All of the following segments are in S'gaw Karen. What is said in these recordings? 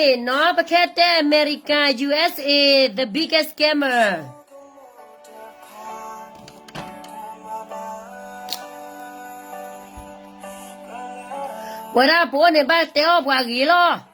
နီၢ်ပခဲတဲ America USA the biggest scammer. ပဝဲဒၣ်ပအိၣ်န့ၣ်ဘၣ်တဲအီၣ်ပှၤဂ့ၤလီၤ. လ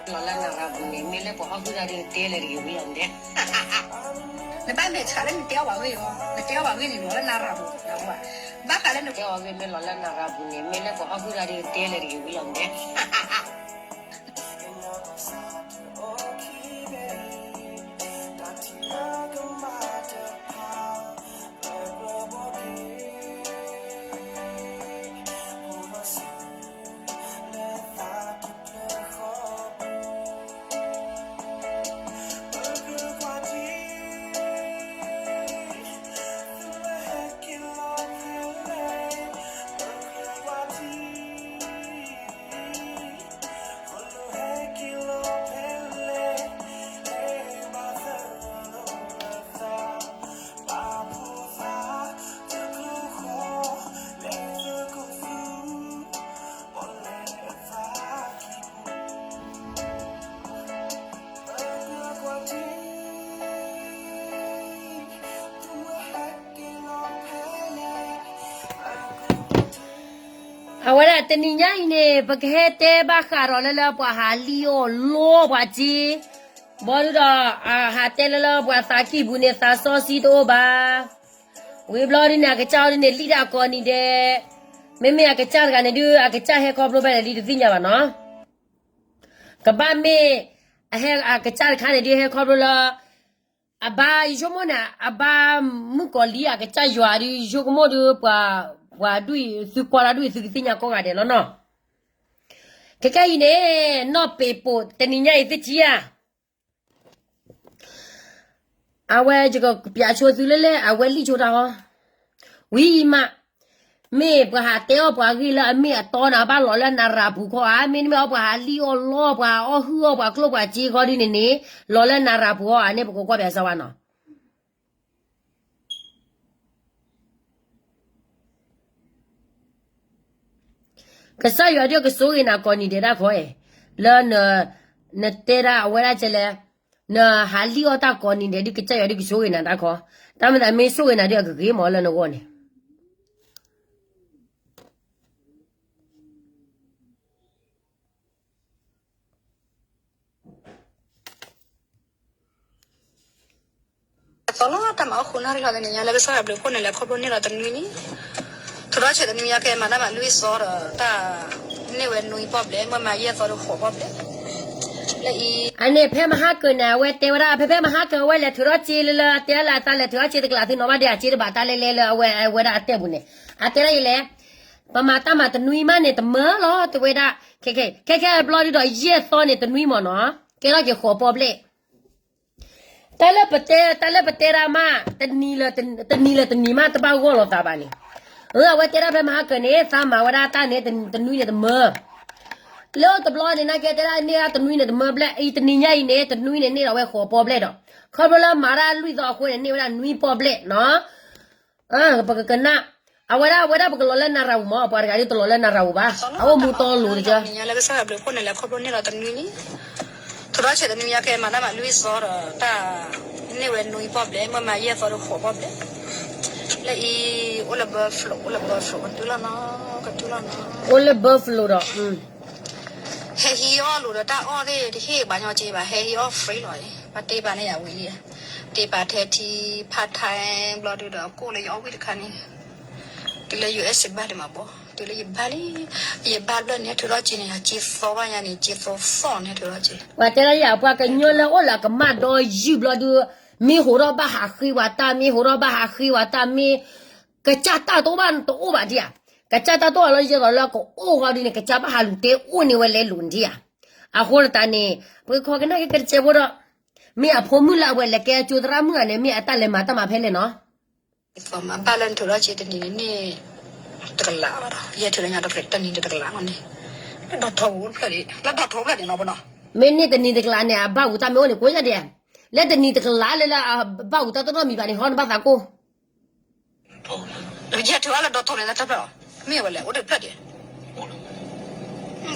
ီၤလၢနရၤပူၤန့ၣ် မ့ၢ်လၢပှၤဟီၣ်ခိၣ်တၢ်ဒ်တဲလဲၣ်တဂ့ၤဝံၤလီၤန့ၣ်, နဘၣ်မဲာ်ဆှးလၢနတဲအီၣ်ပှၤဂ့ၢ်အီၤ, နတဲအီၣ်ပှၤဂ့ၢ်န့ၣ် လီၤလၢနရၤပူၤ, ဘၣ်ဃးလၢနတဲအီၣ်ဂ့ၢ်မ့ၢ်လီၤလၢနရၤပူၤန့ၣ် မ့ၢ်လၢပှၤဟီၣ်ခိၣ်တၢ်ဒ်တဲလဲၣ်တဂ့ၤဝံၤလီၤန့ၣ်. Awara တနံၤညါအံၤန့ၣ် ပကဟဲတဲဘၣ်ဃးဒီးလၢလၢပှၤဟးလံၣ်အီၣ်လီပှၤစ့, ဘီဒုဒီး အဟးတဲလၢလၢပှၤသးကံၢ်ပူၤန့ၣ် သးစီဆှံတအိၣ်ဘၣ်. ဝံၤဘျီဒုန့ၣ် အကစၢ်အီၤဒုန့ၣ် လံၣ်တၢ်ကိးနံၤဒဲး, မ့မ့ၢ်အကစၢ်တဂၤန့ၣ်ဒု အကစၢ်ဟဲခီဖျိဖဲလဲၣ်ဒုတသ့ၣ်ညါဘၣ်နီၤ. ကဘၣ်မ့ၢ် အဟဲအကစၢ်တခါန့ၣ်ဒု ဟဲခီဖျိလၢ အဘါယဆိကမိၣ်န့ၣ် အဘါမုၣ်ကီၤလံၢ်အကစၢ်ယွၤဒု ယဆိကမိၣ်ဒု ပှၤ ပှၤဒု သုကွၢ်တၢ်ဒု သုကသ့ၣ်ညါကိးဂၤဒဲးလီၤနီၤ. ခဲကဲအံၤန့ၣ် နီၢ်ပ့းပိာ် တနံၤညါအံၤသ့ၣ်ထံဧါ. အဝဲယကပြးဆိသုလၢလဲၣ် အဝဲလံၣ်ဆိတၢ်အီၤ, ဝံၤအံၤမး, မ့ၢ်ပှၤဟးတဲအီၣ်ပှၤဂ့ၢ်လၢအမ့ၢ်အတီန့ၣ် ဘၣ်လီၤလၢနရၤပူၤခီဧါ, မ့တမ့ၢ်အီၣ်ပှၤဟးလံၣ်အီၣ်လီပှၤ အီၣ်ဟုၣ်အီၣ်ပှၤကျိၣ်ပှၤစ့ခီဒ်န့ၣ်န့ၣ် လီၤလၢနရၤပူၤအီၤဧါန့ၣ် ပကကွၢ်ပၠးစၢၤဝဲနီၤ. ကစၢ်ယွၤဒုကဆိၣ်ဂ့ၤနၤကိးနံၤဒဲးတၢ်ခီ, လၢ နတဲဒၣ်အဝဲဒၣ်ကဲလဲၣ်, နဟးလံၣ်အီၣ်တၢ်ကိးနံၤဒဲးဒု ကစၢ်ယွၤဒုကဆိၣ်ဂ့ၤနၤတၢ်ခီ, တၢ်မ့ၢ်သးမ့ၢ်ဆိၣ်ဂ့ၤနၤဒု အကဂ့ၤမးလၢနဂီၢ်န့ၣ်. အသီလီၤတၢ်မၤအီၣ်ဃုာ်နၣ်ရံၣ်လီၤတနံၤညါလၢကစၢ်ယွၤဘျုးဖှိၣ်န့ၣ် လဲၤခီဖျိန့ၢ်လီၤတနွံနံၤ, ထိးထီၣ်ဆဲးတနွံညါကဲမၤတၢ်မၤလွံၢ်စီဒီးတၢ် န့ၢ်ဝဲနွံပီၣ်ဘျဲၣ် မ့ၢ်မၤယဲၢ်သီဒီးဃိးပီၣ်ဘျဲၣ် လၢအံၤ အန့ၣ် ဖဲမဟါကၢၤန့ၣ် အဝဲတဲဝဲဒၣ် ဖဲဖဲမဟါကၢၤအဝဲလဲၤထုးထီၣ်စ့လၢလၢ တဲလၢအသးလဲၤထုးထီၣ်စ့တကလး သုနီၣ်ဘၣ်ဒဲး အစ့တဘၣ်တၢ်လဲၤလဲၤလၢအဝဲ အဝဲဒၣ်အတဲပူၤန့ၣ် အတဲဒၣ်ယလဲၣ် ပမၤတၢ်မၤတနွံမးန့ၣ် တမၢလီၤ တဲဝဲဒၣ် ခဲခဲခဲခဲဘျီဒုဒီး ယဲၢ်သီန့ၣ် တနွံမၢ်နီၤ ကဲထီၣ်က့ၤဃိးပီၣ်ဘျဲၣ် တၢ်လၢပတဲ တၢ်လၢပတဲဒၣ်မး တနံၤလၢတနံၤမး တဘၣ်ဂီၢ်လိာ်သးဘၣ်န့ၣ် အဝဲတဲဒၣ်ဖဲမဟါကၢၤန့ၣ် သးမၤဝဲဒၣ်တၢ်န့ၣ် တနွံန့ၣ်တမၢ လၢတဘျီန့ၣ် နာ်က့တဲဒၣ်န့ၢ်ဒၣ်တနွံန့ၣ်တမၢဘျဲၣ် အံၤတနံၤညါအံၤန့ၣ် တနွံန့ၣ်န့ၢ်ဒီးဝဲဃိးပီၣ်ဘျဲၣ်ဒီး ခီဖျိလၢမၤတၢ်လွံၢ်သီအဃိန့ၣ် န့ၢ်ဝဲဒၣ်နွံပီၣ်ဘျဲၣ်နီၤ ပကကနၣ် အဝဲဒၣ် အဝဲဒၣ်ပကလီၤလၢနၤရၤဝူၤမး ပှၤတဂၤဒ်တလီၤလၢနၤရၤဝူၤဘၣ် အအိၣ်မူတီလိၤတကၠၢ လၢကစၢ်ယွၤဘျုးဖှိၣ်န့ၣ် လဲၤခီဖျိန့ၢ်ဒီးတနွံလံ ထုးထီၣ်ဆဲးတနွံညါကဲ မၤတၢ်မၤလွံၢ်သီဒီးတၢ် န့ၢ်ဝဲနွံပီၣ်ဘျဲၣ် မ့ၢ်မၤယဲၢ်သီဒီးဃိးပီၣ်ဘျဲၣ် လၢအံၤ အိၣ်လၢ Buffalo အိၣ်လၢ Buffalo ကတူၢ်လီၤနီၤ ကတူၢ်လီၤနီၤ အိၣ်လၢ Buffalo ဒီး ဟဲဟံးအီၣ်လိာ်ဒီးတၢ်အီၣ်သ့ၣ်တဟ့ၣ်ပှၤညီက့ဘၣ် ဟဲဟံးအီၣ် free လီၤ ပှၤတ့ပာ်န့ၢ်ယၤဝံၤလံ တ့ပာ်ထဲထံ part time ဘျီဒုဒီး ကိၣ်လၢယအီၣ်ဝံၣ်တခါန့ၣ် တုၤလၢ ယူၣ်အ့ၣ် ဘၣ်ဒံးမးဘီ တုၤလၢယဘၣ်လံ ယဘၣ်ဘျီန့ၣ် ထုးထီၣ်က့ၤန့ၣ် က့ၤသီဘၣ်ညါန့ၣ် က့ၤသီသီၣ်န့ၣ် ထုးထီၣ်က့ၤ ပှၤတဲလၢယၤပှၤကညီလၢအိၣ်လၢအကမၣ်ဒီယုၢ်ဘျီဒု မ့ၢ်ဟိးထီၣ်ဘၣ်ဟးဃ့ဝဲတၢ် မ့ၢ်ဟိးထီၣ်ဘၣ်ဟးဃ့ဝဲတၢ် မ့ၢ် ကစၢ်တၢ်တအိၣ်ဘၣ်တအိၣ်ဘၣ်ဒံးဧါ ကစၢ်တၢ်တအိၣ်အလီၢ်ယဲသိးလၢကအိၣ်ဃီဒုန့ၣ် ကစၢ်ဘၣ်ဟးလူၤတဲအိၣ်န့ၢ်ဝဲလဲၤလိာ်ဒံးဧါ အဃိသတးန့ၣ် ပကခိးကနၣ်က့ၤကတစဲးဖိဒီး မ့ၢ်အဖိမုၣ်လၢအဝဲလဲၤကဲအကၠိသရၣ်မုၣ်ဧါန့ၣ် မ့ၢ်အတၢ်လဲၤမၤတၢ်မၤဖဲလဲၣ်နီၤ ဘၣ်လၢနထုးထီၣ်က့ၤတနံၤန့ၣ် တကလးဘၣ်ဒီး ယဲထုးလၢညါတနံၤတကလးလီၤန့ၣ် လၢဒီးထီၣ်အိၣ်ဖျၢၣ်ဒံး လၢဒီးထီၣ်အိၣ်ဖျၢၣ်ဒံးနီၤပနီၤ မ့ၢ်န့ၢ်တနံၤတကလးန့ၣ် အဘၣ်ဝံၤတၢ်မ့ၢ်အိၣ်န့ၣ် ကိးညါဒံးဧါ လၢတနံၤတကလးလၢလၢအဘၣ်ဝံၤတၢ်တနီၣ်မံၤဘၣ်န့ၣ် ဟီနဘၣ်သးကိၢ် ယဲထုးအါလၢဒီးထီၣ်န့ၣ် တၢ်တဖျၢၣ်လီၤ မ့ၢ်ဝဲလဲၣ် အိၣ်တဖျၢၣ်ဒံး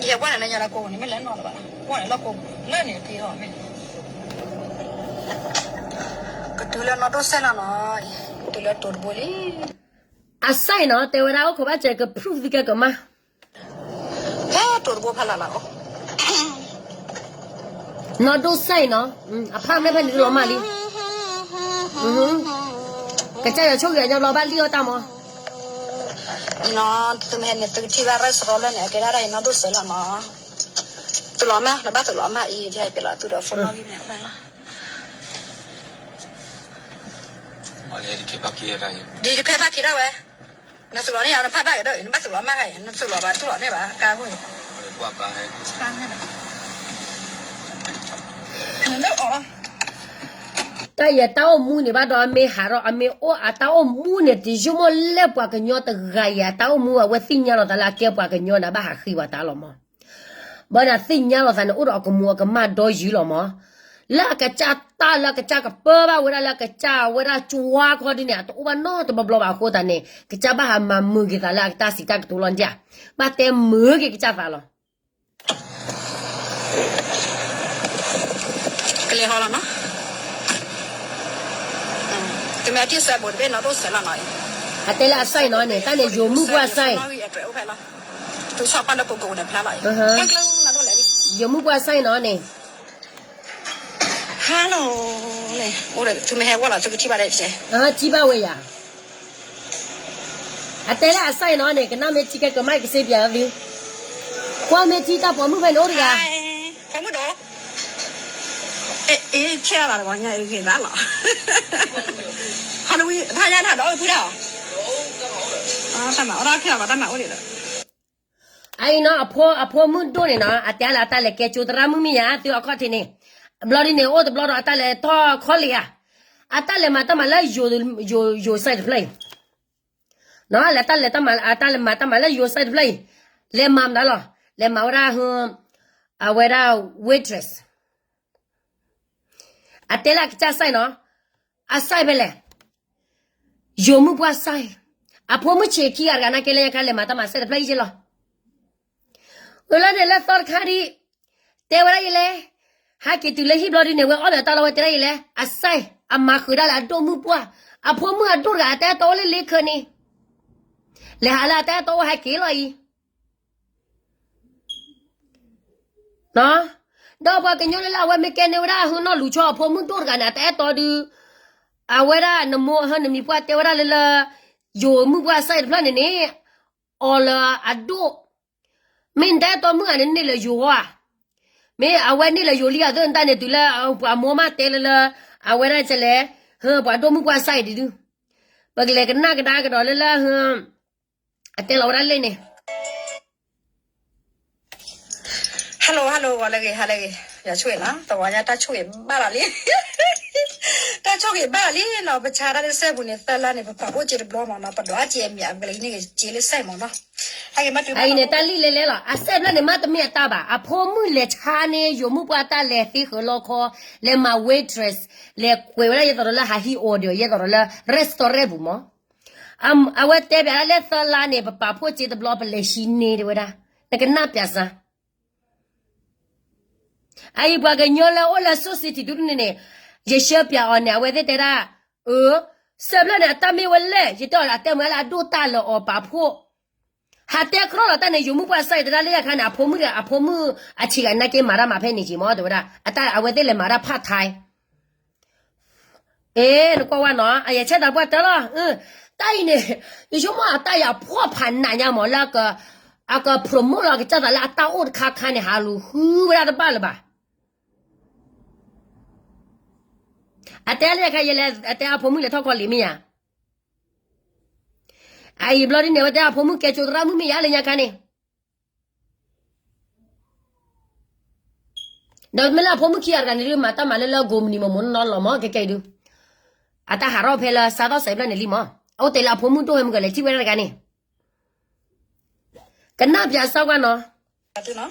ယဲဝဲန့ၣ်လၢညါလၢကိးန့ၣ် မ့ၢ်လဲၤနီၢ်လၢၤဘၣ် ဝဲန့ၣ်လၢကိးလၢန့ၣ်တ့ထီၣ်မ့ၢ် ကတုၤလၢနီၢ်ဒိၣ်စဲးလီၤနီၤ တုၤလၢတိၤတဘိလံ အစဲးနီၤ တဲဝဲဒၣ်အိၣ်ခိးဘၣ်စဲးက proof သုကဲကမၣ် ဖဲတိၤတဘိဖးလၢ်လၢ်အိၣ် နီၢ်ဒိၣ်စဲးနီၤ အဖးမ့ၢ်ဖဲန့ၣ်တလီၤမၢ်လံ ကစၢ်ယွၤဆိၣ်ဂ့ၤအညီဘျီဘၣ်လံအီၣ်တၢ်မီၤ နီၤ သုမ့ၢ်ဟဲန့ၣ် သုကထံၣ်ဘၣ်ရဲၣ်စရီလၢန့ၣ် အကဲဒၣ်ဒ်အံၤနီၢ်ဒိၣ်စဲးလီၤနီၤ သုလီၤမၢ် နဘၣ်သုလီၤမၢ်အံၤ ယကလီၤသုဒီး phone နီၣ်ဂံၢ်န့ၣ် ဒ်တဖဲဖးခံဒၣ်ဝဲ နသုလီၤန့ၢ်ယၤ နဖးဘၣ်ကဒီး နဘၣ်သုလီၤမၢ်ဂၤအံၤ နသုလီၤဘၣ်တူၢ်လီၤန့ၢ်ဘၣ် ကါခိၣ်အံၤ တၢ်ယတၢ်အိၣ်မူန့ၣ်ဘၣ်ဒီး အမ့ၢ်ဟးထီၣ် အမ့ၢ်အိၣ်အတၢ်အိၣ်မူန့ၣ် တယုၢ်မိၢ်လၢပှၤကညီတဂၤအံၤ အတၢ်အိၣ်မူ အဝဲသ့ၣ်ညါလီၤသးလၢအကဲပှၤကညီန့ၣ် ဘၣ်ဟးဃ့ဝဲတၢ်လီၤမး ဘၣ်ဒီးသ့ၣ်ညါလီၤသးန့ၣ် အိၣ်ဒီးအကမူၤအကမၣ်ဒီယုၢ်လီၤမး လၢအကစၢ်တၢ်လၢအကစၢ်ကပၢဘၣ်ဝဲဒၣ်လၢအကစၢ်ဝဲဒၣ်ကၠွါခီဒ်န့ၣ် အတအိၣ်ဘၣ်နီတဘျီဘျီဘၣ်အဃိသတးန့ၣ် ကစၢ်ဘၣ်ဟးမၤမုာ်က့ၤသးလၢအကတၢ်စံးတၢ်ကတိၤလီၤဒ်ဧါ ဘၣ်တဲမုာ်က့ၤကစၢ်သးလီၤ ကလဲၤဟီလီၤနီၤ သုမ့ၢ်အတံၢ်စဲးဘိးတဘ့ၣ်နီၢ်ဒိၣ်စဲးလီၤနီၤ အတဲလၢအစဲးနီၤန့ၣ် တၢ်န့ၣ်ယိၤမုၣ်ပှၢ်စဲး ယိၤမုၣ်ပှၢ်စဲးနီၤန့ၣ် Hello န့ၣ် အိၣ်ဒီး သုမ့ၢ်ဟဲဝဲလီၤ သုကထံၣ်ဘၣ်ဒဲး ထံၣ်ဘၣ်ဝဲယၤ အတဲလၢအစဲးနီၤန့ၣ် ကနၣ်မ့ၢ်ထံကဲကမၣ်ကစ့ပၠးသု ကွၢ်မ့ၢ်ထံတၢ်ပိာ်မုၣ်ဖဲန့ၣ်အိၣ်တဂၤ ပိာ်မုၣ်ဒိၣ် အ့ ဆဲးလီၤတဂီၤညါအံၤဂ့ၤသးလီၤ Halloween ဖးညါတၢ်ဒီးအီၣ်ဖုဒၣ်အီၤ တၢ်မၤအီၣ်တၢ်ခဲအီၤ တၢ်မၤအိၣ်ဒံးလီၤ အအံၤနီၤ အဖိ အဖိမုၣ်ဒိၣ်န့ၣ်နီၤ အတဲလၢအတၢ်လဲၤကဲကၠိသရၣ်မုၣ်မ့ၢ်ယါ သုအခီၣ်ထံးန့ၣ် ဘျီဒ်န့ၣ် အိၣ်တဘျီဒီးအတၢ်လဲၤထီၣ်ခီလ့ၣ်ဧါ အတၢ်လဲၤမၤတၢ်မၤလၢ ယိၤ ယိၤစဲးတဖျၢၣ်အံၤ နီၤ လဲၤတၢ်လဲၤတၢ်မၤ အတၢ်လဲၤမၤတၢ်မၤလၢယိၤစဲးတဖျၢၣ်အံၤ လဲၤမၤမတၤလီၤ လဲၤမၤဝဲဒၣ် အဝဲဒၣ် waitress အတဲလၢအကစၢ်စဲးနီၤ အစဲးဖဲလဲၣ် ယိၤမုၣ်ပှၢ်စဲး အဖိမုၣ်ဆံးခံဂၤတဂၤနာ်က့လၢညါခါလဲၤမၤတၢ်မၤစဲးတဖျၢၣ်အံၤယ့လီၤ ဝဲလၢန့ၣ်လၢသီတခါဒံး တဲဝဲဒၣ်ယလဲၣ် ဟဲက့ၤတုၤလၢဟံၣ်ဘျီဒ်န့ၣ် ဝဲအီၣ်ဒီးတၢ်လီၤဝဲတဲဒၣ်ယလဲၣ် အစဲး အမၤဃုာ်ဒၣ်လၢအဒိၣ်မုၣ်ပှၢ် အဖိမုၣ်အဒိၣ်တဂၤ အတၢ်အဲၣ်တီအိၣ်လၢလ့ခၢန့ၣ် လဲၤဟးလၢအတၢ်အဲၣ်တီအိၣ်ဟဲက့ၤလီၤအံၤ ဒီးပှၤကညီလၢလၢအဝဲမ့ၢ်ကဲန့ၢ်ဝဲဒၣ်ဟၢနီၢ်လူၤဆီအဖိမုၣ်ဒိၣ်တဂၤန့ၣ် အတၢ်အဲၣ်တီဒုး အဝဲဒၣ်နမိၢ်အဟၢနမံၤပှၢ်တဲဝဲဒၣ်လၢလၢ ယိၤမုၣ်ပှၢ်စဲးတဖျၢၣ်န့ၣ်န့ၣ် အီၤလၢအဒိၣ် မ့ၢ်နတၢ်အဲၣ်တီမုၣ်ဧါ နန့ၢ်လၢယိၤဧါ, မ့ၢ်အဝဲန့ၢ်လၢယိၤလံအသိးနတၢ်န့ၣ်တုၤလၢ ပှၤမိၢ်မးတဲလၢလၢ အဝဲဒၣ်ကလဲၣ်, ပှၤဒိၣ်မုၣ်ပှၢ်စၢ်အံၤတဒု, ပကလဲၤကနၣ်ကဒါကဒီးလၢလၢ အတဲလီၤဝဲဒၣ်လၢန့ၣ် Hello hello ဂီၤလၢဂ့ၤ ဟါလၢဂ့ၤ, ယဆိၣ်ဂ့ၤနီၤ တဝီညါတၢ်ဆိၣ်ဂ့ၤဘၣ်လီၤလံ, တၢ်ဆိၣ်ဂ့ၤဘၣ်လီၤလံနီၤ, ပဆါတၢ်လၢစဲပူၤန့ၣ် သၢလါန့ၣ် ပပာ်ဖှိၣ်စ့တဘျီမ့ၢ်နီၤ, ပဒိးအါစ့အမံၤအကလံၤန့ၣ်က့ၤလၢစဲမ့ၢ်နီၤ, အအံၤန့ၣ် တၢ်လံၣ်လဲၤလဲၤလီၤ, အစဲဖျၢၣ်န့ၣ် မ့တမ့ၢ်အတၢ်ဘၣ်, အဖိမုၣ်လဲၤဆါန့ၢ် ယိၤမုၣ်ပှၢ်တၢ်လဲၤသ့ဃၢၤလီခီ, လဲၤမၤ waitress, လဲၤကွဲးဝဲဒၣ်ယဲသိးဒီးလၢ ဟးဟံး order ယဲသိးဒီးလၢ restaurant ပူၤမ့ၢ် အဝဲတဲပၠးဒၣ်လၢသၢလါန့ၣ် ပပာ်ဖှိၣ်စ့တဘျီ ပလဲၤဟံးန့ၢ်တဲဝဲဒၣ်, နကနၣ်ပၠးစၢ်, အအံၤပှၤကညီလၢအိၣ်လၢ Soul City ဒူန့ၣ်န့ၣ်, ယရှၢပၠးအီၤန့ၣ် အဝဲသ့ၣ်တဲဒၣ်, အၢ, စဲဖျၢၣ်န့ၣ် အတၢ်မ့ၢ်ဝဲလဲၣ်, ယတဲအီၤအတဲမုၢ်လၢအဒိၣ်တၢ်လၢအီၤပာ်ဖှိၣ်, ဟးတဲကြီလီၤတၢ်န့ၣ် ယိၤမုၣ်ပှၢ်စၢ်အံၤတဲဒၣ်လၢယခါန့ၣ် အဖိမုၣ်ဒီး အဖိမုၣ်အဆံးဂၤနာ်က့မၤတၢ်မၤဖဲန့ၣ်က့ၤမ့ၢ်တဲဝဲဒၣ်, အဝဲသ့ၣ်လဲၤမၤတၢ် part time အ့ နကွၢ်ဝဲနီၤ အယဆဲးသးပှၢ်တၢၢ်လီၤ, တၢ်အံၤန့ၣ် ယဆိကမိၣ်အတၢ်အံၤအဖှီၣ်ဖးနးညါမ့ၢ်လၢ အက promote လီၤကစၢ်သးလၢအတၢ်အိၣ်တခါခါန့ၣ် ဟးလူၤဃုဝဲဒၣ်တဘၣ်လၢၤဘၣ်, အတဲလၢညါခါယဲလဲၣ် အတဲအဖိမုၣ်လဲၤထီၣ်ကီၢ်လံၤမ့ၢ်ယါ, အအံၤဘျီဒ်န့ၣ် အဝဲတဲအဖိမုၣ်ကဲကၠိသရၣ်မုၣ်မ့ၢ်ယါလၢညါခါန့ၣ် ဒီးမ့ၢ်လၢအဖိမုၣ်ခံဂၤတဂၤန့ၣ်ဒုး မၤတၢ်မၤလၢလၢကိးမုၢ်နံၤမ့ၢ်မ့ၢ်နီၢ်လီၤမ့ၢ် ကဲကဲအံၤဒုး, အတၢ်ဟးထီၣ်ဖဲလၢစးထီၣ်စဲးဖျၢၣ်န့ၣ်လံမ့ၢ် အအိၣ်တဲလၢအဖိမုၣ်ဒိၣ်ဝဲမုၢ်ကလဲၤထံၣ်ဝဲဒၣ်တဂၤန့ၣ်, ကနၣ်ပၠးစၢ်ကွၢ်နီၤ,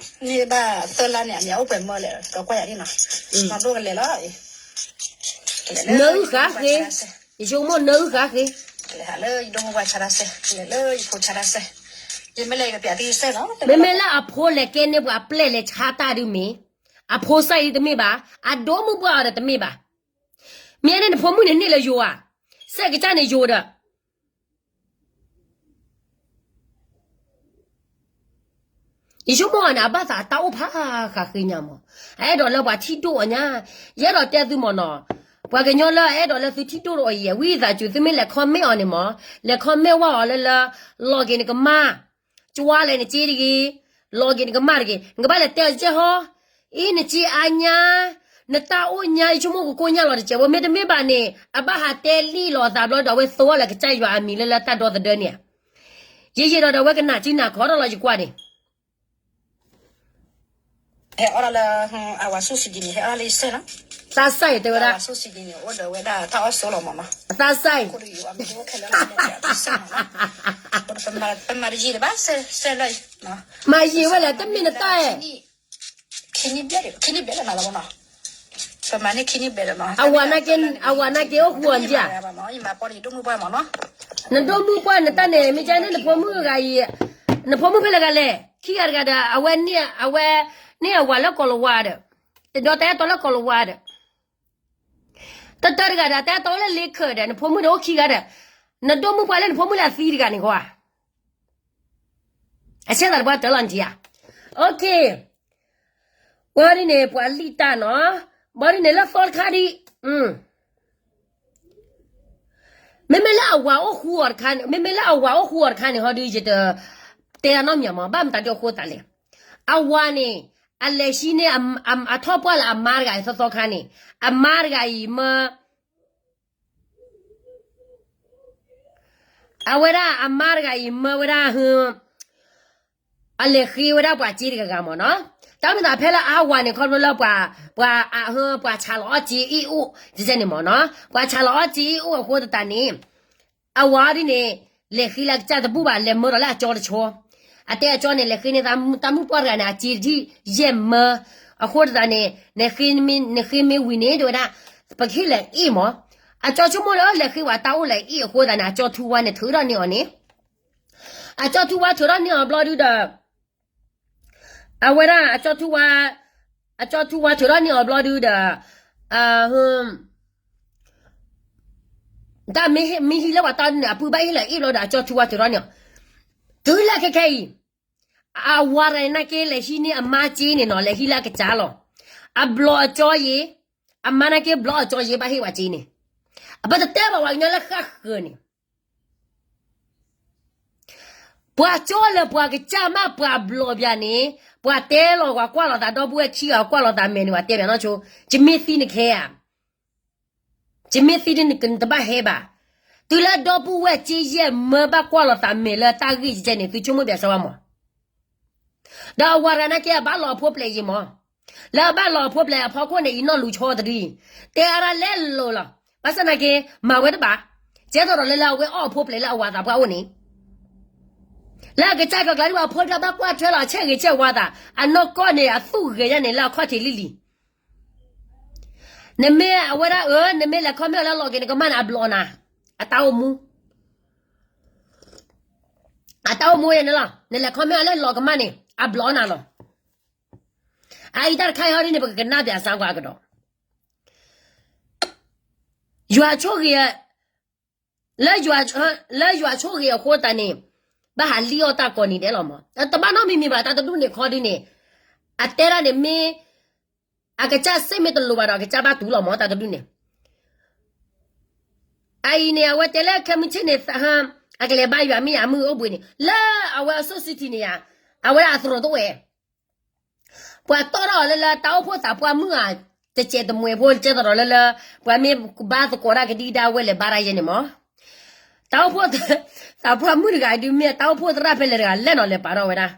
န့ၢ်ဘၣ်သၢလါန့ၣ် အမံၤအိၣ်ပှဲၤမၢလဲၣ် ကကွၢ်ယၤဒ်နီၤ, မၤဒိၣ်ကလဲၤလီၤ, နၢအုၣ်ဃာ်ဃ့, ယဆိကမိၣ်နၢအုၣ်ဃာ်ဃ့ ကလဲၤဟးလၢယဒိၣ်မုၢ်ပှၢ်ဆါတၢ်စဲး ကလဲၤလၢယဖိဆါတၢ်စဲး, ယမ့ၢ်လဲၤယကပၠးသုစဲးနီၤ, မ့မ့ၢ်လၢအဖိလဲၤကဲန့ၢ်ပှၤအပျဲၢ်လဲၤဆါတၢ်ဒုးမ့ၢ်, အဖိစၢ်အံၤတမ့ၢ်ဘၣ်, အဒိၣ်မုၢ်ပှၢ်အီၤဒီးတမ့ၢ်ဘၣ်, မ့ၢ်န့ၣ်နဖိမုၣ်န့ၣ်န့ၢ်လၢယိၤဧါ, စဲးကစၢ်န့ၣ်ယိၤဒီး ယဆိကမိၣ်အီၤန့ၣ် အဘၣ်သးအတၢ်အိၣ်ဖးဃာ်ဃ့ညါမး, အအဲၣ်ဒိးလၢပှၤထံၣ်ဒိၣ်အီၤညါ, ယအဲၣ်ဒိးတဲသုမးနီၤ, ပှၤကညီလၢအအဲၣ်ဒိးလၢသုထံၣ်ဒိၣ်ဒီးအီၤယဲၢ် ဝံသးစူၤ သုမ့ၢ်လဲၤ comment အီၤန့ၣ်မး, လဲၤ comment ဝဲအီၤလၢလၢ လီၤက့ၤနကမၢ်, ကၠွါလဲၣ်နစ့တဂ့ၤ, လီၤက့ၤနကမၢ်တဂ့ၤ, နကဘၣ်လဲၤတဲအီၤကဲဟီ, အ့ နစ့အါညါ, နတၢ်အိၣ်ညါ ယဆိကမိၣ်ကကိၢ်ညါလီၤတစဲးဖိ မ့တမ့ၢ်ဘၣ်န့ၣ် အဘၣ်ဟးတဲလံလီၤအသးဘျီဒီး အဝဲသိလၢကစၢ်ယွၤအမံၤလၢလၢတၢ်ဒီသဒၢန့ၣ်ဧါ, ယယံာ်ဒီးဒီးအဝဲကနၣ်စုနၢ်ခီထီၣ်လီၤယကွၢ်န့ၣ် ဟဲအီၣ်ဒၣ်လၢ အဝၤဆူၣ်စံဒံန့ၣ် ဟဲအီၣ်ဒၣ်လၢယစဲးနီၤ, သးစၢ်အံၤတဲဝဲဒၣ်, အဝၤဆူၣ်စံဒံန့ၣ် အိၣ်ဒီးဝဲဒၣ်တၢ်အီၣ်ဆိးလီၤမးနီၤ, သးစၢ်အံၤ, ပမၤတယံာ်လၢၤဘၣ်, စဲးလၢ မၤယံာ်ဝဲလဲၣ် တမ့ၢ်နတၢ်အဲၣ် ခံနံၣ်ဘျဲၣ်လၢနီၤလီၤမးနီၤ, ပမၤန့ၢ်ခံနံၣ်ဘျဲၣ်လၢနီၤ, အဝၤနာ်က့ အဝၤနာ်က့အိၣ်ဃူအီၤန့ၣ်ဧါ, နဒိၣ်မုၢ်ပှၢ်နတၢ်န့ၣ် မ့ၢ်ကဲန့ၣ်နဖိမုၣ်ဂၤအံၤ, နဖိမုၣ်ဖဲလဲၣ်ဂၤလဲၣ် ခံဂၤတဂၤဒီး အဝဲန့ၢ်အဝၤလၢကီၤလၤဝါဒီး, တဒီးတၢ်အဲၣ်တီလၢကီၤလၤဝါဒီး, တတၢတဂၤဒီး တၢ်အဲၣ်တီလၢလ့ခၢးဒီး နဖိမုၣ်န့ၣ်အိၣ်ခံဂၤဒီး, နဒိၣ်မုၢ်ပှၢ်လၢနဖိမုၣ်လၢအသံတဂၤန့ၣ်ကွၢ် အဆဲးသးတပှၢ်တၢၢ်လီၤနက့ဧါ, ပှၤဒ်န့ၣ် ပှၤလံၣ်တၢ်နီၤ, ဘၣ်ဒ်န့ၣ်လၢသီတခါဒ်, မ့မ့ၢ်လၢအဝၤအိၣ်ဃူအီၤတခါန့ၣ်, မ့မ့ၢ်လၢအဝၤအိၣ်ဃူအီၤတခါန့ၣ် ဟီဒုးယတတဲတၢ်နီတမံၤမး, ဘၣ်မတၤဒ်အဃိသတးလဲၣ်, အဝၤန့ၣ် အလဲၤဟံးန့ၢ် အထီၣ်ပှၢ်လၢအမါတဂၤအံၤသီသီခါန့ၣ်, အမါတဂၤအံၤမၢ အဝဲဒၣ်အမါတဂၤအံၤမၢဝဲဒၣ်, အလဲၤဃ့ဝဲဒၣ်ပှၤစ့တဂၤဂၤမးနီၤ, တၢ်မ့ၢ်သးဖဲလၢအဝၤန့ၣ် ခီဖျိလၢပှၤ, ပှၤ, ပှၤဆးလီၤအီၣ်စ့အ့ၣ်အိၣ်, န့ၣ်မးနီၤ, ပှၤဆးလီၤအီၣ်စ့အ့ၣ်အိၣ်အဃိသတးန့ၣ်, အဝၤဒ်န့ၣ်, လဲၤဃ့လၢကစၢ်တဘူၣ်ဘၣ် လဲၤမၢဒီးလၢအကၠီတဆီ, အတဲအကၠီန့ၣ် လဲၤဃ့န့ၢ်တၢ်မုၣ်ပှၢ်တဂၤန့ၣ် အစ့တထံၣ်ယဲၢ်မၢ, အဃိသတးန့ၣ်, နဃ့မ့ၢ်ဝံၤန့ၣ် တဲဝဲဒၣ်, ပကဟ့ၣ်လဲၤအ့ၣ်မး, အကၠီဆိကမိၣ်လၢလဲၤဃ့ဝဲတၢ်အိၣ်လဲၤအ့ၣ်အဃိသတးန့ၣ် အကၠီထူဝါန့ၣ်ထုးထီၣ်န့ၢ်အီၤန့ၣ် အကၠီထူဝါထုးထီၣ်န့ၢ်အီၤဘျီဒုဒီး, အဝဲဒၣ်အကၠီထူဝါ, အကၠီထူဝါထုးထီၣ်န့ၢ်အီၤဘျီဒုဒီး, တၢ်မ့ၢ်ဟ့ၣ်လၢပှၤတၢ်န့ၣ် အပုၢ်ဘၣ်ဟ့ၣ်လၢအ့ၣ်ဘျီဒီး အကၠီထူဝါထုးထီၣ်န့ၢ်အီၤ, တုၤလၢခဲခဲအံၤ, အဝၤတဂၤန့ၣ်နာ်က့လဲၤဟံးန့ၢ်အမါစ့န့ၣ်နီၤ လဲၤဟံးလၢအကစၢ်လီၤ, အဘျီအကၠီယ့ၤ, အမါနာ်က့ဘျီအကၠီယ့ၤဘၣ်ဟ့ၣ်ဝဲစ့န့ၣ်, အပတတဲဘၣ်ပှၤကညီလၢဃၣ်ဃၢၤန့ၣ် ပှၤကၠီလၢပှၤကစၢ်မး ပှၤဘျီၣ်ပၠးန့ၣ် ပှၤတဲလီၤ ပှၤကွၢ်လီၤသး ဒီပုၢ်ဝဲၢ်ခံဂၤ ကွၢ်လီၤသးမဲာ်န့ၣ် ပှၤတဲပၠးနီၢ်ဆိ, ယမ့ၢ်သံနခဲဧါ, ယမ့ၢ်သံဒ်နတဘၣ်ဟဲဘၣ်. တုၤလၢဒီပုၢ်ဝဲၢ်ကၠီယဲၢ်မၢဘၣ်ကွၢ်လီၤသးမဲာ်လၢတၢ်ဂ့ၢ်ကဲန့ၣ် သုဆိကမိၣ်ပၠးစၢၤဝဲမး. ဒီးအဝၤတဂၤနာ်က့ အဘၣ်လီၤအဖိပျဲၢ်ယံၤမး. လၢအဘၣ်လီၤအဖိပျဲၢ်အဖီခိၣ်န့ၣ် အံၤနီၢ်လူၤဆီတဒု, တဲအါဒၣ်လဲလိာ်လီၤ. ဘၣ်ဆၣ်နာ်က့ မၤဝဲတဘၣ်. ကဲသိးဒီးလၢလၢအဝဲအီၣ်အဖိပျဲၢ်လၢအဝၤသးပှၢ်အိၣ်န့ၣ် လၢအကစၢ်ကီၢ်ကျါဒ်ဘၣ် အဖိတဂၤဘၣ်ကွၢ်ထွဲလီၤ အဆဲးဂ့ၤဆဲးဝါသး အနီၢ်ကီၢ်န့ၣ် အသူၣ်ဂဲၤယါန့ၣ် လၢအခီၣ်ထံးလံလံ. နမ့ၢ်အဝဲဒၣ်အၢ နမ့ၢ်လဲၤ comment လၢလီၤက့ၤနကမၣ်န့ၣ် အဘျီနၤ, အတၢ်အိၣ်မူ, အတၢ်အိၣ်မူယဲန့ၣ်လီၤ. နလဲၤ comment လၢလီၤကမၣ်န့ၣ် အဘျီနၤလီၤ. အအံၤတၢ်တခါအံၤဟီဒ်န့ၣ် ပကကနၣ်ပၠးစၢၤကွၢ်ကဒီး ယွၤဆိၣ်ဂ့ၤ, လၢယွၤဆိၣ်ဂ့ၤအဃိသတးန့ၣ် ဘၣ်ဟးလံၣ်အီၣ်တၢ်ကိးနံၤဒဲးလီၤမး. တဘၣ်နီတမံၤမံၤဘၣ် တၢ်တဒူၣ်န့ၣ်ခီဒ်န့ၣ်, အတဲဒၣ်န့ၣ်မ့ၢ် အကစၢ်စ့ၢ်မ့ၢ်တလိၤဘၣ်ဒီး အကစၢ်ဘၣ်တူၢ်လီၤမး တၢ်တဒူၣ်န့ၣ်. အအံၤန့ၣ် အဝဲတဲလၢခဲမုၢ်ဆ့ၣ်န့ၣ် အကလဲၤဘါယွၤမ့ၢ်ယၤ မုၢ်အိၣ်ဘှံးန့ၣ် လၢအဝဲအစိၣ်စံထံန့ၣ်ယါ, အဝဲဒၣ်အသရိာ်တအိၣ်ဝဲ ပှၤတီၣ်ထီၣ်အီၤလၢလၢ တၢ်အိၣ်ဖှိၣ်သးပှၢ်မုၣ်ဧါ, တစဲးတမှဲးဖိ ကဲသိးဒီးလၢလၢ ပှၤမ့ၢ်ဘါသကိးတၢ်ကဒံကဒါဝဲလဲၤဘါတၢ်ယဲန့ၣ်မး. တၢ်အိၣ်ဖှိၣ်သးပှၢ်မုၣ်တဂၤဒုး မ့ၢ်တၢ်အိၣ်ဖှိၣ်သရၣ်ဖဲလဲၣ်တဂၤ လဲၣ်နီၤလဲၤပာ်ထီၣ်ဝဲဒၣ်.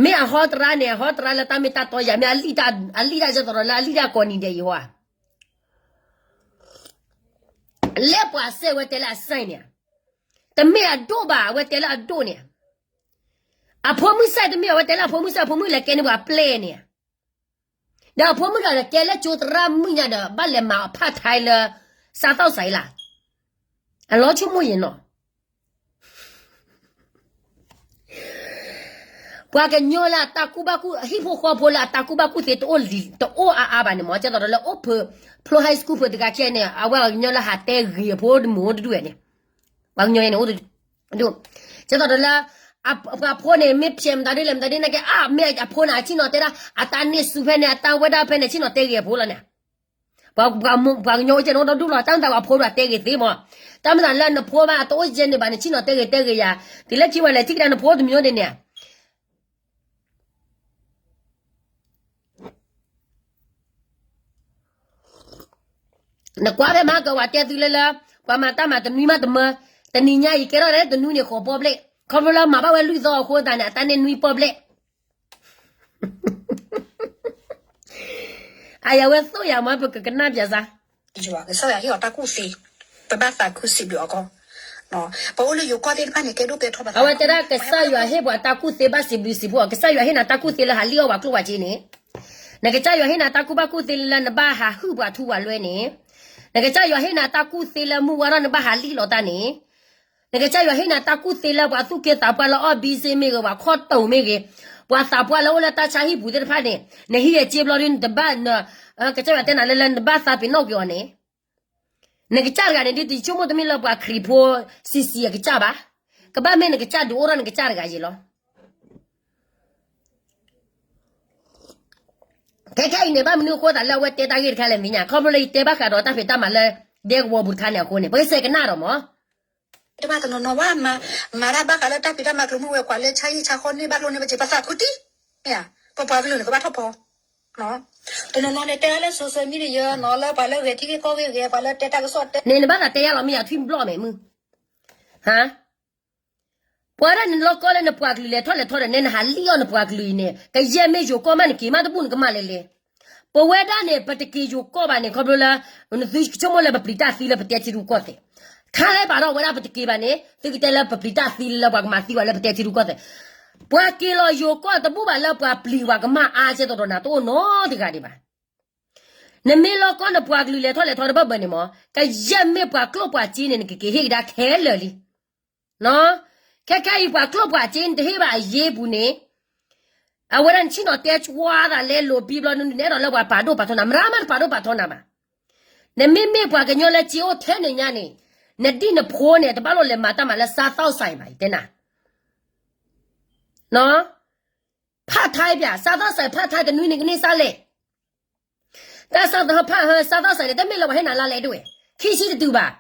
မ့ၢ်အဟီသရၣ်န့ၣ် အဟီသရၣ်လၢတၢ်မ့ၢ်တၢ်တီယၤ မ့ၢ်အလံၣ်တၢ်ကဲသိးဒီးလၢအလံၣ်တၢ်ကိးနံၤဒဲးအံၤဟီဧါ. လၢပှၤစဲးဝဲတဲလၢအစဲးန့ၣ်, တမ့ၢ်အဒိၣ်ဘၣ် အဝဲတဲလၢအဒိၣ်န့ၣ်, အဖိမုၣ်စဲးတမ့ၢ် အဝဲတဲလၢအဖိမုၣ်စဲး အဖိမုၣ်လဲၤကဲန့ၢ်ပှၤပျဲၢ်န့ၣ်, ဒီးအဖိမုၣ်တဂၤဒီးကဲလၢကၠိသရၣ်မုၣ်ညါဒီး ဘၣ်လဲၤမၤအဖးထဲလၢ စးသီၣ်စးအံလၢ်, အလီၤဆိကမိၣ်ယဲနီၤ. ပှၤကညီလၢအတၢ်ကူၣ်ဘၣ်ကူၣ် ဟံၣ်ဖိဃီဖိလၢအတၢ်ကူၣ်ဘၣ်ကူၣ်သ့တအိၣ်လံ တအိၣ်အါအါဘၣ်န့ၣ်မး ကဲသိးဒီးလၢအိၣ်ဖုး ဖျိ high school ဖုးတဂၤခဲန့ၣ် အဝဲပှၤကညီလၢဟးတဲဂ့ၤအဖိတမုၢ်အိၣ်တဒူၣ်ဝဲန့ၣ်, ပှၤကညီအံၤန့ၣ်အိၣ်တဒူၣ်, ကဲသိးဒီးလၢ ပှၤဖိန့ၣ် မ့ၢ်ဖျဲးမတၤဒ်လဲၣ်မတၤဒ်နာ်က့ အါ မ့ၢ်အဖိန့ၣ် အဆ့ၣ်နီၤတဲဒၣ် အတၢ်န့ၢ်ဆူၣ်ဖဲန့ၣ် အတၢ်ဝဲဒၣ်ဖဲန့ၣ် ဆ့ၣ်နီၤတဲဂ့ၤအဖိလီၤန့ၣ်. ပှၤကညီအိၣ်ကဲန့ၣ်အိၣ်ဒီဒူၣ်လီၤ တၢ်မတၤပှၤဖိဒၣ်တဲဂ့ၤသ့မး, တၢ်မတၤလၢနဖိမး အတအိၣ်ကဲန့ၣ်ဘၣ်န့ၣ် ဆ့ၣ်နီၤတဲဂ့ၤတဲဂ့ၤယၤ, တုၤလၢခံဝဲလဲၤထံၣ်ကဒါနဖိတမံၤန့ၣ်န့ၣ် နကွၢ်ဖဲမၤကဝၤတဲသုလၢလၢ ပှၤမၤတၢ်မၤတနွံမးတမၢ, တနံၤညါအံၤကဲထီၣ်လၢတနွံန့ၣ်ဃိးပီၣ်ဘျဲၣ်, ခီဖျိလၢမၤဘၣ်ဝဲလွံၢ်သီအဃိသတးန့ၣ် အတၢ်န့ၢ်နွံပီၣ်ဘျဲၣ်. အယဝဲသိၣ်ယၤမ့ၢ်ပကကနၣ်ပၠးစၢ် ယွၤကစၢ်ယွၤဟ့ၣ်အီၤတၢ်ကူၣ်သ့, ပဘၣ်သးခုစံးဘျုးအီၤကီး, ပအိၣ်လၢယိၤကီၢ်သ့ၣ်တဖၣ်န့ၣ် ကဲဒိၣ်ကဲထီဘၣ် အဝဲတဲဒၣ်ကစၢ်ယွၤဟ့ၣ်ပှၤတၢ်ကူၣ်သ့ဘၣ်စံးဘျုးစံးဖှိၣ်အီၤ, ကစၢ်ယွၤဟ့ၣ်နၤတၢ်ကူၣ်သ့လၢဟးလံၣ်အီၣ်ပှၤကျိၣ်ပှၤစ့န့ၣ်, နကစၢ်ယွၤဟ့ၣ်နၤတၢ်ကူၣ်ဘၣ်ကူၣ်သ့လၢနဘၣ်ဟးဟုၣ်ပှၤထူပှၤလွဲန့ၣ်, နကစၢ်ယွၤဟ့ၣ်နၤတၢ်ကူၣ်သ့လၢမုၢ်ဝါထီၣ်နဘၣ်ဟးလံၣ်လီၤတၢ်န့ၣ် နကစၢ်ယွၤဟ့ၣ်နၤတၢ်ကူၣ်သ့လၢပှၤသူၣ်က့သးပှၢ်လၢအီၣ်ဘံစ့မ့ၢ်ဂ့ၤ ပှၤခီၣ်တိၤမ့ၢ်ဂ့ၤ, ပှၤသးပှၢ်လၢအိၣ်လၢတၢ်ဆါဟံၣ်ပူၤသ့ၣ်တဖၣ်န့ၣ် နဟံးအစ့ဘျီဒ်နတဘၣ်, ကစၢ်ယွၤတဲနၤလၢလၢနဘၣ်သးပ့ၤနီၣ်က့ၤအီၤန့ၣ်, နကစၢ်တဂၤန့ၣ် ဒ်တဆိကမိၣ်တမ့ၢ်လၢပှၤခရံာ်ဖိဆံးဆံးအကစၢ်ဘၣ်, ကဘၣ်မ့ၢ်နကစၢ်ဒုးအိၣ်ထီၣ်နကစၢ်တဂၤယ့ၤလီၤ. ခဲခဲအံၤန့ၣ် ဘၣ်မနုၤအဃိသးလၢအဝဲတဲတၢ်ဂ့ၢ်တခါလဲၣ်မ့ၢ်ညါ, ခီဖျိလၢယတဲဘၣ်ဃးဒီးတၢ်ဖံးတၢ်မၤလၢဒဲကဝီၤပူၤတခါန့ၣ်အဃိန့ၣ် ပကစဲးကနၣ်ဒီးမး တဘၣ်တနီၤနီၤဝဲ မၤဒၣ်ဘၣ်ဃးလၢတၢ်ဖံးတၢ်မၤကျိၤမုၢ်ဝဲၤကွာ်လၢဆါဟံၣ်ဆါဃီန့ၢ်ဘၣ်ကျိၤန့ၢ်ဘၣ်စ့ၢ် ပသးခုတံၢ်, မ့ၢ်ဧါ, ပပှၤကလုာ်န့ၣ် ကဘၣ်ထီၣ်ဖီ, တနီၤနီၤန့ၣ် တဲဒၣ်လၢ social media နီၤ လၢပှၤလၢဂဲၤထံဂ့ၢ်ကီၢ်ဂ့ၢ်ဂ့ၤ ပှၤလၢတဲတၢ်ကစီၣ်တဲ န့ၣ်နဘၣ်သးတဲယါလီၤမ့ၢ်ယါထွံၣ်ဘျီၣ်မဲာ်မုၢ်, ဟါ ပှၤဒၣ်နလီၢ်ကီၢ်လၢနပှၤကလုာ်လဲၤထီၣ်လဲၤထီဒီး နဲနဟးလံၣ်အီၣ်နပှၤကလုာ်အံၤန့ၣ် ကယဲၢ်မ့ၢ်ယိၤကီၢ်မးနက့ၤမးတဘူၣ်နကမၣ်လဲၤလဲၤ, ပဝဲဒၣ်န့ၣ် ပတက့ၤယိၤကီၢ်ဘၣ်န့ၣ် ခီဖျိလၢ နသုဆိကမိၣ်လၢပပျံၤတၢ်သံလၢပတဲထံရူၢ်ကီၢ်သဲး, ခါလၢပာ်ထီၣ်ဝဲဒၣ်ပတက့ၤဘၣ်န့ၣ် သုကတဲလၢပပျံၤတၢ်သံလၢပှၤကမၤသံပှၤလၢပတဲထံရူၢ်ကီၢ်သဲး, ပှၤက့ၤလီၤယိၤကီၢ်တဘူၣ်ဘၣ်လၢပှၤပျံၤပှၤကမၣ်အါကဲသိးဒီးနၤတအိၣ်နီတဂၤဒံးဘၣ်. နမ့ၢ်လီၢ်ကီၢ်နပှၤကလုာ်လဲၤထီၣ်လဲၤထီတဘၢၣ်ဘၢၣ်န့ၣ်မး ကယဲၢ်မ့ၢ်ပှၤကျိၣ်ပှၤစ့န့ၣ် နကက့ၤဟ့ၣ်ကဒါခဲလၢာ်လံ. ခဲခဲအံၤပှၤကျိၣ်ပှၤစ့နတဟ့ၣ်ဘၣ်အယ့ပူၤန့ၣ် အဝဲဒၣ်နဆ့ၣ်နီၤတဲကွၢ်သးလဲလိာ်ဘံဘျီ နအဲၣ်ဒိးလၢပှၤပာ်ဒိၣ်ပာ်ထီနၤ မတၤမးတပာ်ဒိၣ်ပာ်ထီနၤဘၣ်. နမ့မ့ၢ်ပှၤကညီလၢစ့အိၣ်ထဲန့ၣ်ညါန့ၣ် နဒံၣ်နဖိန့ၣ် တဘၣ်လိၣ်လဲၤမၤတၢ်မၤလၢစးသီၣ်စဲးဘၣ် ယတဲနၤ ဖးထါပၠး စးသီၣ်စဲး ဖးထါတနွံန့ၣ်ကန့ၢ်စးလဲၣ်. တၢ်စးသီၣ်ဖးဟၢ စးသီၣ်စဲးန့ၣ် တမ့ၢ်လၢပှၤဟ့ၣ်နၤလါလဲတဝဲ ခံဆံတတုၤဘၣ်.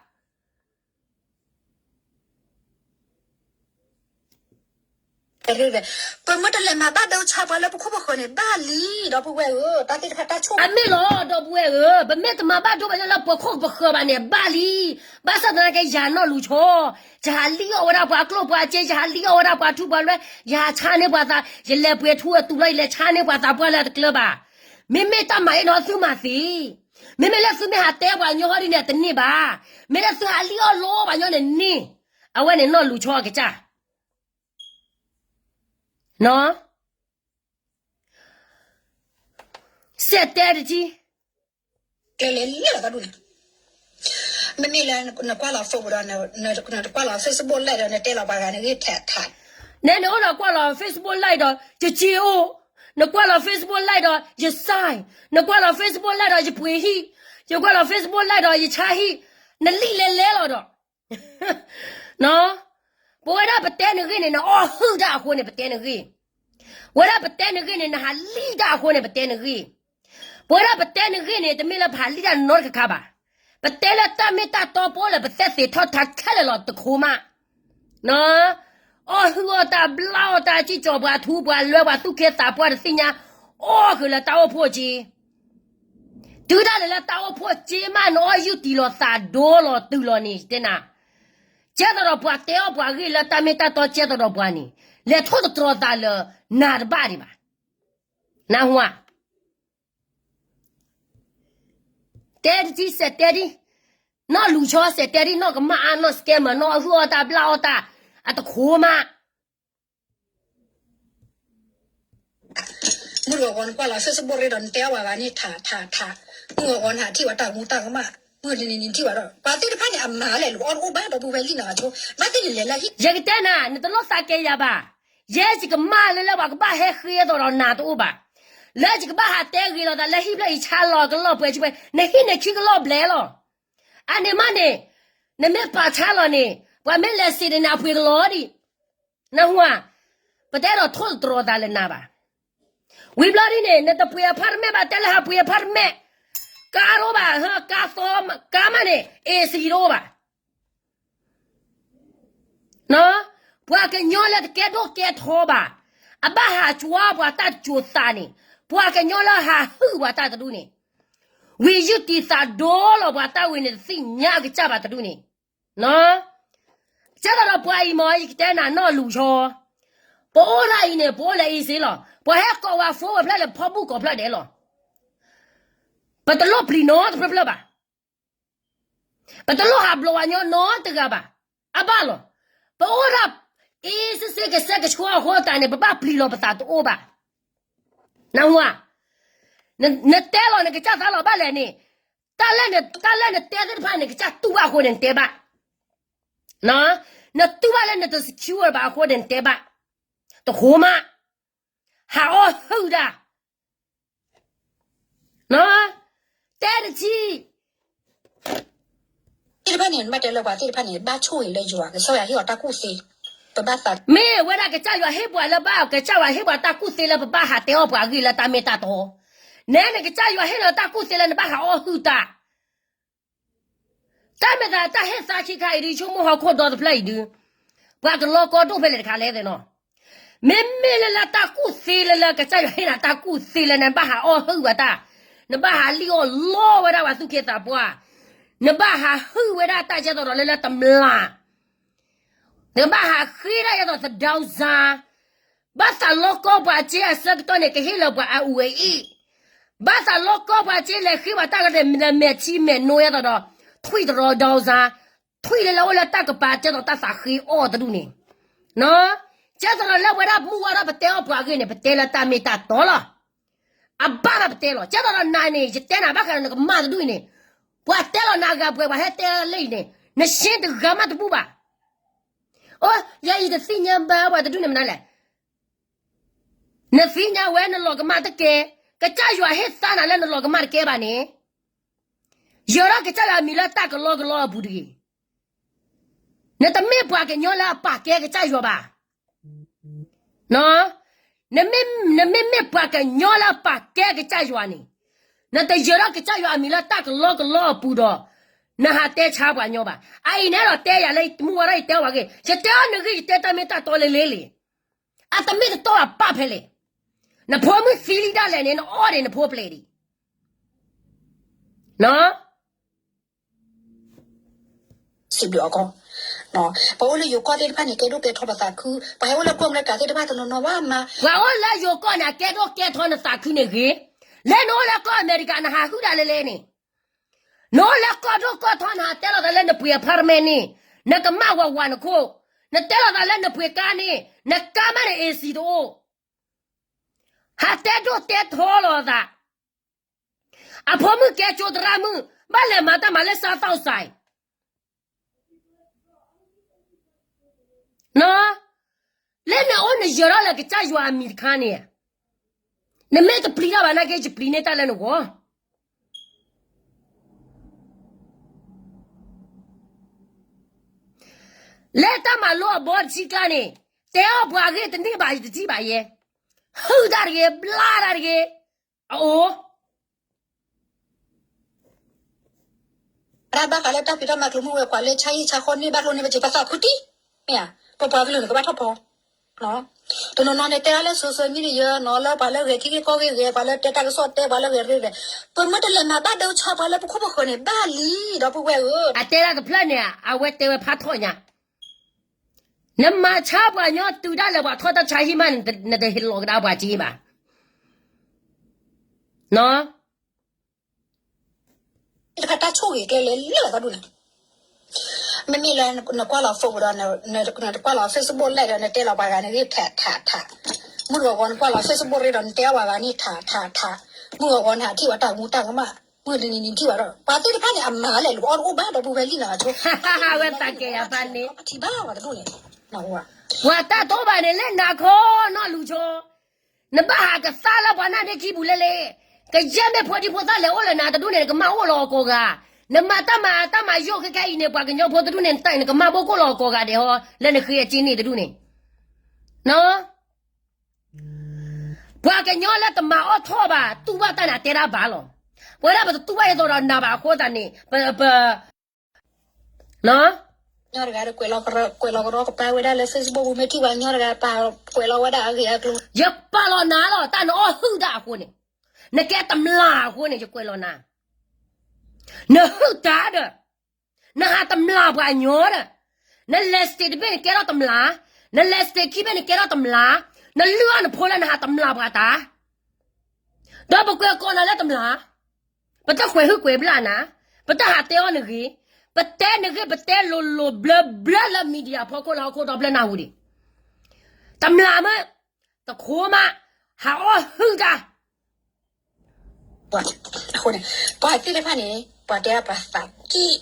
ပမ့ၢ်တလဲၤမၤဘၣ်ဒိဆါပှၤလၢပခိၣ်ပဃၢၤန့ၣ် ဘၣ်လံ ဒီပုၢ်ဝဲၢ်ဧၢ, တၢ်သ့ၣ်တဖၣ်တၢ်ဆိၣ်ဂ့ၤ အမ့ၢ်လီၤ ဒီပုၢ်ဝဲၢ်ဧၢ, ပမ့ၢ်တမၤဘၣ်ဒိပှၤညီလၢပခိၣ်ပဃၢၤဘၣ်န့ၣ် ဘၣ်လံ. ဘၣ်ဆၣ်သနာ်က့ ယၤနီၢ်လူၤဆီ, ယဟးလံၣ်အီၣ်ဝဲဒၣ်ပှၤကျိၣ်ပှၤစ့, ယဟးလံၣ်အီၣ်ဝဲဒၣ်ပှၤထူပှၤလွဲ, ယဟးဆါန့ၢ်ပှၤသး, ယလဲၤပှ့ၤထူအတူးလီၤ ယလဲၤဆါန့ၢ်ပှၤသးပှၢ်လၢအတကျၢၤဘၣ်. မ့မ့ၢ်တၢ်မၤအ့ၣ်နီၤသုမၤသ့, မ့မ့ၢ်လၢသုမ့ၢ်ဟးတဲပှၤညီဟီဒ်န့ၣ် တန့ၢ်ဘၣ်. မ့ၢ်လၢသုဟးလံၣ်အီၣ်လိပှၤညီန့ၣ်န့ၢ်, အဝဲန့ၣ်နီၢ်လူၤဆီအကစၢ် နီၤ, စဲးတဲတထံ ကျဲလဲၤလၢတၢ်ဒူၣ်န့ၣ်, မ့မ့ၢ်လၢနကွၢ်လီၤ phone ဒီး နကွၢ်လီၤ Facebook Live ဒီး နတဲလီၤပှၤဂၤနဂ့ၢ်ထဲးထဲး, နဲနအိၣ်ဒီးကွၢ်လီၤ Facebook Live ဒီး ယစ့အိၣ်, နကွၢ်လီၤ Facebook Live ဒီး ယစၢ်, နကွၢ်လီၤ Facebook Live ဒီး ယပှ့ၤဟံၣ်, ယကွၢ်လီၤ Facebook Live ဒီး ယဆါဟံၣ်, နလံၣ်လဲၤလဲၤလီၤဒီး ပဝဲဒၣ်ပတဲနဂ့ၢ်န့ၣ် နအီၣ်ဟုၣ်တၢ်အဃိန့ၣ် ပတဲနဂ့ၢ်, ပဝဲဒၣ်ပတဲနဂ့ၢ်န့ၣ် နဟးလံၣ်တၢ်အဃိန့ၣ် ပတဲနဂ့ၢ်, ပဝဲဒၣ်ပတဲနဂ့ၢ်န့ၣ် တမ့ၢ်လၢပဟးလံၣ်တၢ်နီတခါခါဘၣ်. ပတဲလၢတၢ်မ့ၢ်တၢ်တီပအိၣ်လၢပသက်သေထီၣ်ထါခဲလၢာ်လီၤတခိမး အီၣ်ဟုၣ်အီၣ်တၢ် ဘျါအီၣ်တၢ် စံၣ်ကၠီၤပှၤထူပှၤလွဲပှၤသူၣ်က့သးပှၢ်တသ့ၣ်ညါ, အီၣ်ဃုာ်လၢတၢ်အိၣ်ဖှိၣ်စ့ တုၤဒၣ်လဲာ်လၢတၢ်အိၣ်ဖှိၣ်စ့မး နအီၣ်ယုၢ်တံၢ်လီၤသးဒိလီၤတုၤလီၤန့ၣ် တဲနၤ, ကဲသိးဒီးပှၤတဲအီၣ်ပှၤဂ့ၢ်လၢတၢ်မ့ၢ်တၢ်တီကဲသိးဒီးပှၤန့ၣ်, လဲၤထိၣ်သတြီၤသးလၢနၤတဘၣ်ဒံးဘၣ်. နၢ်ဟူဧါ, တဲတထံ စဲးတဲဒံ, နီၢ်လူၤဆီစဲးတဲဒံ နီၢ်ကမၣ်အါ နီၢ် scammer နီၢ်အီၣ်ဟုၣ်အီၣ်တၢ် ဘျါအီၣ်တၢ် အတခိမး မုၢ်တဂီၤဂီၤနကွၢ်လီၤ Facebook ရ့ဒီးနတဲအီၣ်ပှၤဂၤန့ၣ်ထးထးထး, မုၢ်ဂီၤဂီၤနဟးထံၣ်ဝဲတၢ်မူတၢ်ကမၣ်, မုၢ်တနံၤနံၤနထံၣ်ဝဲဒီး ပှၤသ့ၣ်တဖၣ်န့ၣ် အမၤလဲၣ် လူၤအီၣ်တအိၣ်ဘၣ် ဒီပုၢ်ဝဲၢ်လံၣ်နၤအဆိ ဘၣ်သ့ၣ်နလဲၤလၢဟံၣ် ယကတဲနၤ နတလိၣ်သးကဲယၤဘၣ်. ယဲယကမၣ်လၢလၢပှၤကဘၣ်ဟဲဃ့အသိးဒီးနၤတအိၣ်ဘၣ်. လၢယကဘၣ်ဟးတဲဂ့ၤလိာ်သးလၢဟံၣ်ဖျၢၣ်အံၤဆါလီၤကလီၢ်ပှဲၤဆံပှဲၤ နဟံၣ်န့ၣ်ခံကလီၢ်ဘျဲၣ်လီၤ. အန့ၣ်မးန့ၣ် နမ့ၢ်ပာ်ဆါလီၤန့ၣ် ပှၤမ့ၢ်လဲၤစံးန့ၣ် အပှ့ၤကလီၤဒံး နၢ်ဟူဧါ, ပတဲဒီးထိၣ်သတြီၤသးလၢနၤဘၣ်. ဝံၤဘျီဒ်န့ၣ် နတပှ့ၤ apartment ဘၣ် တဲလၢဟးပှ့ၤ apartment, ကါတအိၣ်ဘၣ်, ကါသီ, ကါမးန့ၣ် AC တအိၣ်ဘၣ်. ပှၤကညီလၢတကဲဒိၣ်ကဲထီဘၣ်, အဘၣ်ဟးကွၢ်ပှၤတၢ်ကိၤသးန့ၣ်, ပှၤကညီလၢဟးဟုၣ်ပှၤတၢ်တဒူၣ်န့ၣ်, ဝံၤယုၢ်တံၢ်သးဒိလီၤပှၤတၢ်ဝံၤန့ၣ် တသ့ၣ်ညါအကစၢ်ဘၣ်တဒူၣ်န့ၣ် ကဲသိးဒီးပှၤအံၤမ့ၢ် ယကတဲနၤနီၢ်လူၤဆီ, ပအိၣ်ဒၣ်အံၤန့ၣ် ပအိၣ်လၢ easy လီၤ. ပှၤဟဲကိးဝဲ phone ဝဲဖျၢၣ်လဲၣ် ဖီဘူၣ်ကိးဖျၢၣ်ဒဲးလီၤ. ပတလိၣ်ပျံၤနီတဖျၢၣ်ဖျၢၣ်ဘၣ်. ပတလိၣ်ဟးဘျီဝဲညီနီတဂၤဘၣ်. အဘၣ်လီၤ. ပအိၣ်ဒၣ် easy ကစဲကဆှီအဃိသတးန့ၣ် ပဘၣ်ပျံၤလီၤပသးတအိၣ်ဘၣ်. နၢ်ဟူဧါ, နတဲလီၤနကစၢ်သးလီၤဘၣ်လဲၣ်န့ၣ်, တၢ်လၢနတဲသ့ၣ်တဖၣ်န့ၣ် ကစၢ်တူၢ်ဘၣ်အဃိန့ၣ် နတဲဘၣ်. နတူၢ်ဘၣ်လၢနတ secure ဘၣ်အဃိန့ၣ် နတဲဘၣ်. တဃိမး, ဟးအီၣ်ဟုၣ်ဒၣ် တဲတထံၣ် သ့ၣ်တဖၣ်န့ၣ် နဘၣ်တဲလၢပှၤသ့ၣ်တဖၣ်န့ၣ် ဘၣ်ဆိၣ်ဂ့ၤလၢယွၤ ကစၢ်ယွၤဟ့ၣ်အီၤတၢ်ကူၣ်သ့, ပဘၣ်သး မ့ၢ်ဝဲဒၣ်ကစၢ်ယွၤဟ့ၣ်ပှၤလၢဘၣ် ကစၢ်ယွၤဟ့ၣ်ပှၤတၢ်ကူၣ်သ့လၢပဘၣ်ဟးတဲအီၣ်ပှၤအဂ့ၢ်လၢတၢ်မ့ၢ်တၢ်တီ, နဲနကစၢ်ယွၤဟ့ၣ်နၤတၢ်ကူၣ်သ့လၢနဘၣ်ဟးအီၣ်ဟုၣ်တၢ် တၢ်မ့ၢ်သးတၢ်ဟ့ၣ်သါခံခါအံၤဒုး ဆိကမိၣ်ဟီၣ်ခိၣ်ဒီတဖျၢၣ်အံၤဒုး, ပှၤကလီကီဒိၣ်ဖဲလဲၣ်တခါလဲၣ်သ့ၣ်နီၤ, မ့မ့ၢ်လၢလၢတၢ်ကူၣ်သ့လၢလၢကစၢ်ယွၤဟ့ၣ်နၤတၢ်ကူၣ်သ့လၢနဘၣ်ဟးအီၣ်ဟုၣ်ဝဲတၢ်, နဘၣ်ဟးလံၣ်အီၣ်လီဝဲဒၣ်ပှၤသူၣ်က့သးပှၢ်, နဘၣ်ဟးဟုၣ်ဝဲဒၣ်တၢ်ကဲသိးဒီးလၢလၢတမျၢ် နဘၣ်ဟးဃ့ဒၣ်ယဲသိးသဒၢစါ, ဘၣ်သးလီကီပှၤစ့အဆၢကတီၢ်န့ၣ် ကဟ့ၣ်လၢပှၤအအူအအ့ၣ်, ဘၣ်သးလီကီပှၤစ့လဲၤဃ့ပှၤတၢ်ကဒဲး မဲာ်ထံမဲာ်နိယဲသိးဒီး ထွံၣ်တရီဒီစါ, ထွံၣ်လၢလၢအိၣ်လၢတၢ်ကပၤ ကဲသိးတၢ်သးဃ့အီၣ်တဒူၣ်န့ၣ်, ကဲသိးဒီးလၢဝဲဒၣ်မုၢ်ဝါထီၣ်ပတဲအီၣ်ပှၤအဂ့ၢ်န့ၣ် ပတဲလၢတၢ်မ့ၢ်တၢ်တီလီၤ. အဘၣ်ဒီးပတဲလီၤ. ကဲသိးဒီးနၤန့ၣ် ယတဲနၤဘၣ်ဃးဒီးနကမၣ်တဒူၣ်အံၤန့ၣ်, ပှၤတဲလီၤနၤဂၤပှဲၤ ပှၤဟဲတဲလၢအံၤန့ၣ် နရှ့တဂၤမးတဘူၣ်ဘၣ်. အိ ယဲယတသ့ၣ်ညါဘၣ်ပှၤတဒူၣ်န့ၣ်မနုၤလဲၣ်. နသ့ၣ်ညါဝဲနလီၤကမၣ်တကဲ, ကစၢ်ယွၤဟ့ၣ်သါနၤလၢနလီၤကမၣ်တကဲဘၣ်န့ၣ်, ယၢၤထီၣ်ကစၢ်ယွၤအမံၤလၢတၢ်ကလီကလီအပူၤတဂ့ၤ. နတမ့ၢ်ပှၤကညီလၢအပာ်ကဲကစၢ်ယွၤဘၣ်. နမ့မ့ၢ်ပှၤကညီလၢအပာ်ကဲကစၢ်ယွၤန့ၣ်, နတယၢၤထီၣ်ကစၢ်ယွၤအမံၤလၢတၢ်ကလီကလီအပူၤဒီး, နဟးတဲဆါပှၤညီဘၣ်. အအံၤန့ၣ်ဒီးတဲယၤလၢမုၢ်ဝါထီၣ်ယတဲအီၣ်ပှၤဂ့ၢ်, ယတဲအီၣ်နဂ့ၢ် ယတဲတၢ်မ့ၢ်တၢ်တီလၢလ့လ့ၣ်. အတမ့ၢ်တတီဘၣ်ပာ်ဖဲလဲၣ်. နဖိမုၣ်သံလံဒၣ်လဲာ်န့ၣ် နအီၣ်ဒံးနဖိပျဲၢ်ဒံး. စံးဘျုးအီၤကီး, ပှၤအိၣ်လၢယိၤကီၢ်သ့ၣ်တဖၣ်န့ၣ် ကဲဒိၣ်ကဲထီပသးခု, ပှၤဟဲအိၣ်လၢကီၢ်အမဲရကၤသ့ၣ်တဖၣ်တနီၤနီၤဘၣ်မး, ပှၤအိၣ်လၢယိၤကီၢ်န့ၣ် အကဲဒိၣ်ကဲထီနသးခုန့ၣ်ဂ့ၤ, လၢနအိၣ်လၢကီၢ်အမဲရကၤ နဟးဟုၣ်ဒၣ်လဲာ်လဲၣ်န့ၣ်, နအိၣ်လၢကီၢ်ဒိၣ်ကီၢ်ထီ နဟးတဲလီၤသးလၢနပှ့ၤ apartment န့ၣ်, နကမၣ်ဝးဝးနခိၣ်, နတဲလီၤသးလၢနပှ့ၤကါန့ၣ်, နကါမးန့ၣ် AC တအိၣ်, ဟးတဲဒိၣ်တဲထီလီၤသး အဖိမုၣ်ကဲကၠိသရၣ်မုၣ် ဘၣ်လဲၤမၤတၢ်မၤလၢစါသီၣ်စဲး, လၢနအိၣ်နယၢၤထီၣ်လၢကစၢ်ယွၤအမံၤတခါန့ၣ်, နမ့ၢ်တပျံၤတၢ်ဘၣ်နာ်က့ ယပျံၤန့ၢ်တၢ်လၢနဂီၢ် လၢတၢ်မၤလိအဘီတဆံကျါန့ၣ်, တဲအီၣ်ပှၤအဂ့ၢ်တန့ၢ်ဘၣ်ယတထံၣ်ဘၣ်ယဲ, ဟုၣ်တၢ်တဂ့ၤ ဘျါတၢ်တဂ့ၤ, အအိၣ် တၢ်ဘၣ်ဃးလၢတၢ်ဖံးတၢ်မၤကျိၤမုၢ်ဝဲ ပှၤလၢဆါဟံၣ်ဆါဃီန့ၢ်ဘၣ်ကျိၤန့ၣ် ပစံးပသးခုတံၢ်, မ့ၢ်ဧါ, ပပှၤကလုာ်န့ၣ်ကဘၣ်ထီၣ်ဖီ တနီၤနီၤန့ၣ် တဲအါလၢ social media နီၤ လၢပှၤလၢဂဲၤထံဂ့ၢ်ကီၢ်ဂ့ၢ်ဂဲၤ ပှၤလၢတဲတၢ်ကစီၣ်တဲ ပှၤလၢဂဲၤရ့ဂဲၤ, ပမ့ၢ်တလဲၤမၤဘၣ်ဒိဆါပှၤလၢပခိၣ်ပဃၢၤန့ၣ် ဘၣ်လံ ဒီပုၢ်ဝဲၢ်ဧၢ, အတဲဒၣ်တဖျၢၣ်န့ၣ် အဝဲတဲဝဲဖးထီၣ်ညါ, နမၤဆါပှၤကညီတုၤဒၣ်လဲာ် ပှၤထီၣ်တၢ်ဆါဟံၣ်မးန့ၣ် နတဟ့ၣ်လီၤကဒါပှၤစ့ဘၣ် တခါတၢ်ဆိၣ်ဂ့ၤကျဲလဲၣ်လၢာ်သးဒူၣ်န့ၣ်, မ့မ့ၢ်လၢနကွၢ်လီၤ phone ဒီး နကွၢ်လီၤ Facebook လဲၣ်ဒီး နတဲလီၤပှၤဂၤန့ၣ်ဂ့ၢ်ထးထးထး, မုၢ်ဂီၤဂီၤနကွၢ်လီၤ Facebook ရ့ဒီး နတဲအီၣ်ပှၤဂၤန့ၣ်ထးထးထး, မုၢ်ဂီၤဂီၤနဟးထံၣ်ပှၤတၢ်မူတၢ်ကမၣ်, မုၢ်တနံၤနံၤထံၣ်ပှၤဒီး ပှၤသ့ၣ်တဖၣ်န့ၣ် အမၤလဲၣ် လူၤအီၣ်တအိၣ်ဘၣ်ဒီပုၢ်ဝဲၢ်လံနီၤ အဆိ, ဝဲသးကဲယၤဖးန့ၣ်, ပှၤတၢ်တိၢ်ဘၣ်န့ၣ် လၢနၤခီနီၢ်လူၤဆိ နဘၣ်ဟးကသါလၢပှၤနၢ်ဒ့ခံပူၤလဲၣ်လဲၣ်, ကယဲၢ်မ့ၢ်ဖိဒံဖိသၣ်လဲၤအိၣ်လၢနၤတဒူၣ်န့ၣ် နကမၣ်အိၣ်လီၤအကိးဂၤ, နမၤတၢ်မၤတၢ်မၤယိၣ်ခဲခဲအံၤန့ၣ် ပှၤကညီဖိတဒူၣ်န့ၣ် နတၢ်အံၤနကမၣ်ဘိၣ်ကိၣ်လီၤအကိးဂၤဒဲးဟီ လၢနဃ့အစ့န့ၣ်တဒူၣ်န့ၣ် ပှၤကညီလၢတမၤအီၣ်ထီၣ်ဘၣ် တူၢ်ဘၣ်တၢ်န့ၣ် အတဲဒၣ်ဘၣ်လီၤ. ပဝဲဒၣ်ပတတူၢ်ဘၣ်အသိးဒီးနၤဘၣ်အဃိသတးန့ၣ် ပ ပ ညီတဂၤဒီး ကွဲးလီၤကရီကပၤဝဲဒၣ်လၢ Facebook ပူၤ မ့ၢ်ထံၣ်ပှၤညီတဂၤ ပာ်ကွဲးလီၤဝဲဒၣ်အဂ့ၢ်အကျိၤ ယပာ်လီၤနၤလီၤ တၢ်နအီၣ်ဟုၣ်တၢ်အဃိန့ၣ်, နကဲတမျၢ်အဃိန့ၣ် ယကွဲးလီၤနၤ, နဟုၣ်တၢ်ဒီး နဟးတမျၢ်ပှၤကညီဒီး, န lipstick တဘ့ၣ်န့ၣ်ကဲထီၣ်တမျၢ်, န lipstick ခံဘ့ၣ်န့ၣ်ကဲထီၣ်တမျၢ်, နလုၢ်အီၣ်နဖိလၢနဟးတမျၢ်ပှၤတၢ် ဒီးပကွဲးကိးနၤလၢတမျၢ်, ပတကွဲးဟုၣ်ကွဲးဘျၣ်နၤ, ပတဟးတဲအီၣ်နဂ့ၢ်, ပတဲနဂ့ၢ် ပတဲလိၤလိၤဘျၢဘျၢလၢ media ဖီခိၣ်လၢဟီၣ်ခိၣ်ဒီဖျၢၣ်နၢ်ဟူဒံး, တမျၢ်မ့ၢ်, တခိၣ်မး, ဟးအီၣ်ဟုၣ်တၢ် အဃိန့ၣ် ပှၤသ့ၣ်တဖၣ်န့ၣ် ပှၤတဲပှၤသးက့ၣ်,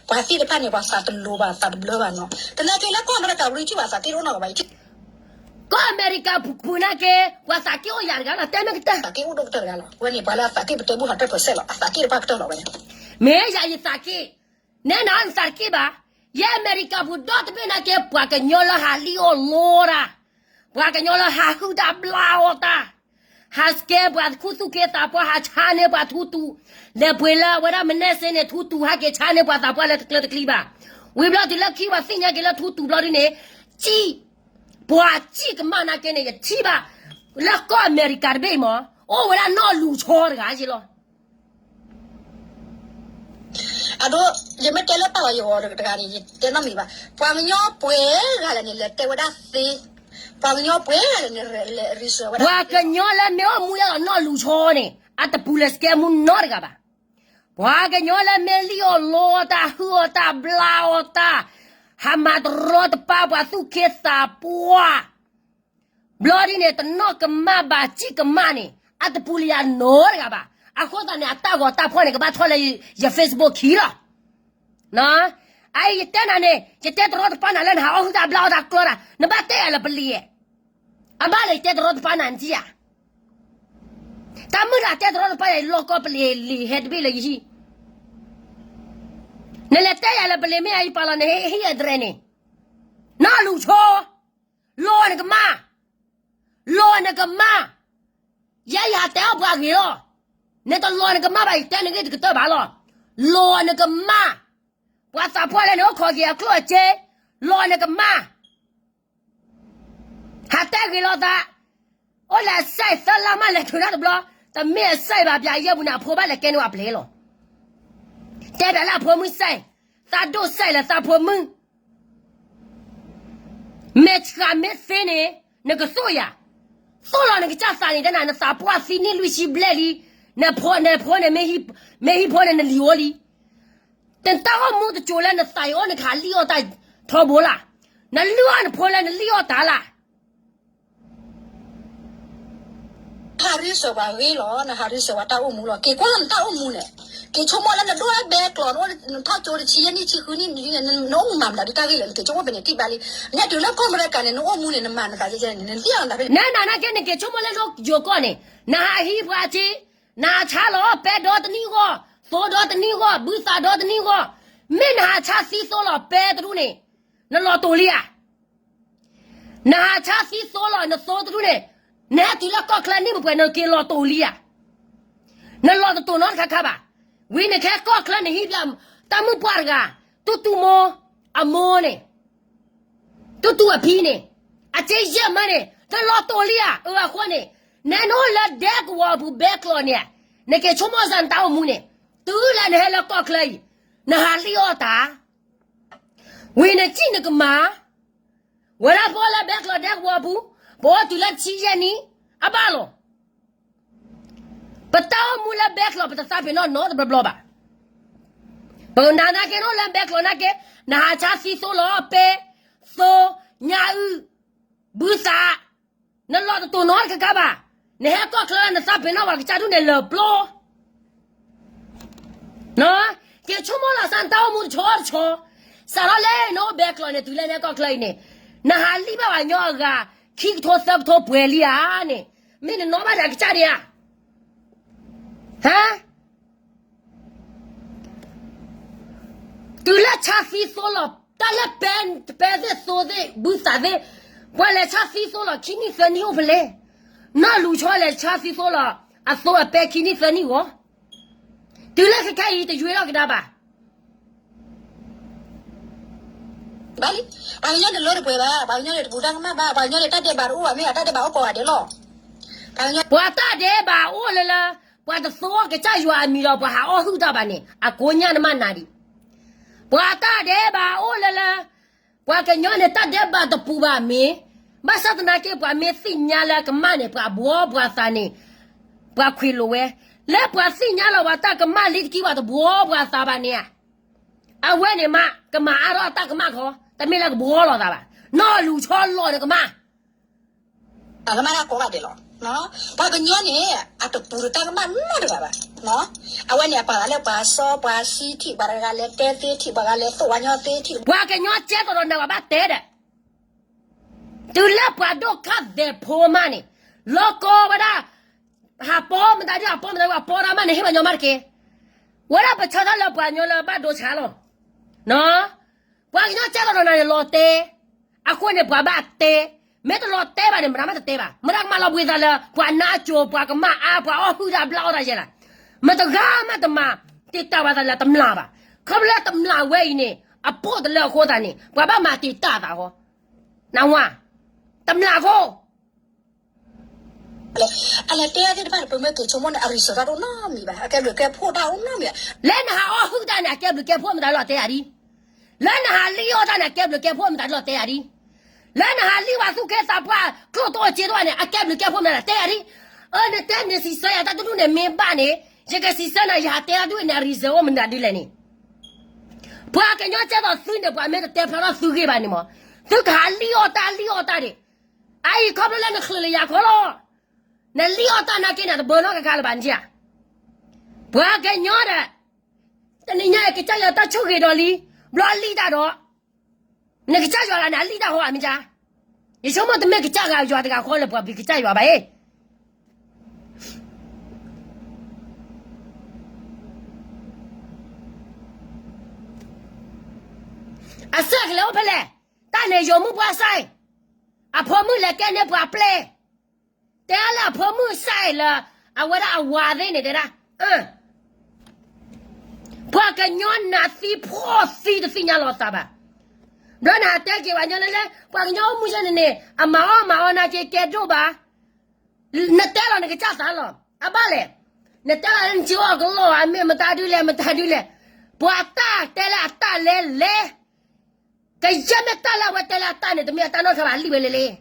ပှၤသ့ၣ်တဖၣ်န့ၣ် ပှၤသးတလိၤဘၣ် သးတဘျၢဘၣ်နီၤ, တနာ်က့လၢကီၢ်အမဲရကၤပူၤ ထံၣ်ဘၣ်သးက့ၣ်တအိၣ်နီတဂၤဘၣ်, ကီၢ်အမဲရကၤပူၤနာ်က့ ပှၤသးက့ၣ်အိၣ်ယၤတဂၤလီၤ တဲမ့ၢ်ကတၢၢ် သးက့ၣ်အိၣ်ဒိၣ်ကတၢၢ်တဂၤလီၤ, ဝဲန့ၣ်ပှၤလၢအသးက့ၣ်ပတဲဘူၣ်ဟးတၢၢ်ပၢၢ်စဲၣ်လီၤ အသးက့ၣ်တဖၣ်ကတၢၢ်လီၤဝဲန့ၣ်, မ့ၢ်ယၤယသးက့ၣ် နဲနၤနသးတက့ၣ်ဘၣ်, ယဲအမဲရကၤပူၤဒီတဘ့ၣ်နာ်က့ ပှၤကညီလၢဟးလံၣ်အီၣ်လိတၢ်, ပှၤကညီလၢဟးဟုၣ်တၢ်ဘျါအီၣ်တၢ်, ဟးစကဲပှၤခူသူၣ်က့သးပှၢ် ဟးဆါန့ၢ်ပှၤထူတူာ်, လဲၤပှ့ၤလၢအဝဲဒၣ်မနဲစ့န့ၣ် ထူတူာ်ဟဲက့ၤဆါန့ၢ်ပှၤသးပှၢ်လၢတကျၢၤတကျံဘၣ်, ဝံၤဘျီတုၤလၢခံပှၤသ့ၣ်ညါက့ၤလၢထူတူာ်ဘျီဒ်န့ၣ်, စံၣ်, ပှၤစံၣ်ကမၣ်နာ်က့န့ၣ် ယထံၣ်ဘၣ်, လၢကီၢ်အမဲရကၤတဘ့ၣ်အံၤမး, အိၣ်ဝဲဒၣ်နီၢ်လူၤဆီတဂၤယ့လီၤ အဒိ, ယမ့ၢ်တဲလၢပာ်လီၤယဂီၢ်တဂၤန့ၣ် ယတဲနီတမံၤဘၣ်. ပှၤကညီပှဲၤဂၤလဲၣ်န့ၣ် လဲၤတဲဝဲဒၣ်သ့, ပှၤကညီပှဲၤဂၤလဲၣ်န့ၣ် လဲၤရံစၢၤဝဲဒၣ်, ပှၤကညီလၢမ့ၢ်အိၣ်မူလၢအနီၢ်လူၤဆီန့ၣ် အတပူၤလဲၤစကဲမူနီတဂၤဘၣ်. ပှၤကညီလၢမ့ၢ်လံၣ်အီၣ်လိအီၣ်တၢ် ဟုၣ်အီၣ်တၢ်ဘျါအီၣ်တၢ်, ဟးမၤတရီတပါပှၤသူၣ်က့သးပှၢ် ဘျီဒ်န့ၣ် တနီၣ်ကမၣ်ဘၣ်စံၣ်ကမၣ်န့ၣ် အတပူၤလၢယၤနီတဂၤဘၣ်. အဃိသတးန့ၣ် အတၢ်ဂီၤတၢ်ဖီၣ်န့ၣ် ကဘၣ်ထီၣ်လၢယ Facebook ခံလီၤ. အအံၤယတဲနၤန့ၣ် ယတဲတရီတပါနၤလၢနဟးအီၣ်ဟုၣ်တၢ်ဘျါအီၣ်တၢ်ကျီတၢ် နဘၣ်တဲယၤလၢပလံၤ, အဘၣ်လၢယတဲတရီတပါနၤနထံၣ်ဧါ. တၢ်မုၢ်တၢ်တဲတရီတပါယၤ ယလီၢ်ကီၢ်ပလံၤလံၤဟဲတဘ့ၣ်လၢယဟံၣ်, နလဲၤတဲယၤလၢပလံၤမ့ၢ်ယပာ်လီၤနဟံၣ်အဒြဲၣ်န့ၣ်, နီၢ်လူၤဆိ လီၤနကမၣ်, လီၤနကမၣ်, ယဲယဟးတဲအီၣ်ပှၤဂ့ၤလီၤ, နတလီၤနကမၣ်ဘၣ် ယတဲနဂ့ၢ်တကတၢၢ်ဘၣ်လီၤ. လီၤနကမၣ်, ပှၤသးပှၢ်လၢနအိၣ်ခိးက့ၤအကျိၣ်အစ့, လီၤနကမၣ်. ဟးတဲဂ့ၤလိာ်သး, အိၣ်လၢအစဲးသၢလါမးလဲၤထုးတၢ်တဘျီ, တမ့ၢ်အစဲးဘၣ် ပၠးယဲၢ်ပူၤန့ၣ် အဖိဘၣ်လဲၤကဲန့ၢ်ဝဲအပျဲၢ်လီၤ. တဲပၠးလၢအဖိမုၣ်စဲး, သးဒိၣ်စဲးလၢသးဖိမုၣ် မဲာ်ဆှးမ့ၢ်သ့န့ၣ်, နကသိၣ်ယၤ, သိၣ်လီၤနကစၢ်သးန့ၣ် တဲနၤ နသးပှၢ်သံနံၣ်လွံၢ်ဆံဘျဲၣ်လံ, နဖိနဖိန့ၣ် မ့ၢ်ဟံၣ်ဖိန့ၣ် နလံၤအိၣ်လံ. တၢ်အိၣ်မူတစိၤလၢနသးအံၤအိၣ် နကဟးလံၣ်အီၣ်တၢ်ထီဘိလၢ်, နလုၢ်အီၣ်နဖိလၢနလံၣ်အီၣ်တၢ်လၢ်. ဟးရံစၢၤပှၤဂ့ၢ်လီၤ, နဟးရံစၢၤပှၤတၢ်အိၣ်မူလီၤ. က့ၤကွၢ်နတၢ်အိၣ်မူန့ၣ်, က့ၤဆိကမိၣ်လၢနဒိၣ်ဘဲကျိး နထီၣ်ကၠိတဆံယဲၢ်နံၣ်ဆံဃုနံၣ်န့ၣ် နအိၣ်မူမၤမတၤဒ်တၢ်ဂ့ၢ်လၢ နက့ၤဆိကမိၣ်ဖဲန့ၣ်ထံၣ်ဘၣ်လံ. နဲတုၤလၢကီၢ်အမဲရကၤန့ၣ် နအိၣ်မူန့ၣ် နမၤနသးယဲၢ်န့ၣ် နသ့ၣ်ညါနသးဖဲန့ၣ် နနၤနာ်က့ နက့ၤဆိကမိၣ်လၢနအိၣ်ယိၤကီၢ်န့ၣ်, နဟးဟံးပှၤထံ, နဟးဆါလီၤပဲဒီတနံၣ်ဂီၢ်, သိဒီတနံၣ်ဂီၢ်, ဘုသးဒီတနံၣ်ဂီၢ်, မ့ၢ်နဟးဆါသံသိလီၤပဲတရူၢ်န့ၣ်, နလီၤတိာ်လံဧါ. နဟးဆါသံသိလီၤနသိတရူၢ်န့ၣ်, နဟဲတုၤလၢကီၢ်ချၢန့ၣ် မပှဲၤနက့ၤလီၤတိာ်လံဧါ. နလီၤတတိာ်နီတခါခါဘၣ်. ဝံၤနကဲကီၢ်ချၢနဟံးဘၠးတၢ်မုၣ်ပှၢ်တဂၤ, တူၢ်တူၢ်မိၢ်, အမိၢ်န့ၣ်, တူၢ်တူၢ်အဖံန့ၣ်, အက့ယဲၢ်မၢန့ၣ် တလီၤတိာ်လံဧါ. အၢ အဃိန့ၣ်, နဲနအိၣ်လၢဒဲကဝီၤအပူၤဘဲကျိးန့ၣ်, နက့ၤဆိကမိၣ်စၢ်နတၢ်အိၣ်မူန့ၣ်, တုၤလၢနဟဲလၢကီၢ်ချၢအံၤ, နဟးလံၣ်အီၣ်တၢ် ဝံၤနစံၣ်နကမၤ, ဝဲဒၣ်ပအိၣ်လၢဘဲကျိးဒဲကဝီၤအပူၤ, ပအိၣ်တုၤလၢတဆံယဲၢ်နံၣ်, အဘၣ်လီၤ. ပတၢ်အိၣ်မူလၢဘဲကျိး ပတသးပ့ၤနီၣ်နီတဘျီဘျီဘၣ်. ပကနၣ်နာ်က့နအိၣ်လၢဘဲကျိးနာ်က့, နဟးဆါသံသိလီၤပဲ, သိ, ညၣ်အုၣ်, ဘုသး, နလီၤတတိာ်နီတခါခါဘၣ်. နဟဲကီၢ်ချၢ နသးပ့ၤနီၣ်ပှၤကစၢ်ဒၣ်န့ၣ်လၢာ်ပျီ က့ၤဆိကမိၣ်လီၤစၢ်နတၢ်အိၣ်မူတဆီတဆီ, စးထီၣ်လၢနအိၣ်ဘဲကျိးန့ၣ် တုၤလၢနဟဲကီၢ်ချၢအံၤန့ၣ်, နဟးလံၣ်ဘၣ်ပှၤကညီအဂၤ ခံကထိသၢကထိပှဲၤလံဧါန့ၣ်, မ့ၢ်နနီၣ်ဘၣ်ဒၣ်ကစၢ်ဒံးဧါ. ဟါ တုၤလၢဆါသံသိလီၤ တၢ်လၢပဲ, ပဲသ့ၣ်သိသ့ၣ် ဘုသးသ့ၣ်, ပှၤလဲၤဆါသံသိလီၤခံနံၣ်သၢနံၣ်အိၣ်ဖဲလဲၣ်. နီၢ်လူၤဆီလဲၤဆါသံသိလီၤ အသိအပဲခံနံၣ်သၢနံၣ်ဂီၢ်, တုၤလၢခဲခဲအံၤတယွ့ထီၣ်ကဒါဘၣ်. ဘၣ်လံ, ပှၤကညီန့ၣ်လၢတပှဲၤဘၣ်, ပှၤကညီန့ၣ်တပူၤတၢ်ကမၣ်ဘၣ်, ပှၤကညီန့ၣ်တၢ်ဒဲးဘးတအိၣ်ဘၣ်, မ့ၢ်အတၢ်ဒဲးဘးအိၣ်ကိးဂၤဒဲးလီၤ. ပှၤတၢ်ဒဲးဘးအိၣ်လၢလၢ ပှၤတသိအီၤကစၢ်ယွၤအမံၤဒီး ပှၤဟးအီၣ်ဟုၣ်တၢ်ဘၣ်န့ၣ် အကိးညၣ်နမၢ်နၤဒံး. ပှၤတၢ်ဒဲးဘးအိၣ်လၢလၢ ပှၤကညီန့ၣ် တၢ်ဒဲးဘးတပူၤဘၣ်မ့ၢ်, ဘၣ်ဆၣ်သနာ်က့ ပှၤမ့ၢ်သ့ၣ်ညါလၢကမၣ်န့ၣ် ပှၤဘှီပှၤသးန့ၣ်, ပှၤခွံးလိာ်ဝဲ, လၢပှၤသ့ၣ်ညါလီၤပှၤတၢ်ကမၣ်လံတက့ၢ် ပှၤတဘှီပှၤသးဘၣ်န့ၣ်ဧါ. အဝဲန့ၣ်မး ကမၤအါထီၣ်အတၢ်ကမၣ်ခီ, တမ့ၢ်လၢကဘှီလိာ်သးဘၣ်. နီၢ်လူၤဆီလီၤန့ၣ်ကမၣ် အကမၣ်တၢ်ကိးဂၤဒဲးလီၤ. ပှၤကညီန့ၣ် အတပူၤတၢ်ကမၣ်နီတဂၤဘၣ်. အဝဲန့ၣ်အပာ်သးလၢပှၤစီပှၤဆှံထံး ပှၤတဂၤလဲၤတဲသ့ထံး ပှၤတဂၤလဲၤသိၣ်ပှၤညီသ့ထံး ပှၤကညီကဲသိးဒီးနၤ ပှၤဘၣ်တဲဒီး တုၤလၢပှၤဒိၣ်ခါသဲးဖိမးန့ၣ်, လီၤကီဝဲဒၣ်, ဟးပီမတၤဒု ဟးပီမတၤဒု ဟးပီတၢ်မးန့ၣ် ဟ့ၣ်ပှၤညီမးတက့ၢ်. ဝဲဒၣ်ပဆၢထၢၣ်လၢပှၤကညီလၢဘၣ်ဒိဆါလီၤ. ပှၤကညီကဲသိးဒီးနၤန့ၣ် လီၤတဲ, အဃိန့ၣ် ပှၤဘၣ်တဲ, မ့ၢ်တလီၤတဲဘၣ်န့ၣ် မတၤမးတတဲဘၣ်. မတၤကမၤလီၤဘှံးသးလၢ ပှၤနါအစိၤ ပှၤကမၣ်အါ ပှၤအီၣ်ဟုၣ်တၢ်ဘျၣ်အီၣ်တၢ်ယဲလၢ်, မတဂၤမးတမၤတံာ်တာ်ပှၤသးလၢတမျၢ်ဘၣ်. ခီဖျိလၢတမျၢ်ဝဲအံၤန့ၣ် အပိၢ်တလၢအဃိသတးန့ၣ် ပှၤဘၣ်မၤတံာ်တာ်သးဃီ, နၢ်ဟူဧါ, တမျၢ်အဃိ အလဲၤတဲသ့ၣ်တဖၣ်န့ၣ် ပမ့ၢ်က့ၤဆိကမိၣ်န့ၣ် အရံစၢၤတၢ်တအိၣ်နီတမံၤဘၣ်, အကဲဘျုးကဲဖှိၣ်တၢ်အိၣ်နီတမံၤဘၣ်. လၢနဟးအီၣ်ဟုၣ်တၢ်န့ၣ် အကဲဘျုးကဲဖှိၣ်မတၤလီၤတဲယၤဒ်, လၢနဟးလံၣ်အီၣ်တၢ်န့ၣ် အကဲဘျုးကဲဖှိၣ်မတၤလီၤတဲယၤဒ်, လၢနဟးလံၣ်ပှၤသူၣ်ကဲသးပှၢ် ကျိၣ်တအိၣ်စ့တအိၣ်န့ၣ် အကဲဘျုးကဲဖှိၣ်မတၤလီၤတဲယၤဒ်. အၢ နတဲန့ၣ်စံးဆၢယၤတၢ်တဒူၣ်န့ၣ် မ့ၢ်ဘၣ်န့ၣ် ယကစံးဆၢနၤ ယဟးတဲတၢ်ဒူၣ်န့ၣ် အရံစၢၤအိၣ်မနုၤဒ်လဲၣ်န့ၣ်, ပှၤကညီကဲသိးသုန့ၣ် ပှၤမ့ၢ်တတဲဖျါထီၣ်သုဂ့ၢ်ဘၣ်န့ၣ်မး, သုကဟးလံၣ်အီၣ်တၢ်လံၣ်အီၣ်တၢ်ဒံး အအံၤခီဖျိလၢနချုးလၢယၤခီလီၤ. နလံၣ်အီၣ်တၢ်နာ်က့န့ၣ် တဘၢနီတဂၤလၢၤဘၣ်န့ၣ်ဧါ. ပှၤကညီဒီး တနံၤညါအံၤ ကစၢ်ယွၤတၢ်ဆိၣ်ဂ့ၤဒီးလံ, ဘျီလံၣ်တၢ်ဒီး, နကစၢ်ယွၤဂၤန့ၣ် အလံၣ်တၢ်ဃီဧါ မ့ၢ်ကါ, ယဆိကမိၣ်တမ့ၢ်ကစၢ်ဂၤယွၤတဂၤဃီလၢပှၤဘျုးကစၢ်ယွၤဘၣ်အံၤ အစဲးကလဲၤအိၣ်ဖဲလဲၣ်, တၢ်န့ၣ်ယိၤမုၣ်ပှၢ်စၢ်အံၤ, အဖိမုၣ်လဲၤကဲန့ၢ်ပှၤပျဲၢ်, တဲလၢအဖိမုၣ်စၢ်အံၤလၢ အဝဲဒၣ်အဝၤသ့ၣ်န့ၣ်တဲဒၣ်, ပှၤကညီနးသံဖှီၣ်သံတသ့ၣ်ညါလီၤသးဘၣ်. ဘျီနဟးတဲက့ၤပှၤကညီလၢလဲၣ်, ပှၤကညီအိၣ်မူယဲန့ၣ်န့ၣ် အမၤအီၣ်မၤအီၣ်နာ်က့ကဲဒိၣ်ဘၣ်. နတဲလီၤနကစၢ်သးလီၤ. အဘၣ်လဲၣ်. နတဲလီၤလၢနစ့အီၣ်ကလီၢ် အမ့ၢ်မတၤဒုလဲၣ် မတၤဒုလဲၣ်. ပှၤတၢ်တဲလၢအတၢ်လဲၤလဲၤ ကယဲၢ်မ့ၢ်တၢ်လၢအဝဲတဲလၢအတၢ်န့ၣ် တမ့ၢ်အတၢ်နီတခါဘၣ် လံၣ်ဝဲလဲၤလဲၤ.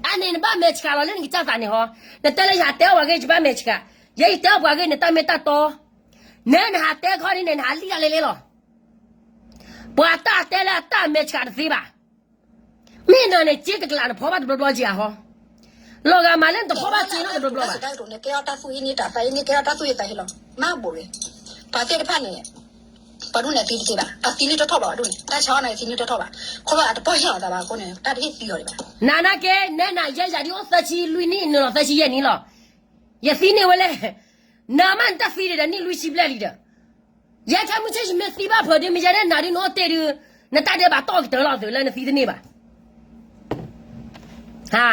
အန့ၣ်နဘၣ်မဲာ်ဆှးလီၤလၢနကစၢ်သးန့ၣ်ဟီ. နတဲလၢယဟးတဲအီၣ်ပှၤဂ့ၢ် ယဘၣ်မဲာ်ဆှး, ယဲယတဲအီၣ်ပှၤဂ့ၢ်န့ၣ် တၢ်မ့ၢ်တၢ်တီ. နဲနဟးတဲခီဒ်န့ၣ် နဟးလံၣ်တၢ်လဲၤလဲၤလီၤ. ပှၤတၢ်တဲလၢအတၢ်မဲာ်ဆှးတသ့ဘၣ်. မ့ၢ်နၤန့ၣ် စ့တကလးနဖီဘၣ်တဘျီဘျီက့ၤအဟီ, လီၤဂာ်မးလၢနတဖီဘၣ်စ့နီတဘျီဘျီဘၣ်. နကဲအီၣ်တၢ်သူၣ်အံၤန့ၣ်တၢ်သးအံၤန့ၣ် ကဲအီၣ်တၢ်သူၣ်အံၤသးဟ့လီၤ. မ့ၢ်ဘိးဂ့ၤ, ပှၤသ့ၣ်တဖၣ်န့ၣ် ပှၤဒိၣ်န့ၣ်သံတသ့ဘၣ်, အသံလံတထီၣ်ဘၣ်ပှၤဒိၣ်န့ၣ်, တၢ်ဆါအီၣ်န့ၣ်သံလံတထီၣ်ဘၣ်, ခီဖျိအတပီၢ်ယၢ်လီၤသးဘၣ်အဃိန့ၣ် တၢ်တဟ့ၣ်သံအီၤဒံးဘၣ်. နနာ်က့ နဲနၤယဲယၤဒ်အိၣ်သၢဆံလွံၢ်နံၣ် နုာ်လီၤသၢဆံယဲၢ်နံၣ်လီၤ. ယသံန့ၢ်ဝဲလဲၣ်. နမ့ၢ်နတၢ်သံဒံးဒီးနံၣ်လွံၢ်ဆံဘျဲၣ်လံဒီး ယဲခဲမုၢ်ဆ့ၣ်ယမ့ၢ်သံဘၣ်ဖုးဒုး မ့ၢ်ယဲဒၣ်နၤဒ်နအိၣ်တ့ၢ်ဒုး နတၢ်ဒဲးဘးတီၢ်ကတၢၢ်လီၤသုးလၢနသံတန့ၢ်ဘၣ်. ဟါ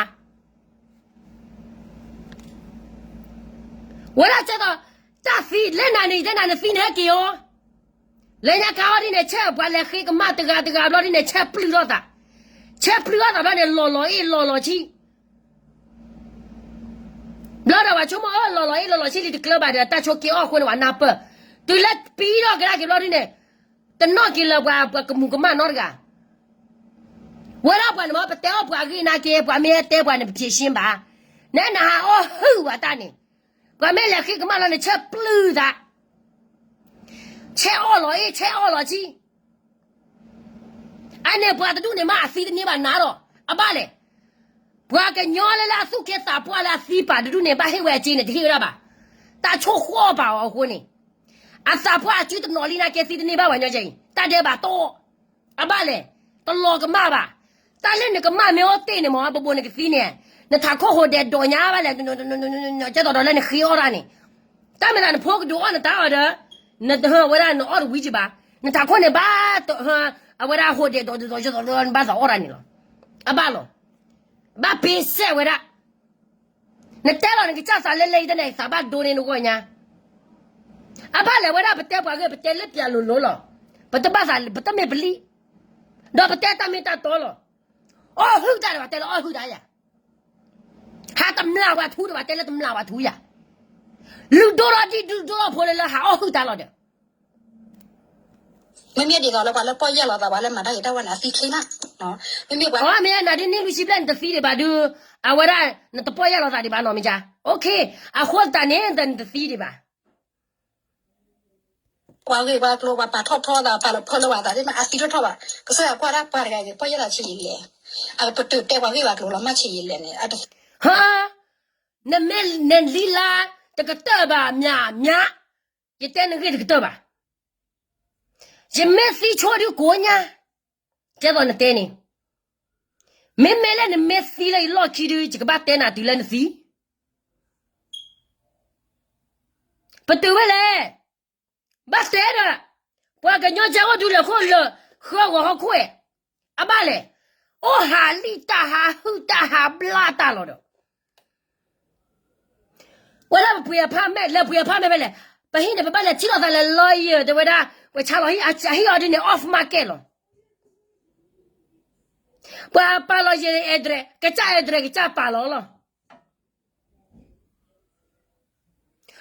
ဝဲဒၣ်ကဲသိး တၢ်သံလၢနၤန့ၣ် ယတဲနၤနသံန့ၣ်ဟဲက့ၤအီၤ, လၢညါခါအီၤဒ်န့ၣ် ဆဲးပှၤလဲၤဃ့ကမၣ်တဂၤတဂၤဘျီဒ်န့ၣ် ဆဲးပျုၢ်ထီၣ်သး, ဆဲးပျုၢ်ထီၣ်သးဘျီန့ၣ် လီၤလီၤအ့ၣ်လီၤလီၤဆံ ဘျီဒီးပှၤဆိကမိၣ်အၢ လီၤလီၤအ့ၣ်လီၤလီၤဆံလံတကျၢၤဘၣ်ဒီး တၢ်ဆိးက့အီၣ်အဃိန့ၣ် ပှၤနၢ်ပၢၢ်, တုၤလၢပံထီၣ်ကဒါက့ၤဘျီဒ်န့ၣ် တနီၣ်က့ၤလၢပှၤကမူၤကမၣ်နီတဂၤ. ဝဲဒၣ်ပှၤန့ၣ်မ့ၢ် ပတဲအီၣ်ပှၤဂ့ၢ်နာ်က့ ပှၤမ့ၢ်တဲပှၤန့ၣ် ပဖြေရှင်းဘၣ်. နဲနဟးအီၣ်ဟုၣ်ဝဲတၢ်န့ၣ်, ပှၤမ့ၢ်လဲၤဃ့ကမၣ်လီၤန့ၣ် ဆဲးပျုၢ်သး, ဆဲးအီၣ်လီၤအ့ၣ် ဆဲးအီၣ်လီၤဆံ အန့ၣ်ပှၤတဒူၣ်န့ၣ်မ့ၢ်အသံတန့ၢ်ဘၣ်နၤဒီး အဘၣ်လဲၣ်. ပှၤကညီလၢလၢအသူၣ်က့သးပှၢ်လၢအသံပာ်တဒူၣ်န့ၣ် ဘၣ်ဟ့ၣ်ဝဲအစ့န့ၣ် တဟ့ၣ်ဝဲဒၣ်ဘၣ်. တၢ်ဆိၣ်ဃီၣ်ပာ်အီၤအဃိန့ၣ် အသးပှၢ်အစုတနီၤလံနာ်က့သံတန့ၢ်ဘၣ်ပှၤညီကဲအံၤ တၢ်ဒဲးဘးတီၢ် အဘၣ်လဲၣ်. တလီၤကမၣ်ဘၣ်. တၢ်လၢနကမၣ်မ့ၢ်အိၣ်တ့ၢ်န့ၣ်မ့ၢ် ဘိးဘိးနကသံန့ၣ် နထးခိၣ်ဟိးဒဲးဒိးညါဘၣ်လဲၣ် ကဲသိးဒီးလၢနဃ့အီၣ်တၢ်န့ၣ် တၢ်မ့ၢ်သးနဖိကဒိးအီၣ်နတၢ်အီၤဒီး နတဟၢဝဲဒၣ်နအီၣ်တဝံၤကဘၣ်, နထးခိၣ်န့ၣ်ဘၣ် အဝဲဒၣ်ဟိးဒဲးဒိးဒ်သိးဒ်သိးနဘၣ်သးအီၣ်တၢ်န့ၣ်လီၤ. အဘၣ်လီၤ. ဘၣ်ပ့ၤစဲးဝဲဒၣ်. နတဲလီၤနကစၢ်သးလဲလဲအံၤတန့ၣ် သးဘၣ်ဒိန့ၢ်နဂီၢ်ညါ. အဘၣ်လဲၣ်ဝဲဒၣ်ပတဲပှၤဂ့ၢ် ပတဲလၢပျၢၤလိၤလိၤလီၤ. ပတဘၣ်သး ပတမ့ၢ်ပလံၣ်, ဒီးပတဲတၢ်မ့ၢ်တၢ်တီလီၤ. အီၣ်ဟုၣ်တၢ်ဒီးဘၣ်တဲလၢအီၣ်ဟုၣ်တၢ်ယၤ, ဟးတမျၢ်ပှၤထူဒီးဘၣ်တဲလၢတမျၢ်ပှၤထူယၤ, လုၢ်ဒိၣ်ထီၣ်ဒ်ဒုးဒိၣ်ထီၣ်ဖိလၢလၢဟးအီၣ်ဟုၣ်တၢ်လီၤဒီး မ့မ့ၢ်ဒ်သိးလၢပှၤလၢပီၢ်ယၢ်လီၤသး ပှၤလၢမၤတၢ်ဂ့ၤတၢ်ဝါန့ၣ် အသံချ့နၤ, မ့မ့ၢ်ပှၤ အမ့ၢ်နၤဒ်နံၣ်လွံၢ်ဆံဘျဲၣ်နတသံဒံးဘၣ်ဒုး, အဝဲဒၣ် နတပီၢ်ယၢ်လီၤသးဒံးဘၣ်နီၢ်မ့ၢ်ကါ, အဃိသတးန့ၣ် နတသံဒံးဘၣ်. ပှၤဂ့ၢ်ပှၤကျိၤ ပှၤပာ်ထီၣ်ထီသး ပာ်လီၤဖီလၢပှၤသး အသံထီၣ်ထီၣ်ဘၣ်. ကစၢ်ယွၤကွၢ်ဒၣ်ပှၤတဂၤဂ့ၤ ပီၢ်ယၢ်လီၤဆံးယံာ်လဲၣ်, အပတုာ်တဲပှၤဂ့ၢ်ပှၤကျိၤလီၤမၢ်ဆံးယံာ်လဲၣ်န့ၣ်, ဟါ, နမ့ၢ်နလံလါ တကတၢၢ်ဘၣ်မၠးမၠး, ယတဲနဂ့ၢ်တကတၢၢ်ဘၣ်. ယမ့ၢ်သံဆိဒုကိးညါ, ကဲသိးနတဲန့ၣ်, မ့မ့ၢ်လၢနမ့ၢ်သံလၢယလီၢ်ခံဒုး ယကဘၣ်တဲနၤတုၤလၢနသံ ပတုာ်ဝဲလဲၣ်. ဘၣ်တဲဒီး ပှၤကညီကဲအိၣ်ဒုးလဲၤခိၣ်လၢာ် ဃၢဂီၤဟီၣ်ခိၣ်အဲၣ်, အဘၣ်လဲၣ်, အိၣ်ဟးလံၣ်တၢ်ဟးဟုၣ်တၢ်ဟးဘျၣ်တၢ်လီၤဒီး ဝဲဒၣ်ပပှ့ၤအဖါမဲာ် လဲၤပှ့ၤအဖါမဲာ်ဖဲလဲၣ်, ပဟံၣ်န့ၣ် ပဘၣ်လဲၤထံၣ်လိာ်သးလၢ lawyer တဲဝဲဒၣ် ပှၤဆါလီၤဟံၣ် အဟံၣ်အီၤဒ်န့ၣ် off market လီၤ. ပှၤပာ်လီၤယဲၤ address ကစၢ် address ကစၢ်ပာ်လီၤလီၤ.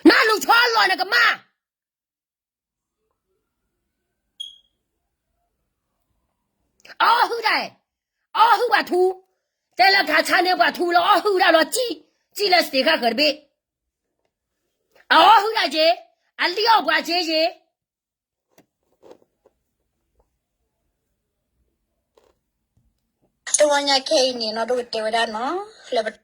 နလူၤဆီလီၤနကမၣ် အအီၣ်ဟုၣ်တၢ်, အအီၣ်ဟုၣ်ပှၤထူ, တဲလၢခါဆါန့ၢ်ပှၤထူလၢအီၣ်ဟုၣ်တၢ်လီၤ စံၣ်လၢ state ဃၣ်ဃၢၤတဘ့ၣ်, အအီၣ်ဟုၣ်တၢ်က့ၤ, အလံၣ်အီၣ်ပှၤက့ၤက့ၤ တဝီညါခဲအံၤန့ၣ်နီၢ် ဒိကတဲဝဲဒၣ်နီၢ် လၢ ဘၣ်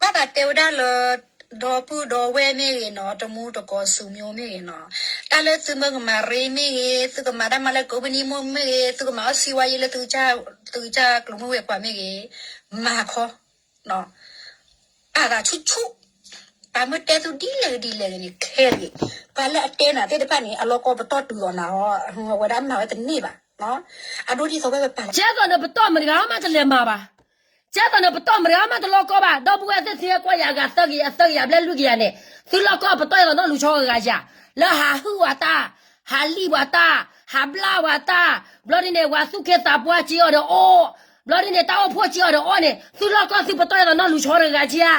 သးတဲဝဲဒၣ်လၢ ဒီပုၢ်ဒီဝဲၢ်မ့ၢ်ဂ့ၤနီၢ် တမူတကိး ဆွေမျိုး မ့ၢ်ဂ့ၤနီၢ်, တၢ်လၢသုမ့ၢ်ကမၤရ့မ့ၢ်ဂ့ၤ, သုကမၤတၢ်မၤလၢကိးပနံၣ်မိၢ်မ့ၢ်ဂ့ၤ, သုကမၤအီၣ်စံဝါယ့လၢ သုကစၢ်ကျိၤမုၣ်ဝဲၤကွာ်မ့ၢ်ဂ့ၤ, မၤခီ ပာ်သးဆူၣ်ဆူၣ်, ပှၤမ့ၢ်တဲသုဒ်လဲၣ်ဂ့ၤဒ်လဲၣ်ဂ့ၤန့ၣ် ခဲဂ့ၤ, ပှၤလၢအတဲနၤသ့ၣ်တဖၣ်န့ၣ် အလီၢ်ကီပတီၢ်တုၤအီၤနၤဟီ, ဝဲဒၣ်မၤဝဲတန့ၢ်ဘၣ်, အဒိဒ်သိးဝဲပပာ် ကဲသိးနပတီၢ်မတဂၤမးတလဲၤမၤဘၣ်, ကဲသိးနပတီၢ်မတဂၤမးတလီၢ်ကီဘၣ်, ဒီပုၢ်ဝဲၢ်သ့ၣ်သ့ကွၢ်ယၤအဂၤသၢကယၤ အသၢကယၤဘျဲၣ်လွံၢ်ကယၤန့ၣ်, သုလီၢ်ကီပတီၢ်အသိးနီၢ်လူၤဆီဂၤဂၤယၤ, လၢဟးဟုၣ်အတၢ်, ဟးလံၣ်ပှၤတၢ်, ဟးဘျၣ်ပှၤတၢ်, ဘျီဒ်န့ၣ် ပှၤသူၣ်က့သးပှၢ်က့အီၤဒီးအီၣ်, ဘျီဒ်န့ၣ် တၢ်အိၣ်ဖှိၣ်က့အီၤဒီးအီၣ်န့ၣ် သုလီၢ်ကီၢ်သုပတီၢ်ယဲသိးနီၢ်လူၤဆီတဂၤက့ဧါ,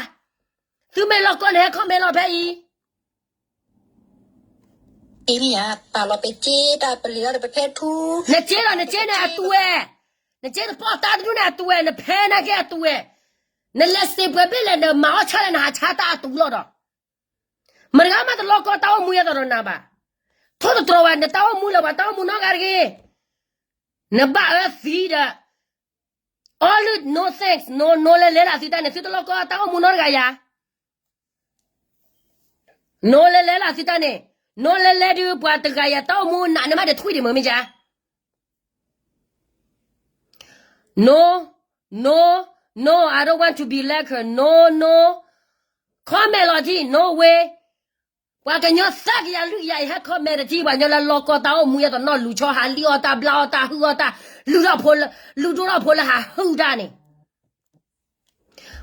သုမ့ၢ်လီၢ်ကီၢ်န့ၣ် ဟဲ comment လီၤဖဲအံၤ နက့လီၤ နက့န့ၣ်အတူးဝဲ, နက့တပီၢ်တၢ်တဒူၣ်န့ၣ်အတူးဝဲ, နဖဲနာ်က့အတူးဝဲ, နလဲၤစ့ပှဲၤဘ့ၣ်လဲၣ် နမၤအီၣ်ဆၣ်လဲၣ် နဟးဆါတၢ်အတူးလီၤဒီး, မတၤတဂၤမးတလီၢ်ကီၢ်တၢ်အိၣ်မူယဲသိးဒီးနၤဘၣ်, ထိၣ်သတြီၤဝဲ နတၢ်အိၣ်မူလၢပှၤတၢ်အိၣ်မူနီတဂၤတဂ့ၤ, နဘၣ်အၢသံဒီး အီလုၢ် no thanks, no, no လဲၤလဲၤလၢသုတၢ်န့ၣ် သုတလီၢ်ကီၢ်တၢ်အိၣ်မူနီတဂၤယၤ no လဲၤလဲၤလၢသုတၢ်န့ၣ်, no လဲၤလဲၤဒုး ပှၤတဂၤယၤတၢ်အိၣ်မူနးန့ၣ်မးဒီးထွံၣ်ဒံးမ့ၢ်မ့ၢ်ယၤ, no, no, no, I don't want to be like her, no, no, comment လီၤထံ no way, ပှၤကညီသၢကယၤလွံၢ်ကယၤအံၤ ဟဲ comment ထံ ပှၤကညီလၢလီၢ်ကီၢ်တၢ်အိၣ်မူယဲသိးနီၢ်လူၤဆီ ဟးလံၣ်အီၣ်တၢ် ဘျၣ်အီၣ်တၢ် ဟုၣ်အီၣ်တၢ်, လုၢ်ဒိၣ်ဖိလၢဟးဟုၣ်တၢ်န့ၣ်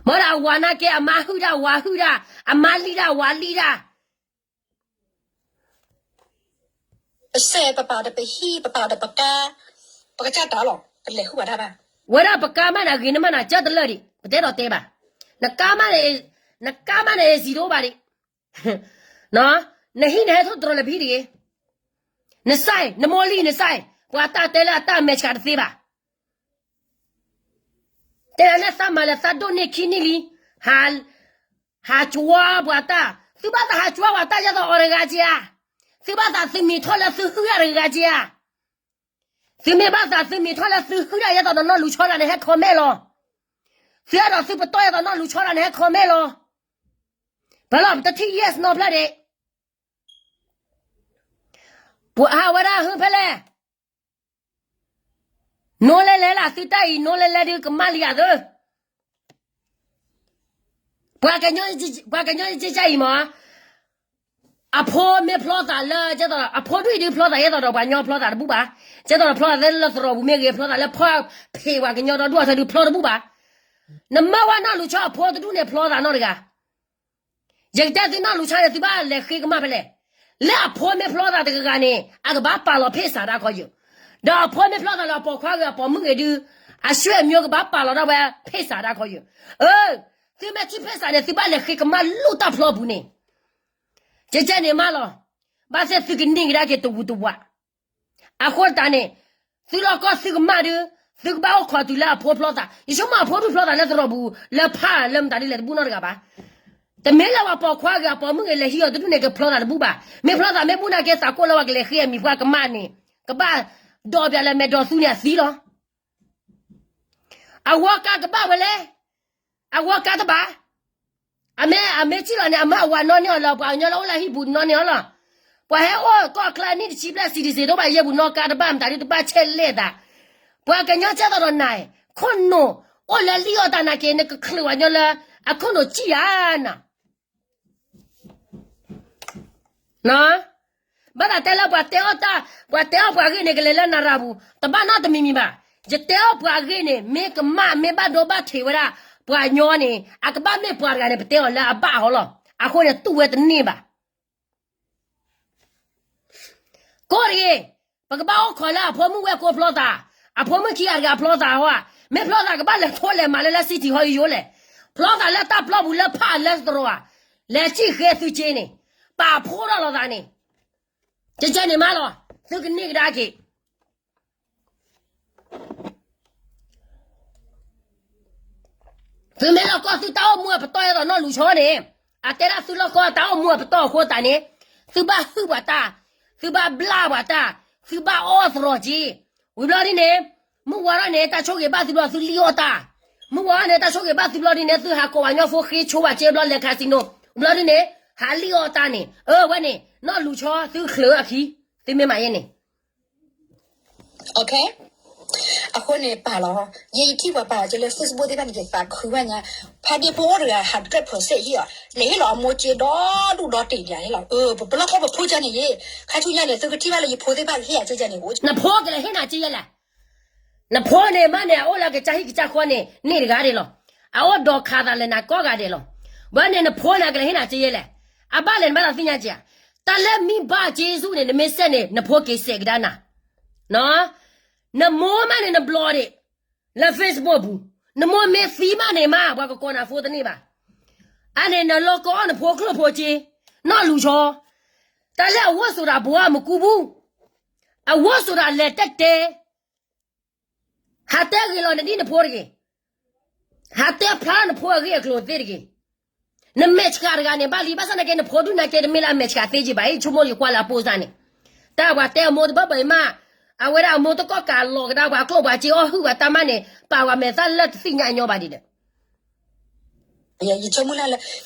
မ့ၢ်ဒီးအဝၤနာ်က့ အမါဟုၣ်တၢ် ဝၤဟုၣ်တၢ်, အမါလံၣ်တၢ် ဝၤလံၣ်တၢ်, ပစဲးပပာ်ဒီးပဟံၣ် ပပာ်ဒီးပကါ, ပကစၢ်တၢ်လီၤ ပလဲၤဟုၣ်ဘၣ်တၢ်ဘၣ်. ဝဲဒၣ်ပကါမးန့ၣ် အဂ့ၤန့ၢ်မးန့ၣ် ကၢတလၢာ်ဒံး ပတဲဒီးတဲဘၣ်, နကါမးန့ၣ်, နကါမးန့ၣ် စံးတအိၣ်ဘၣ်ဒံး, နဟံၣ်န့ၣ် ဟဲထိၣ်သတြီၤလၢပဟံၣ်တဂ့ၤ, နစဲး နမိၢ်လံၢ် နစဲး ပှၤတၢ်တဲလၢအတၢ်မဲာ်ဆှးတသ့ဘၣ် တဲနၤန့ၣ် သးမၤလၢသးဒိၣ်န့ၢ်ခံနံၣ်လံ, ဟးကွၢ်ပှၤတၢ်, သုဘၣ်သးဟးကွၢ်ပှၤတၢ်ယဲသိးအီၤတဂၤက့ဧါ, သုဘၣ်သးသုမံၤထီၣ်လၢသုဟုၣ်တၢ်တဂၤက့ဧါ, သုမ့ၢ်ဘၣ်သးသုမံၤထီၣ်လၢသုဟုၣ်တၢ်ယဲသိးဒီးနီၢ်လူၤဆီတၢ်န့ၣ် ဟဲ comment လီၤ, သုအဲၣ်ဒိးသုပတီၢ်ယဲသိးနီၢ်လူၤဆီတၢ်န့ၣ် ဟဲ comment လီၤ, ပလီၢ်ပတထံၣ် yes နီတဖျၢၣ်ဒံး ပှၤဟးဝဲဒၣ်ဟုဖဲလဲၣ်, နိလဲၤလဲၤလၢသုတၢ်အံၤ နိလဲၤလဲၤဒုးကမၣ်လံယၤသၢ, ပှၤကညီ, ပှၤကညီကကၢ်အံၤမး, အဖိမ့ၢ်ဖျီသးလၢ, အဖိဒုၣ်အံၤဒုးဖျီသးယဲသိးဒီးပှၤညီဖျီသးတဘူၣ်ဘၣ်, ကဲသိးဒီးဖျီသးလၢသရိာ်ပူၤမ့ၢ်ဂ့ၤ ဖျီသးလၢဖီဖ့းပှၤကညီဒီဒူၣ်အီၤသၢဒုးဖျီတဘူၣ်ဘၣ်, နမၢဝဲနီၢ်လူၤဆီအဖိတဒူၣ်န့ၣ်ဖျီသးနီတဂၤ ယကတဲသုနီၢ်လူၤဆီန့ၣ် သုဘၣ်လဲၤဃ့ကမၣ်ဖဲလဲၣ်, လၢအဖိမ့ၢ်ဖျီသးတဂၤဂၤန့ၣ် အကဘၣ်ပာ်လီၤဖ့ၣ်စးတၢ်ခီယုၢ်, ဒီးအဖိမ့ၢ်ဖျီသးလၢအပိာ်ခွါဂ့ၤအပိာ်မုၣ်ဂ့ၤဒုး, အဆွေမျိုးကဘၣ်ပာ်လီၤဒၣ်ဝဲဖ့ၣ်စးတၢ်ခီယုၢ်, အၢ, သုမ့ၢ်ထံၣ်ဖ့ၣ်စးန့ၣ် သုဘၣ်လဲၤဃ့ကမၣ်လိၣ်တၢ်ဖျီပူၤန့ၣ်, ကဲကဲန့ၣ်မးလီၤ, ဘၣ်သ့ၣ်သုကန့ၢ်ကဒါက့ၤတဝူးတဝး အဃိတးန့ၣ်, သုလီၢ်ကီၢ်သုကမၣ်ဒုး, သုကဘၣ်အိၣ်ခိးတုၤလၢအဖိဖျီသး, ယဆိကမိၣ်အဖိဒုးဖျီသးလၢသရိာ်ပူၤ, လၢဖးလၢမတၤဒ်လဲၣ်တဘူၣ်နီတဂၤဘၣ်. တမ့ၢ်လၢပှၤပိာ်ခွါဂ့ၤအပိာ်မုၣ်ဂ့ၤလဲၤဟံးအီၤတဒူၣ်န့ၣ် ကဖျီသးတဘူၣ်ဘၣ်. မ့ၢ်ဖျီသးမ့ၢ်ဘူၣ်နာ်က့သးကိၣ်လၢပှၤကလဲၤဃ့အမံၤပှၢ်ကမၣ်န့ၣ်, ကဘၣ်ဒီးပၠးလၢမဲာ်ဒိးသူန့ၣ်အသံလီၤ. အဝီကါကဘၣ်ဝဲလဲၣ်. အဝီကါတဘၣ်. အမ့ၢ်, အမ့ၢ်စံၣ်လီၤန့ၣ် အမၢအဝၤနီၢ်န့ၢ်အီၤလၢ ပှၤကညီလၢအိၣ်လၢဟံၣ်ပူၤနီၢ်န့ၢ်အီၤလီၤ. ပှၤဟဲအိၣ်ကီၢ်ချၢနံၣ်တဆံဘျဲၣ် စံးဒံးစ့း တအိၣ်ဘၣ်ယဲၢ်ပူၤနီၢ်ကါတဘၣ်မတၤဒုးတဘၣ်ဆဲးလဲၣ်သး. ပှၤကညီကဲသိးဒီးနၤ, ခိၣ်နူာ်အိၣ်လၢလံၣ်အီၣ်တၢ်နာ်က့ နကချုးပှၤကညီလၢအခိၣ်နူာ်စံၣ်ဧါနၤ. ဘၣ်သးတဲလၢပှၤတဲအီၣ်တၢ်, ပှၤတဲအီၣ်ပှၤဂ့ၢ်န့ၣ် ကလဲၤလၢနရၤပူၤ, တဘၣ်နီတမံၤမံၤဘၣ်. ယတဲအီၣ်ပှၤဂ့ၢ်န့ၣ် မ့ၢ်ကမၣ်မ့ၢ်ဘၣ်ဒိဘၣ်ထံးဝဲဒၣ် ပှၤကညီန့ၣ် အကဘၣ်မ့ၢ်ပှၤတဂၤန့ၣ် ပတဲအီၤလၢအဘၣ်အီၤလီၤ. အဃိန့ၣ်တူၢ်ဝဲတန့ၢ်ဘၣ်. ကိးတဂ့ၤ, ပကဘၣ်အိၣ်ခိးလၢအဖိမုၣ်ဝဲၢ်ကိးဖျီသး, အဖိမုၣ်ခံဂၤတဂၤဖျီသးဟီဧါ, မ့ၢ်ဖျီသးကဘၣ်လဲၤထိလဲၤမၤလၢလၢ city ဟီယိယိလဲၣ်. ဖျီသးလၢတၢ်ပျီပူၤလၢဖးလၢသရိာ်ဧါ, လဲၤစံၣ်ဃ့သုက့န့ၣ်, ပာ်ဖှိၣ်ထီၣ်လီၤသးန့ၣ်, ကကဲန့ၣ်မးလီၤ, သုကန့ၢ်ကဒါက့ၤ သုမ့ၢ်လီၢ်ကီၢ်သုတၢ်အိၣ်မူအပတီၢ်အသိးနီၢ်လူၤဆီန့ၣ်, အတဲဒၣ်သုလီၢ်ကီၢ်တၢ်အိၣ်မူအပတီၢ်အဃိသတးန့ၣ်, သုဘၣ်ဟုၣ်ပှၤတၢ်, သုဘၣ်ဘျၣ်ပှၤတၢ်, သုဘၣ်အီၣ်သရိာ်က့, ဝံၤဘျီဒ်န့ၣ်, မုၢ်ဝါထီၣ်န့ၣ် တၢ်ဆိၣ်ဂ့ၤဘၣ်သုဘျီသုလံၣ်အီၣ်တၢ်, မုၢ်ဝါထီၣ်န့ၣ် တၢ်ဆိၣ်ဂ့ၤဘၣ်သုဘျီဒ်န့ၣ် သုဟးကိးပှၤကညီဖိဃ့ဆိပှၤက့ဘျီလဲၤ casino, ဝံၤဘျီဒ်န့ၣ်, ဟးလံၣ်အီၣ်တၢ်န့ၣ်, အၢဝဲန့ၣ် နီၢ်လူၤဆီသုချုးအခံ, သုမ့ၢ်မၤယဲန့ၣ် အဃိန့ၣ်ပာ်လီၤ, ယဲယထံၣ်ပှၤပာ်လီၤက့လၢ Facebook သ့ၣ်တဖၣ်န့ၣ် ယသးခုဘၣ်ညါ, ဖါဒ့ဖိအိၣ်တဂၤ hundred percent ဟ့ၣ်အီၤ, လဲၤဟ့ၣ်လီၤအမိၢ်က့ဒီဒူၣ်ဒီတံၢ်ဒ်န့ၣ်လီၤ. ပလီၢ်ကီၢ်ပဖိကန့ၣ်ယဲ, ခါဆူညါန့ၣ် သုကထံၣ်ဘၣ်လၢယဖိသ့ၣ်တဖၣ်ကဟ့ၣ်ယၤကန့ၣ်, နဖိကလဲၤဟ့ၣ်နၤကယဲလဲၣ်. နဖိန့ၣ်မးန့ၣ် အအိၣ်လၢကစၢ်ဟံၣ်ကစၢ်ဃီန့ၣ် န့ၢ်တဂၤဒဲးလီၤ. အအိၣ်ဒီးခးသးလၢနၤကိးဂၤဒဲးလီၤ. ဘၣ်န့ၣ်နဖိန့ၣ် ကလဲၤဟ့ၣ်နၤကယဲလဲၣ်. အဘၣ်လဲၣ်နဘၣ်သးသ့ၣ်ညါက့ဧါ. တၢ်လၢမံဘၣ်က့ဆူၣ်န့ၣ် နမ့ၢ်စဲးန့ၣ် နဖိက့ၤစဲးကဒါနၤ, နမိၢ်မးန့ၣ်နဘျီဒံး လၢ Facebook ပူၤ, နမိၢ်မ့ၢ်သံမးန့ၣ်မး ပှၤကကိးနၤဖိတန့ၢ်ဘၣ်. အန့ၣ်နလီၤကီအီၣ်နဖိကျိၣ်ဖိက့, နီၢ်လူၤဆီ, တၢ်လၢအဝီၢ်စိးတၢ်ဘိအမူကူပူၤ, အဝီၢ်စိးတၢ်လဲၤတဲတဲ ဟးတဲဂ့ၤလီၤနဒ်နဖိတဂ့ၤ, ဟးတဲဖျါနဖိအဂ့ၢ်အကျိၤသ့တဂ့ၤ. နမဲာ်ဆှးတဂၤန့ၣ် ဘၣ်လံ ဘၣ်ဆၣ်သနာ်က့ နဖိဒုးနာ်က့တမ့ၢ်လၢအမဲာ်ဆှးသ့က့ဘၣ်အံၤ ဆိကမိၣ်ယကွၢ်လၢအပိၢ်စၢ်န့ၣ်, တၢ်ပှၤတဲအမိၢ်တဘၣ်ဘၣ်အံၤမး, အဝဲဒၣ်အမိၢ်တကီၢ်ကးလီၤကဒါပှၤကျိၣ်ပှၤစ့အီၣ်ဟုၣ်ပှၤတၢ်မးန့ၣ် ပာ်ဝဲမဲာ်သၣ်လၢတသ့ၣ်ညါညီဘၣ်ဒံးဒီး ယဆိကမိၣ်လၢ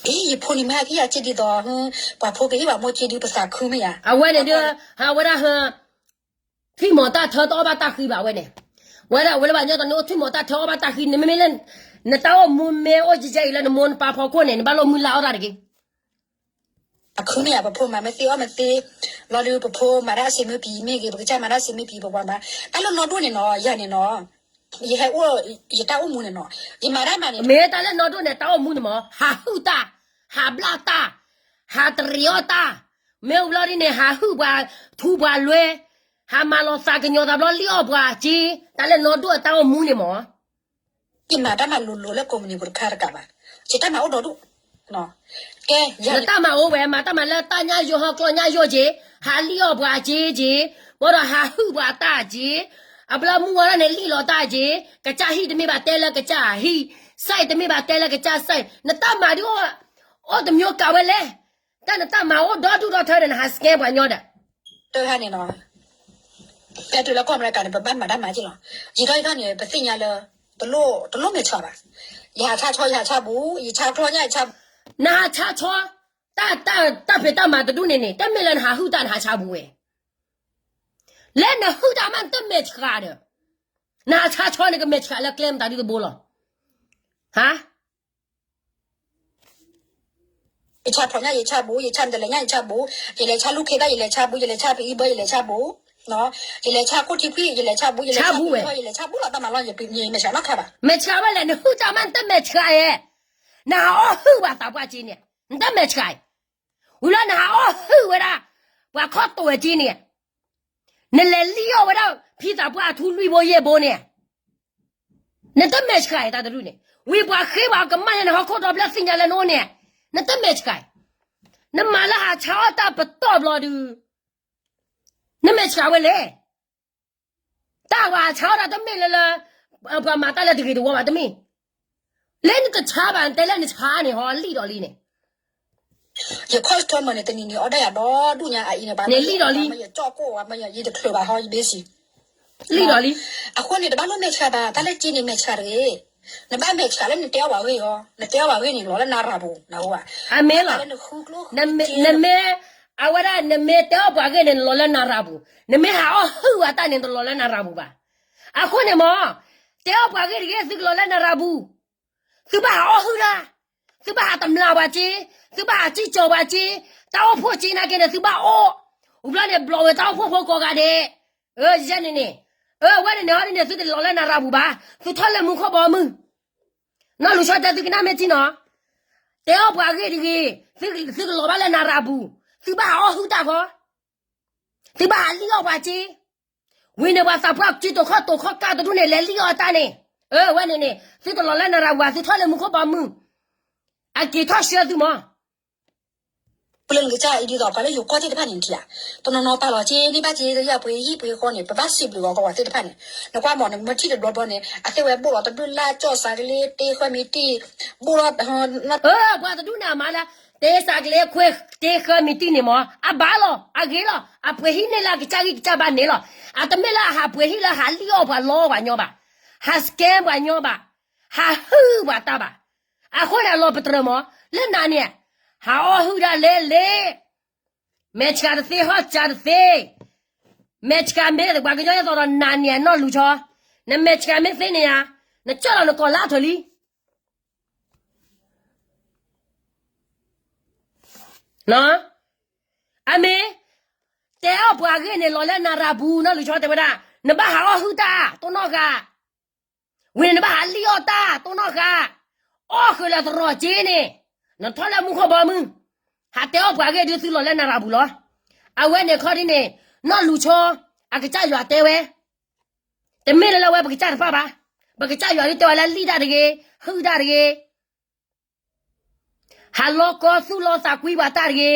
ယဖိန့ၣ်မ့ၢ်ဟဲက့ၤယၤက့ဒ်သိး ပှၤဖိကဟ့ၣ်ပှၤမိၢ်က့ဒုးပသးခုမ့ၢ်ဧါ. အဝဲန့ၣ်ဒီး ဟးဝဲဒၣ်ဟ ထွံၣ်မီၤတၢ်ထၢတအီၣ်ဘၣ်တၢ်ဃံဘၣ်ဝဲန့ၣ်, ဝဲဒၣ်ဝဲလၢပှၤကညီတနီၤအိၣ်ထွံၣ်မီၤတၢ်ထၢအီၣ်ဘၣ်တၢ်ဃံန့ၣ် မ့မ့ၢ်လၢ နတၢ်အိၣ်မူမ့ၢ်အိၣ်ကဲကဲအံၤလၢနမိၢ်နပၢ်ဖီခိၣ်န့ၣ် နဘၣ်လိၣ်မုၢ်လၢ်အီၣ်တၢ်တဂ့ၤ. အခုမ့ၢ်ဧါ ပဖိမၤမ့ၢ်သ့အီၣ်မ့ၢ်သ့, လီၤဒုးပဖိမၤတၢ်အဆံးမုၢ်ပံၤမ့ၢ်ဂ့ၤ ပကစၢ်မၤတၢ်အဆံးမုၢ်ပံၤ ပပှၤမၤ, တၢ်လၢနီၢ်ဒိၣ်န့ၣ်နီၤ ယၤန့ၣ်နီၤ, ယဟဲအိၣ် ယတၢ်အိၣ်မူန့ၣ်နီၤ, ယမၤတၢ်မၤန့ၣ် မ့ၢ်တၢ်လၢနီၢ်ဒိၣ်န့ၣ် တၢ်အိၣ်မူန့ၣ်မ့ၢ် ဟးဟုၣ်တၢ်, ဟးဘျၣ်တၢ်, ဟးတရံးအီၣ်တၢ်, မ့ၢ်အိၣ်ဘျီဒ်န့ၣ် ဟးဟုၣ်ပှၤထူပှၤလွဲ, ဟးမၤလီၤသးကညီၤသးဘျီလံၣ်အီၣ်ပှၤစ့, တၢ်လၢနီၢ်ဒိၣ်အတၢ်အိၣ်မူန့ၣ်မ့ၢ် ယမၤတၢ်မၤလိၤလိၤလၢကိးမုၢ်နံၤပူၤတခါတကးဘၣ်, ယတၢ်မၤအိၣ်ဒီဒူၣ်, ကဲ နတၢ်မၤအိၣ်ဝဲ မၤတၢ်မၤလၢတၢ်ညၣ်ယိဟီကျီၢ်ညၣ်ယိက့, ဟးလံၣ်အီၣ်ပှၤစ့က့, ဘၣ်ဒီးဟးဟုၣ်ပှၤတၢ်က့, အဘျီမုၢ်ဝါဒၣ်န့ၣ်လံၣ်လီၤတၢ်က့, ကစၢ်ဟံၣ်တမ့ၢ်ဘၣ်တဲလၢကစၢ်ဟံၣ်, စဲးတမ့ၢ်ဘၣ်တဲလၢကစၢ်စဲး, နတၢ်မၤဒ်အိၣ်, အိၣ်တမျိုးကးဝဲလဲၣ်, တၢ်နတၢ်မၤအိၣ်ဒီဒူၣ်ဒီထၢဒီး နဟးစကဲပှၤညီဒီး တၢ်ဟါန့ၣ်နီၤ, ဖဲတုၤလၢကီၢ်အမဲရကၤန့ၣ် ပဘၣ်မၤတၢ်မၤက့လီၤ, ယံာ်ထီၣ်ယံာ်ထီၣ်န့ၣ် ပသ့ၣ်ညါလၢ တလိၣ်မဲာ်ဆှးဘၣ်, ယဟးဆါဆီ ယဟးဆါဘူး, ယဆါကျီၢ်ညၣ်ယဆါ, နဟးဆါဆီ, တၢ်, တၢ်ဖံးတၢ်မၤတဒူၣ်န့ၣ်န့ၣ် တမ့ၢ်လၢနဟးဟုၣ်တၢ်နဟးဆါဘူးဝဲ, လၢနဟုၣ်တၢ်မးနတမဲာ်ဆှးဒီး, နဟးဆါဆီန့ၣ်ကမဲာ်ဆှးလၢကျဲမတၤဒ်တဘိလီၤ, ဟါ ယဆါဖီညၣ် ယဆါဘူး, ယဆါတလဲညၣ် ယဆါဘူး, ယလဲၤဆါလူၢ်ခ့တၢ် ယလဲၤဆါဘူး, ယလဲၤဆါဖံအံဘၢ ယလဲၤဆါဘူး, ယလဲၤဆါခိၣ်ထံဖှံၣ် ယလဲၤဆါဘူး, ယလဲၤဆါဘူးဝဲ, ယလဲၤဆါဘူးလီၤ တၢ်မၤလီၤ ယမဲာ်ဆှးနီတခါဘၣ်, မဲာ်ဆှးဝဲလဲၣ် နဟုၣ်တၢ်မးနတမဲာ်ဆှးဧါ, နဟးအီၣ်ဟုၣ်ဘၣ်သးပှၢ်က့န့ၣ် နတမဲာ်ဆှး, ဝံၤလၢနဟးအီၣ်ဟုၣ်ဝဲဒၣ်, ပှၤခီၣ်တိာ်ဝဲက့န့ၣ်, နလဲၤလံၣ်အီၣ်ဝဲဒၣ် ဖံသးပှၢ်အထူလွံၢ်ဘိယဲၢ်ဘိန့ၣ် နတမဲာ်ဆှးအံၤတၢ်တဒူၣ်န့ၣ်, ဝံၤပှၤဃ့ပှၤကမၣ်ညါန့ၣ် ဟီၣ်ခိၣ်ဒီဖျၢၣ်သ့ၣ်ညါလၢနအိၣ်န့ၣ်, နတမဲာ်ဆှးအံၤ, နမၤလၢဟးဆါအီၣ်တၢ်ပတီၢ်ဘျီဒုး, နမဲာ်ဆှးဝဲလဲၣ်, တၢ်ပှၤဟးဆါအီၣ်တၢ်တမ့ၢ်လၢလၢ, ပှၤမၤတၢ်လၢတဂ့ၤတဝီဘၣ်တမ့ၢ်, လၢနတဆါဘၣ် နတဲလၢနဆါန့ၣ် ဟီလံၣ်ဒီးလံန့ၣ် ယ customer န့ၣ် တနံၤန့ၣ်အီၣ်ဒၣ်ယၤဒီဒူၣ်ညါအအံၤန့ၣ် ဘၣ်န့ၣ်လံၣ်ဒီးလံ, ယကၠီၣ်ကိၣ်ဝဲ ယတချုးဘၣ်ဟီ ယဘ့ၣ်စံး, လံၣ်ဒီးလံ, အဃိန့ၣ် တဘၣ်လိၣ်မဲာ်ဆှးဘၣ် တၢ်လၢက့န့ၣ် မဲာ်ဆှးတဂ့ၤ, နဘၣ်မဲာ်ဆှးလၢနတဲအီၣ်ပှၤဂ့ၢ်အီၤ နတဲအီၣ်ပှၤဂ့ၢ်န့ၣ် လီၤလၢနရၤပူၤ နဟူဘၣ်, အမ့ၢ်လီၤ, နမ့ၢ်, အဝဲဒၣ်နမ့ၢ်တဲအီၣ်ပှၤဂ့ၢ်န့ၣ် နလီၤလၢနရၤပူၤ, နမ့ၢ်ဟးအီၣ်ဟုၣ်ဝဲတၢ်န့ၣ် တလီၤလၢနရၤပူၤဘၣ်, အဃိန့ၣ်မ့ၢ်, တဲအီၣ်ပှၤဂ့ၢ်တဂ့ၤ သုကလီၤလၢနရၤပူၤ သုဘၣ်ဟးအီၣ်ဟုၣ်တၢ်, သုဘၣ်ဟးတမျာ်ပှၤစ့, သုဘၣ်ဟးစံၣ်ကၠီၤပှၤစ့, တၢ်အိၣ်ဖှိၣ်စ့နာ်က့န့ၣ် သုဘၣ်အီၣ်, ဝံၤဘျီန့ၣ် ဘျီးဝဲတၢ်အိၣ်ဖှိၣ်ဖိကိးဂၤဒဲး, ယဲန့ၣ်န့ၣ်, အဝဲန့ၣ်န့ၣ် ဟီဒ်န့ၣ် သုတလီၤလၢနရၤပူၤဘၣ်, သုထီၣ်လၢမူခိၣ်ဘီမုၢ်, နီၢ်လူၤဆီတဲသုကနၣ်မ့ၢ်ထံနီၤ, တဲအီၣ်ပှၤဂ့ၢ်တဂ့ၤ, သုကလီၤဘၣ်လၢနရၤပူၤ, သုဘၣ်ဟးအီၣ်ဟုၣ်တၢ်ခီ သုဘၣ်ဟးလံၣ်အီၣ်ပှၤစ့, ဝံၤန့ၣ်ပှၤသးပှၢ်စ့တိာ်ခီၣ်တိာ်ခီၣ်ကၢ်တဒူၣ်န့ၣ် လဲၤလံၣ်အီၣ်တၢ်န့ၣ်, အဝဲန့ၣ်န့ၣ် သုတလီၤလၢနရၤပူၤဘၣ် သုထီၣ်လၢမူခိၣ်ဘီမုၢ်, အက့ၤထီၣ်ဆှၢသုမး ပလၢနကစၢ်အံၤဒ်သိး ပှၤလၢယိၤကီၢ်သ့ၣ်တဖၣ်န့ၣ်ထံၣ်ဧါ, တနီၤနီၤပာ်လီၤက့ၤန့ၢ်ဘၣ်က့ၤ ယပှ့ၤဟံၣ်ပှ့ၤဃီန့ၣ် ပဘၣ်စံးဘျုးဂီၤကီးပှၤသ့ၣ်တဖၣ်န့ၣ်, နကွၢ်မး နမ့ၢ်ထံၣ်တဘျီဘျီန့ၣ် အသ့ၣ်ဝဲဘိၣ်လီၤတဘျုးလၢ် ကၠီၣ်စးကလ့ တ့ဃၢမံၤတံၢ်, ဘိၣ်လီၤ ပှၤတဒူၣ်န့ၣ်အမါလၢ တ့စးကလ့ခွဲ တ့ဃၢမံၤတံၢ်န့ၣ်မး အဘၣ်လီၤ အဂ့ၤလီၤ အပှ့ၤဟံၣ်န့ၢ်လၢအကစၢ်ဂံၢ်ကစၢ်ဘါန့ၣ်လီၤ. အတမ့ၢ်လၢအဟးပှ့ၤဟံၣ်လၢဟးလံၣ်အီၣ်ပှၤလီပှၤညီဘၣ်, ဟး scam ပှၤညီဘၣ်, ဟးဟုၣ်ပှၤတၢ်ဘၣ်. အဃိန့ၣ် အလီၤပတြၢၤမး လၢနၤန့ၣ် ဟးအီၣ်ဟုၣ်ဒၣ်လဲာ်လဲာ်, မဲာ်ဆှးတသ့ဟီၣ်ဆှးတသ့, မဲာ်ဆှးမ့ၢ်ပှၤကညီအသိးဒီးနၤန့ၣ်နီၢ်လူၤဆီ, နမဲာ်ဆှးမ့ၢ်သ့န့ၣ်ဧါ, နကၠီၣ်လီၤနကိာ်လၢအထၢၣ်လံ အမ့ၢ် တဲအီၣ်ပှၤဂ့ၢ်န့ၣ် လီၤလၢနၤရၤပူၤ နီၢ်လူၤဆီတဲဝဲဒၣ်, နဘၣ်ဟးအီၣ်ဟုၣ်တၢ် တိၢ်နီၣ်ဃာ်, ဝံၤန့ၣ်နဘၣ်ဟးလံၣ်အီၣ်တၢ် တိၢ်နီၣ်ဃာ်, အီၣ်ဃုာ်လၢသရိာ်က့န့ၣ်, နထီၣ်လၢမူခိၣ်ဘီမုၢ်, ဟးတဲအီၣ်ပှၤဂ့ၢ်ဒုးသုလီၤလၢနၤရၤပူၤလီၤ အဝဲန့ၣ်ခီဒ်န့ၣ် နီၢ်လူၤဆီ အကစၢ်ယွၤတဲဝဲ, တမ့ၢ်လၢလၢအဝဲပကစၢ်တဖၣ်ဘၣ်, ပကစၢ်ယွၤဒ်တဲဝဲလၢလံၣ်တၢ်တဂ့ၤ, ဟုၣ်တၢ်တဂ့ၤ, ဟးလီၤကီသူၣ်လီၤသးကွံပှၤတၢ်တဂ့ၤ တဲအ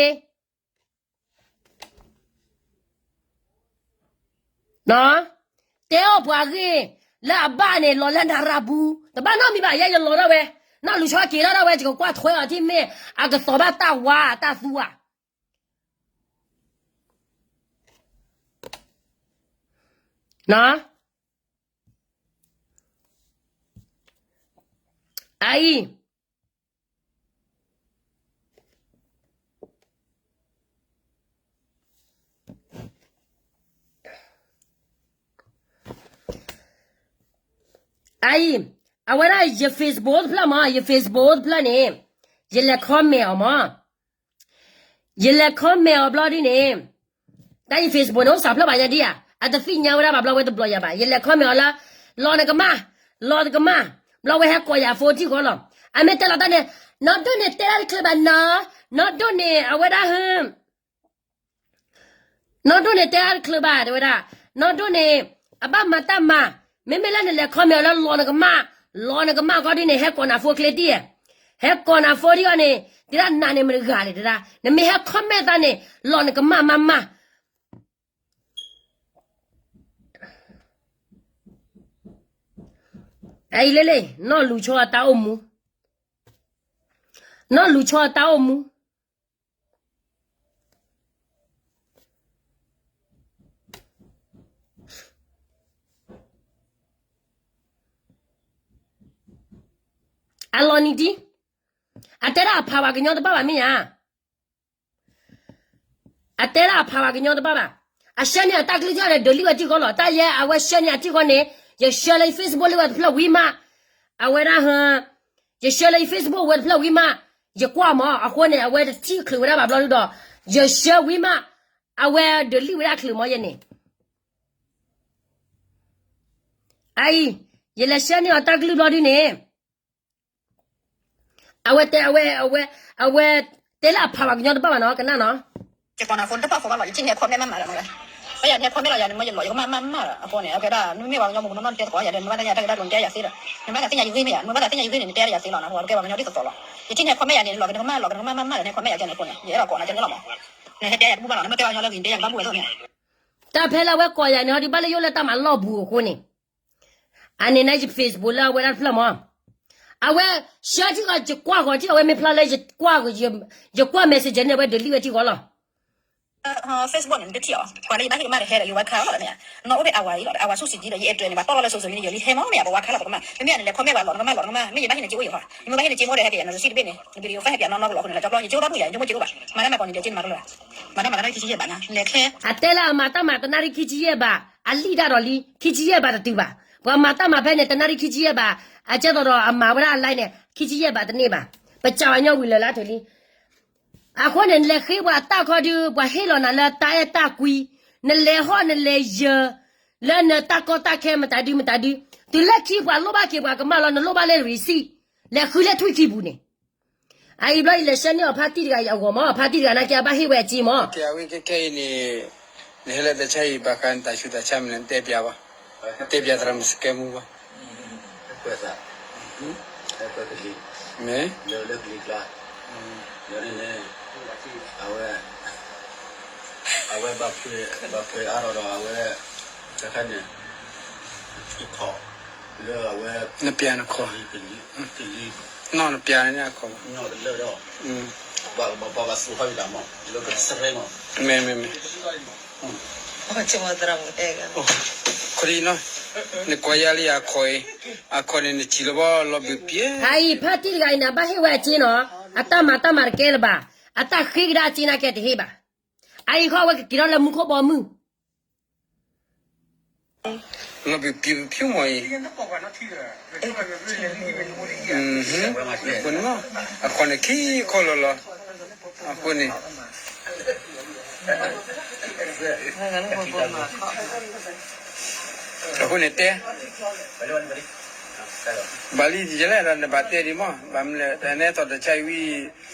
ီၣ်ပှၤဂ့ၢ်လၢအဘၣ်န့ၣ် လီၤလၢနရၤဘူ, တဘၣ်နီတမံၤဘၣ်, ယဲယလီၤဒၣ်ဝဲ, နီၢ်လူၤဆီက့ၤထီၣ်ဒၣ်ဝဲ ယကကွၢ်ထွဲအီၤထံၣ်မ့ၢ် အကသီၣ်ဘၣ်တၢ်ဝါတၢ်သူဧါ. အအံၤ အအံၤ အဝဲဒၣ်ယ Facebook တဖျၢၣ်မး, ယ Facebook တဖျၢၣ်န့ၣ် ယလဲၤ comment အီၤမး, ယလဲၤ comment အီၤဘျီဒ်န့ၣ်, တၢ်ယ Facebook န့ၣ် အိၣ်စးဖျၢၣ်ဘၣ်ညါဒံးဧါ, အတသ့ၣ်ညါဝဲဒၣ်ဘၣ်ဘျီဝဲတဘျီယၤဘၣ်, ယလဲၤ comment အီၤလၢ လီၤနကမၣ်, လီၤတကမၣ်, ဘျီဝဲဟဲကိးယၤ phone ထံၣ်ဃီလီၤ, အမ့ၢ်တဲလီၤတၢ်န့ၣ်, နီၢ်ဒိၣ်န့ၣ်တဲတၢ်တချုးဘၣ်နီၤ, နီၢ်ဒိၣ်န့ၣ် အဝဲဒၣ်ဟ နီၢ်ဒိၣ်န့ၣ်တဲတၢ်တချုးဘၣ် တဲဝဲဒၣ်, နီၢ်ဒိၣ်န့ၣ် အဘၣ်မၤတၢ်မၤ, မ့မ့ၢ်လၢနလဲၤ comment အီၤလၢလီၤနကမၣ်, လီၤနကမၣ်ခီဒ်န့ၣ် ဟဲကိးနၤ phone ချ့ဒံး, ဟဲကိးနၤ phone ဒံးအီၤန့ၣ် တဲဒၣ်နၤန့ၣ်မတဂၤလဲၣ်တဲဒၣ်, နမ့ၢ်ဟဲ comment သးန့ၣ် လီၤနကမၣ်မးမး အအံၤလၢလၢ နီၢ်လူၤဆီအတၢ်အိၣ်မူ, နီၢ်လူၤဆီအတၢ်အိၣ်မူ အလီၤနံၤဒံး, အတဲဒၣ်အဖးပှၤကညီတဘၣ်ဘၣ်မ့ၢ်ဧါ, အတဲဒၣ်အဖးပှၤကညီတဘၣ်ဘၣ်, အ share န့ၢ်အတၢ်ကလုၢ်ထီၣ်န့ၣ် delete ဝဲထံၣ်ဃီလီၤ, တၢ်ယဲအဝဲ share န့ၢ်အထံၣ်ဃီန့ၣ်, ယ share လၢယ Facebook လၢဝဲတဖျၢၣ်ဝံၤမး, အဝဲဒၣ်ဟ ယ share လၢယ Facebook ဝဲတဖျၢၣ်ဝံၤမး, ယကွၢ်မး, အဃိန့ၣ် အဝဲတထံၣ်ချုးဝဲဒၣ်ဘၣ်ဘျီဒုဒီး, ယ share ဝံၤမး, အဝဲ delete ဝဲဒၣ်ချုးမးယဲန့ၣ်, အအံၤ, ယလဲၤ share န့ၢ်အီၤတၢ်ကလုၢ်ဘျီဒုန့ၣ် အဝဲတဲ, အဝဲ, အဝဲ, အဝဲတဲလၢအဖးပှၤကညီတဘၣ်ဘၣ်နီၤ, ကနၣ်နီၤ. ယကိးနၤ phone တပာ်ဃီဘၣ်လီၤ, ယထံၣ်န့ၢ် comment မးမးလီၤမး, ပယၤန့ၢ် comment လီၤယၤန့ၣ် မ့ၢ်ယလီၤ ယကမၣ်မးမးလီၤ, အဃိန့ၣ် အကဲဒၣ် နမ့ၢ်ပှၤကညီမုၢ်မနီၢ်တဲသကိးယၤဒီး နဘၣ်တၢ်ညါတၢ်ကဒါဒိးတဲယၤသ့ဒီး, နဘၣ်သးသ့ၣ်ညါယဂ့ၢ်မ့ၢ်ယၤ, နဘၣ်သးသ့ၣ်ညါယဂ့ၢ်န့ၣ် နတဲယၤသ့လီၤ, နဟဲကဲပှၤကညီဒ်သိးသိးလီၤ, ယထံၣ်န့ၢ် comment ယၤန့ၣ် လီၤကနကမၣ် လီၤကနကမၣ်မးမးလီၤန့ၣ် comment ယၤကဲန့ၣ်အဃိန့ၣ် ယအဲၣ်ဒိးကိးနၤကဲန့ၣ်လီၤမး, နဟဲတဲယၤတဘူၣ်ဘၣ်လီၤ, နမ့ၢ်တဲပှၤကညီလၢဂ့ၤ နတဲယၤကဘၣ်ဘူၣ်ဝဲသိးန့ၣ် တၢ်ဖဲလၢအဝဲကိးယၤန့ၣ် ဟီဒုးဘၣ်လၢယအိၣ်လၢတၢ်မၤလီၢ်ပူၤအဃိန့ၣ်, အန့ၣ်န့ၣ်ယ Facebook လၢအဝဲဒၣ်တဖျၢၣ်မး, အဝဲ share ထံၣ်ဃီ ယကွၢ်ဃီထံၣ် အဝဲမ့ၢ်ဖျါလၢ ယကွၢ် messenger န့ၣ် အဝဲ delete ဝဲထံၣ်ဃီလီၤ. Facebook န့ၣ် နတထံၣ်အီၤ, ပှၤလၢယဘၣ်ဟ့ၣ်ကမၣ်ဒီးဟဲဒီး ယဝါခါလီၤမ့ၢ်ဧါ, နီၢ်အိၣ်ဖဲအဝၤအံၤလီၤ, အဝၤဆူၣ်စံးဒ်ဒီး ယအဲၣ်တြဲၤန့ၣ် ပှၤတီၢ်လီၤလၢ social media လံ ဟဲမ့ၢ်မ့ၢ်ဧါ, ပဝါခါလီၤပကမၣ်, မ့မ့ၢ်န့ၣ် လဲၤ comment ဝဲလီၤနကမၣ် လီၤနကမၣ်, မ့ၢ်ယဘၣ်ဟ့ၣ်န့ၣ် က့အိၣ်ယၤဃီ, ယမ့ၢ်ဘၣ်ဟ့ၣ်န့ၣ် က့အိၣ်ယၤဃီ, န video file ဟဲပၠးနီၢ်နီၢ်ကလီၤအဃိန့ၣ် လီၤကၠီပျီ ယက့အိၣ်ဘၣ်ဘူၣ်ယၤ ယက့အိၣ်ဘၣ်, မၤတၢ်မၤကိးနံၤဒဲးက့န့ၣ်မၤကလီၤ, မၤတၢ်မၤတနၣ်ရံၣ်ခံဆံယဲၢ်ဘး, အလံၣ်ဒၣ်ဒီးလံ ခံဆံယဲၢ်ဘးတတုၤဘၣ်, ပှၤမၤတၢ်မၤဖဲန့ၣ် တနၣ်ရံၣ်ခံဆံယဲၢ်ဘး, အကဲသိးဒီးအမၤဝဲဒၣ်အ line န့ၣ် ခံဆံယဲၢ်ဘးတန့ၢ်ဘၣ်, ပစံးဝဲညီဝံၤလၢ်လၢ်ထုးလံ အဃိန့ၣ် နလဲၤဃ့ပှၤတၢ်ခီဒုး ပှၤဟ့ၣ်လီၤနၤလၢတၢ်အဲၣ်တၢ်ကွံ, နလဲၤဟီၣ်နလဲၤယၢၤ, လၢနတၢ်ကီတၢ်ခဲမတၤဒုမတၤဒု, တုၤလၢခံပှၤလိၣ်ဘၣ်က့ၤပှၤကမၣ်လီၤ နလိၣ်ဘၣ်လၢ receipt, လဲၤဃုလၢထွံၣ်ခံပူၤန့ၣ်, အအံၤဘျီယလဲၤဆှၢန့ၢ်အီၤဖါတံၢ်တဂၤအံၤအဂီၢ်မး, ဖါတံၢ်တဂၤနာ်က့အဘၣ်ဟ့ၣ်ဝဲအစ့မး, ကဲအဝဲကဲခဲအံၤန့ၣ်, နဟဲလၢတၢ်ဆါအံၤ ဘၣ်ဃးနတၢ်ဆူးတၢ်ဆါမနုၤ နတဲပျးဘၣ်, နတဲပျးသရၣ်မုၣ်စကဲမူဘၣ်, မ့ၢ်, အဝဲ, အဝဲဘၣ်ဖှ့အါထီၣ်ဒီးအဝဲ, တခါန့ၣ်, နပျးနခီ, နီၢ်နပျးန့ၣ်အခီ, မ့ၢ်, မ့ၢ်, မ့ၢ်, ခီဒံနီၤ, နကွၢ်ယၤလံအခီအံၤ, အခီန့ၣ်နထံၣ်လၢၤဘၣ်လီၤဘုးပျဲ, အအံၤဖါတံၢ်တဂၤအံၤန့ၣ် အဘၣ်ဟ့ၣ်ဝဲအစ့နီၤ, အတၢ်မၤတၢ်မၤတကဲလၢၤဘၣ်, အတၢ်ဃ့ကဒါအစ့နာ်က့တဟ့ၣ်ဘၣ်, အအံၤခီအဝဲကက့ၤထီၣ်လၢမူခိၣ်ဘီမုၢ် လီၤဘုးပျဲဖျိမီၤအံၤ, အခီန့ၣ်ခံခီလီၤလီၤ, အဃိန့ၣ်, အဃိန့ၣ်တဲ, ဘၣ်လံယလဲၣ်ဒီးနဘၣ်တဲဒံးမး, ဘၣ်မနုၤလဲၣ် တၢ်နဲထီၣ်တၢ်ဆါအံၤဝံၤ,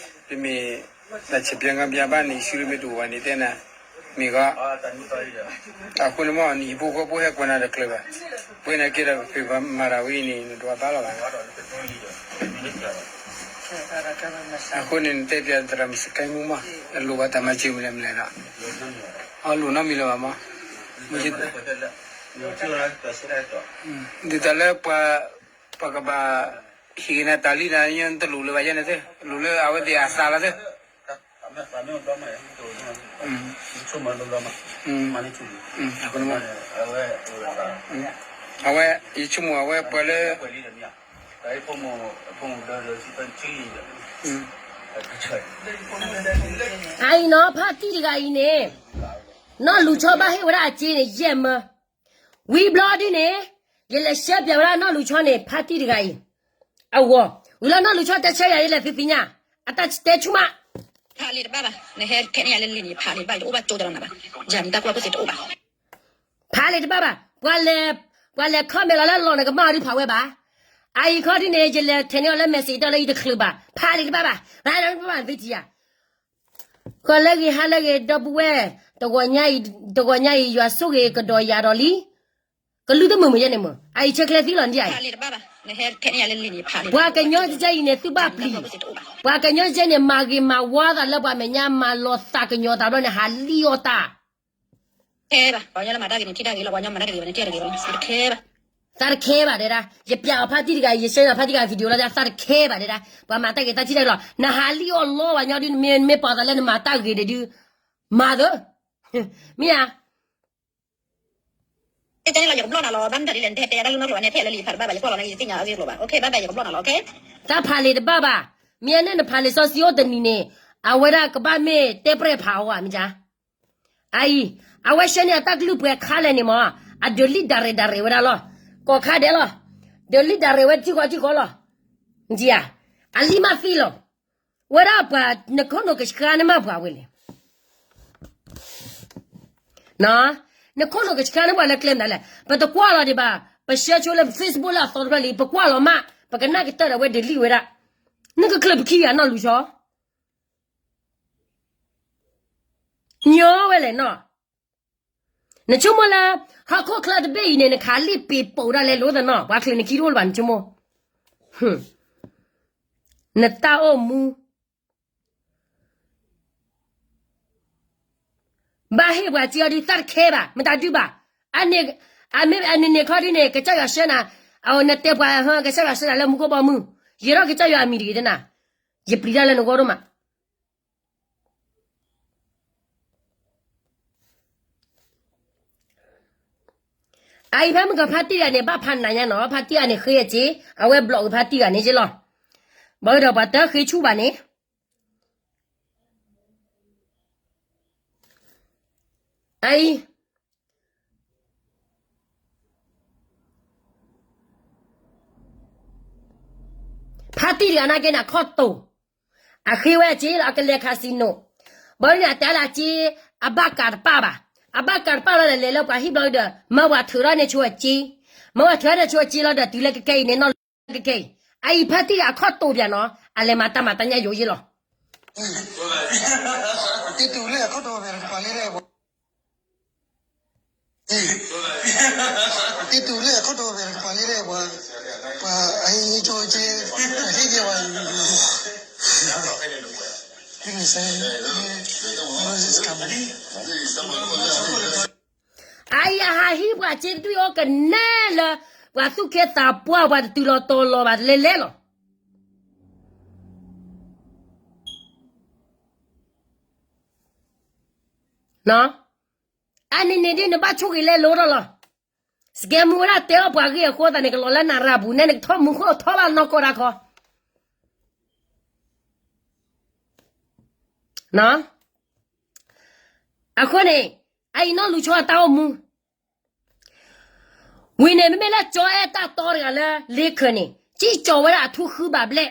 တမ့ၢ်, တၢ်ဆဲးပျဲငါပျဲဘၣ်န့ၣ် ဆူလၢမ့ၢ်တအိၣ်ဘၣ်န့ၣ်တဲနၤ, မ့ၢ်ဂ့ၤ, အဃိန့ၣ်မ့ၢ်နဟံၣ်ဖိဃီဖိဟဲကွၢ်နၤတချုးဘၣ်, ပှဲၤန့ၣ်က့ဒီးပဖံးမၤတၢ်ဝဲအံၤန့ၣ် နဒွးဘၣ်လီၤဘၣ်. အဃိန့ၣ် နတဲပျးသရၣ်မုၣ်စကဲမူမး, နလိၣ်ဘၣ်တၢ်မၤစၢၤမနုၤလဲၣ်မနုၤလဲၣ်ဒီး, အလိၣ်နီတမံၤလၢၤဘၣ်မး, ဒ်သိးလၢပှၤ, ပှၤကဘၣ်ဟ့ၣ်က့ၤနၤတၢ်လံနၤ တလိၣ်လၢၤဘၣ်ယဲန့ၣ်သ့, လိၣ်လၢအဝဲသ့ၣ်အသးလီၤသ့. အဝဲ, ယဆိကမိၣ်အဝဲပှၤလၢ, အအံၤနီၤ ဖါတံၢ်တဂၤအံၤန့ၣ်, နီၢ်လူၤဆီဘၣ်ဟ့ၣ်ဝဲဒၣ်အစ့န့ၣ် ယဲၢ်မၢ, ဝံၤဘျီဒ်န့ၣ်, ယလဲၤရှဲပၠးဝဲဒၣ်နီၢ်လူၤဆီန့ၣ် ဖါတံၢ်တဂၤအံၤ, အဂီၢ်, ဝံၤလၢနီၢ်လူၤဆီတဲဆၢယၤ ယလဲၤသုသ့ၣ်ညါ, အတၢ်တဲဆူၢ်မး, ဖးလံာ်တဘၣ်ဘၣ်, နဟဲထဲန့ၣ်ယၤလၢလံာ်န့ၣ် ဖးလံာ်တဘၣ် ယတအိၣ်ဘၣ်ကၠိဒီးနၤဘၣ်, ယၤမတၢ်ကွၢ်ဖိသ့ၣ်တအိၣ်ဘၣ်. ဖးလံာ်တဘၣ်ဘၣ်, ပှၤလဲၤ, ပှၤလဲၤ comment လီၤလၢလီၢ်န့ၣ် ကမၣ်အီၤဒုးဖးဝဲဘၣ်. အအံၤခီဒ်န့ၣ် ယလဲၤထဲန့ၣ်အီၤလၢ message တၢ်လၢယတချုးဘၣ်, ဖးလံာ်တဘၣ်ဘၣ်, ဖးလံာ်တဘၣ်ဘၣ် သုထံၣ်ယၤ ဃီလၢဂ့ၤ ဟါလၢဂ့ၤ ဒီပုၢ်ဝဲၢ်, တဂီၤညါအံၤ, တဂီၤညါအံၤ ယွၤဆိၣ်ဂ့ၤကဒီးယၤဒီးလံ, ကလူတမုာ်မုာ်ယဲန့ၣ်မုာ်, အအံၤဆဲးကျဲသံလီၤဒ်အံၤ, ပှၤကညီကဲအံၤန့ၣ် သုဘၣ်ပျံၤ, ပှၤကညီကဲန့ၣ် မၤဂ့ၤမၤဝါသးလၢပှၤမဲာ်ညါ မၤလီၤသးကညီၤသးဘျီန့ၣ် ဟးလံၣ်အီၣ်တၢ် သးတခဲဘၣ်တဲဒၣ်, ယပျးအီၤဖါတံၢ်တဂၤ ယရှဲအီၤဖါတံၢ်တဂၤ video လီၤ သးတခဲဘၣ်တဲဒၣ်, ပှၤမၤတၢ်ဂ့ၤတၢ်ထံၣ်တဂၤ ယရှဲအီၤဖါတံၢ်တဂၤ video လီၤ သးတခဲဘၣ်တဲဒၣ်, ပှၤမၤတၢ်ဂ့ၤတၢ်ထံၣ်တဂၤလီၤ နဟးလံၣ်အီၣ်လီဝဲညီဒုး မ့ၢ်မ့ၢ်ပာ်သးလၢနမၤတၢ်ဂ့ၤဒုး, မၤသၢ မ့ၢ်ဧါ တဲန့ၣ်လီၤ ယကဘျီၣ်နၤလီၤ ဘၣ်မတၤဒ်လဲၣ် နတဟဲတဲတၢ်ဂ့ၢ်နီတလိၤဘၣ် နဟဲထဲလၢလံာ်ဖးတဘၣ်ဘၣ် ယကွၢ်လီၤနၤ ယသ့ၣ်ညါအဂ့ၢ်တလိၤဘၣ် okay ဘၣ်ဘၣ် ယကဘျီၣ်နၤလီၤ okay. တၢ်ဖးလံာ်တဘၣ်ဘၣ်, မ့ၢ်အန့ၣ်နဖးလံာ်စီဆှံအိၣ်တနံၤန့ၣ်, အဝဲဒၣ်ကဘၣ်မ့ၢ်တဲပြဲၢ်ဖးအီၤဧါ မ့ၢ်ဧါ. အအံၤ, အဝဲဆှၢန့ၢ်အတၢ်ကလုၢ်ပှဲၤခါလဲၣ်န့ၣ်မး, အဒုးလံၣ်ဒၣ်ရဲၣ်ဒၣ်ရဲၣ်ဝဲဒၣ်လီၤ, ကိးခါဒဲးလီၤ, ဒုးလံၣ်ဒၣ်ရဲၣ်ဝဲထံဃီထံဃီလီၤ, နထံၣ်ဧါ, အလံၣ်မးသံလီၤ. ဝဲဒၣ်ပှၤ နခိၣ်နူာ်ကဆှါန့ၢ်မးပှၤဝဲလဲၣ် နခိၣ်နူာ်ကဆှါန့ၢ်ပှၤလၢကျဲမနုၤလဲၣ် ပတကွၢ်လီၤဒံးဘၣ်, ပဆှၢဆိလၢ Facebook လၢအသီတဖျၢၣ်လံ ပကွၢ်လီၤမး, ပကနၣ်ကတၢၢ်ဒီးဝဲဒုးလံၣ်ဝဲဒၣ်, နကချုးပခံဂၤနီၢ်လူၤဆီ ညီဝဲလဲၣ်နီၤ, နဆိကမိၣ်လၢ ဟီၣ်ခိၣ်ချၢတဘ့ၣ်အံၤန့ၣ် နခးလံၣ်ပ့ၤပိာ်ဒၣ်လဲာ်လိာ်သနီၤ ပှၤချုးနခံတအိၣ်လၢၤဘၣ် နဆိကမိၣ်, နတၢ်အိၣ်မူ ဘၣ်ဟ့ၣ်ပှၤစ့အီၤဒုးသးတခဲဘၣ် မတၤဒုးဘၣ်, အန့ၣ်န့ၣ်ခီဒုးန့ၣ် ကစၢ်ယွၤဆှၢနၤ, နတဲပှၤဟၢ ကစၢ်ယွၤဆှၢနၤလၢမူခိၣ်ဘီမုၢ်, ယဲထီၣ်ကစၢ်ယွၤအမံၤတဂ့ၤတနၤ, ယပျံၤတၢ်လၢနဂီၢ်ဒိၣ်မး အအံၤဖဲမုၢ်ကီၤဖါတံၢ်ဂၤန့ၣ် ဘၣ်ဖးနးညါနီၤ ဖါတံၢ်ဂၤန့ၣ်ဃ့အစ့, အဝဲဘျီၣ်က့ၤဖါတံၢ်ဂၤန့ၣ်က့လီၤ, ဘၣ်ဝဲဒီးပှၤတဃ့ဆူၣ်ဘၣ်န့ၣ်, အအံၤ ဖါတံၢ်တဂၤနာ်က့န့ၣ် အခီၣ်တိာ်, အဃ့ဝဲအစ့လီၤ အကလဲၤ casino, ဘၣ်န့ၣ်အတဲလၢအစ့, အဘၣ်ကးတပၣ်ဘၣ်, အဘၣ်ကးတပၣ်လီၤဒီးလဲၤလၢပှၤဟံၣ်ဘျီဒီး မၢပှၤထုးထီၣ်န့ၢ်ဆိအစ့, မၢပှၤထုးထီၣ်န့ၢ်ဆိအစ့လီၤဒီးတုၤလၢကကဲအံၤန့ၣ်နီၢ်လၢကကဲအံၤ, အအံၤဖါတံၢ်ဂၤအခီၣ်တိာ်ပၠးနီၤ အလဲၤမၤတၢ်မၤတၢ်ညါယိာ်ယ့လီၤ တံတူၢ်လၢအခီၣ်တိာ်ဝဲတကပၤလံ, တံတူၢ်လၢအခီၣ်တိာ်ဝဲတကပၤလံ, ပှၤအဟံးကၠိက့, ဟံးက့ဝဲ, အအံၤအဟးဟံးပှၤစ့တဒူၣ်အံၤအိၣ်ကနဲလၢ, ပှၤသူၣ်ကဲသးပှၢ်ပှၤတတုၤလီၤတီၤလီၤဘၣ်တလဲလဲလီၤ အန့ၣ်န့ၣ်ဒ်နဘၣ်ဆိၣ်ဂ့ၤလဲလိာ်ထီၣ်လီၤ, စကဲမူဝဲဒၣ်တဲအီၣ်ပှၤဂ့ၢ်အဃိသတးန့ၣ် ကလီၤလၢနရၤပူၤန့ၣ် နကထီၣ်မူခိၣ်ထီၣ်ဘၣ်နီၢ်ကီၢ်တၢ်ခီ အဃိန့ၣ်, အအံၤနီၢ်လူၤဆီအတၢ်အိၣ်မူ, ဝံၤန့ၣ် မ့မ့ၢ်လၢကၠီအဲၣ်တၢ်တီတဂၤလၢ လ့ခၢၣ်န့ၣ် ကၠံၣ်ကၠီၤဝဲဒၣ်အထူဃုဘၣ်ဘျဲၣ်,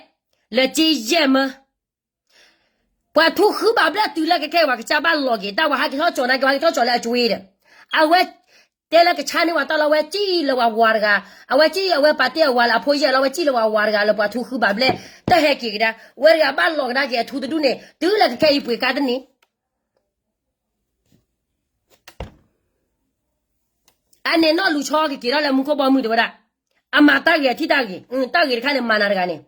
လၢကၠံၣ်ယဲၢ်မၢ ပှၤထူဃုဘၣ်ဘျဲၣ်တုၤလၢကခဲအံၤ ပှၤကစၢ်ဘၣ်လီၤက့ၤ တၢ်ဝဲဟဲက့ၤထီၣ်ကၠီၤနာ်က့ၤ ပှၤဟဲက့ၤထီၣ်ကၠီၤလၢအကၠွ့ဒီး, အဝဲတဲလၢကဆါန့ၢ်ဝဲတၢ်လီၤ အဝဲကၠံၣ်လၢပှၤဝၤတဂၤ, အဝဲကၠံၣ်အဝဲပာ်တ့ၢ်အဝၤလၢအဖိယဲၢ်လီၤ အဝဲကၠံၣ်လၢပှၤဝၤတဂၤလၢပှၤထူဃုဘၣ်ဘျဲၣ်, တၢ်ဟဲက့ၤကဒါ, ဝဲတဂၤဘၣ်လီၤကဒါက့ၤအထူတဒူၣ်န့ၣ် တုၤလၢကခဲအံၤပှ့ၤကါတန့ၣ် အန့ၣ်နီၢ်လူၤဆီကက့ၤထီၣ်လၢမူခိၣ်ဘီမုၢ်တဲဝဲဒၣ်, အမၤတၢ်ဂ့ၤအထံၣ်တၢ်ဂ့ၤ, တၢ်ဂ့ၤတခါန့ၣ်မၤနၤတဂၤန့ၣ်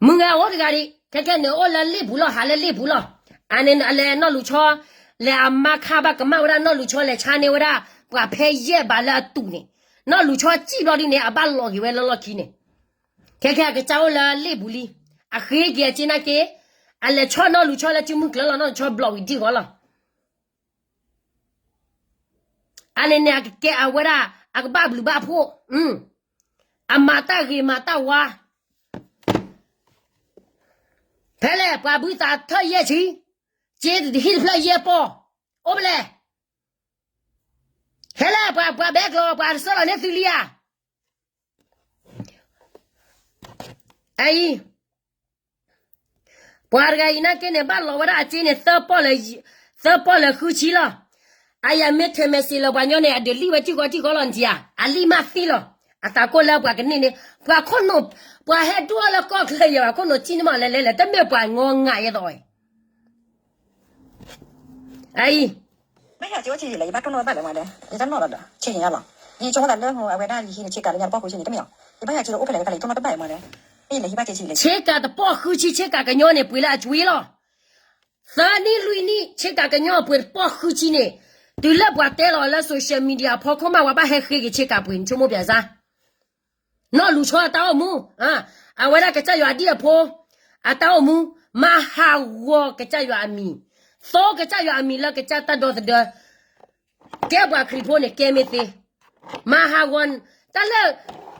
မုၢ်ဂၤအိၣ်တဂၤဒံး, ခဲခဲန့ၣ်အိၣ်လၢလ့ၣ်ပူၤလီၤ, ဟးလၢလ့ၣ်ပူၤလီၤ. အန့ၣ်အလဲၤနီၢ်လူၤဆီ, လဲၤအမါခါဘၣ်ကမၣ်ဝဲဒၣ်နီၢ်လူၤဆီ လဲၤဆါန့ၢ်ဝဲဒၣ် ပှၤဖဲယဲၢ်ဘးလၢအတူးန့ၣ်, နီၢ်လူၤဆီစံၣ်ဘျီဒုန့ၣ် အဘၣ်လီၤက့ၤဝဲလၢလီၢ်ခံန့ၣ်, ခဲခဲအကစၢ်အိၣ်လၢလ့ၣ်ပူၤလံ, အဃ့က့ၤအစ့နၢ်က့, အလဲၤဆီၣ်နီၢ်လူၤဆီလၢစုမုၢ်ကျၢၤလီၤ, နီၢ်လူၤဆီဘျီးဝံၤဒံၣ်ဃီလီၤ. အန့ၣ်န့ၣ် အကကဲအဝဲဒၣ် အကဘၣ်ဘျုးဘၣ်ဖှိၣ်, အမၤတၢ်ဂ့ၤမၤတၢ်ဝါ, ဖဲလဲၣ် ပှၤဘုသးထၢၣ်ယဲၢ်ဆံ, စ့တဟံၣ်တဖျၢၣ်ယဲၢ်ပီၢ်, အိၣ်ဖဲလဲၣ်, ဖဲလဲၣ် ပှၤ ပှၤဘဲကျိၤ ပှၤတဆၢလီၤန့ၢ်သုလံဧါ. အအံၤ ပှၤတဂၤအံၤနာ်က့န့ၣ် ဘၣ်လီၤဝဲဒၣ်အစ့န့ၣ် သၢပီၢ်လၢ သၢပီၢ်လၢဃုဆံလီၤ. အယၤမ့ၢ်ထဲမဲာ်စ့လၢပှၤညီန့ၣ် အဒုးလံၣ်ဝဲထံၣ်ဃီထံၣ်ဃီလီၤနထံၣ်ဧါ, အလံၣ်မးသံလီၤ. အသးကိၢ်လၢပှၤကန့ၢ်န့ၣ် ပှၤခိၣ်နူာ်, ပှၤဟဲဒိၣ်လၢကီၢ်ချၢယဲၢ် ပှၤခိၣ်နူာ်စံၣ်န့ၢ်မးလဲၤလဲၤလဲၤ တမ့ၢ်ပှၤငီငၤယဲသိးဝဲ အအံၤ ဘၣ်ယၤက့ၤအိၣ်ဆံးယံာ်လဲၣ် ယဘၣ်တိၢ်နီၣ်ဘၣ်လၢမးဒီး ယတနီၣ်လီၤဒီး ဆံးယံာ်ညါလီၤ. ယဆိကမိၣ်သးလၢအဝဲဒၣ်ယဟံးန့ၣ်ဆ့ကၤလၢညါတပီၢ်ဃုဆံန့ၣ် တမ့ၢ်အီၤ. ယဘၣ်ယၤက့ၤလၢအိၣ်ဖဲလဲၣ်တခါလၢယတိၢ်နီၣ်တဘၣ်မးဒီး ယလဲၤဟံးဘၣ်က့ၤဆံးလဲၣ် ဆ့ကၤတပီၢ်ဃုဆံ ဆ့ကၤကညီန့ၣ် ပှ့ၤလၢအကွ့လီၤ. သၢနံၣ်လွံၢ်နံၣ် ဆ့ကၤကညီပှ့ၤတပီၢ်ဃုဆံန့ၣ် တုၤလၢပှၤတဲလီၤလၢ social media အဖီခိၣ်မး ပှၤဘၣ်ဟဲဃ့က့ၤဆ့ကၤပှ့ၤ နဆိကမိၣ်ပျဲစါ နီၢ်လူၤဆီအတၢ်အိၣ်မူ, အဝဲဒၣ်ကစၢ်ယွၤအဒံၣ်အဖိ, အတၢ်အိၣ်မူ, မၤဟးဂီၤကစၢ်ယွၤအမံၤ, သိကစၢ်ယွၤအမံၤလၢကစၢ်တၢ်ဒီသဒၢ, ကဲပှၤခရံာ်ဖိန့ၣ် ကဲမ့ၢ်သ့, မၤဟးဂီၤ, တၢ်လၢ,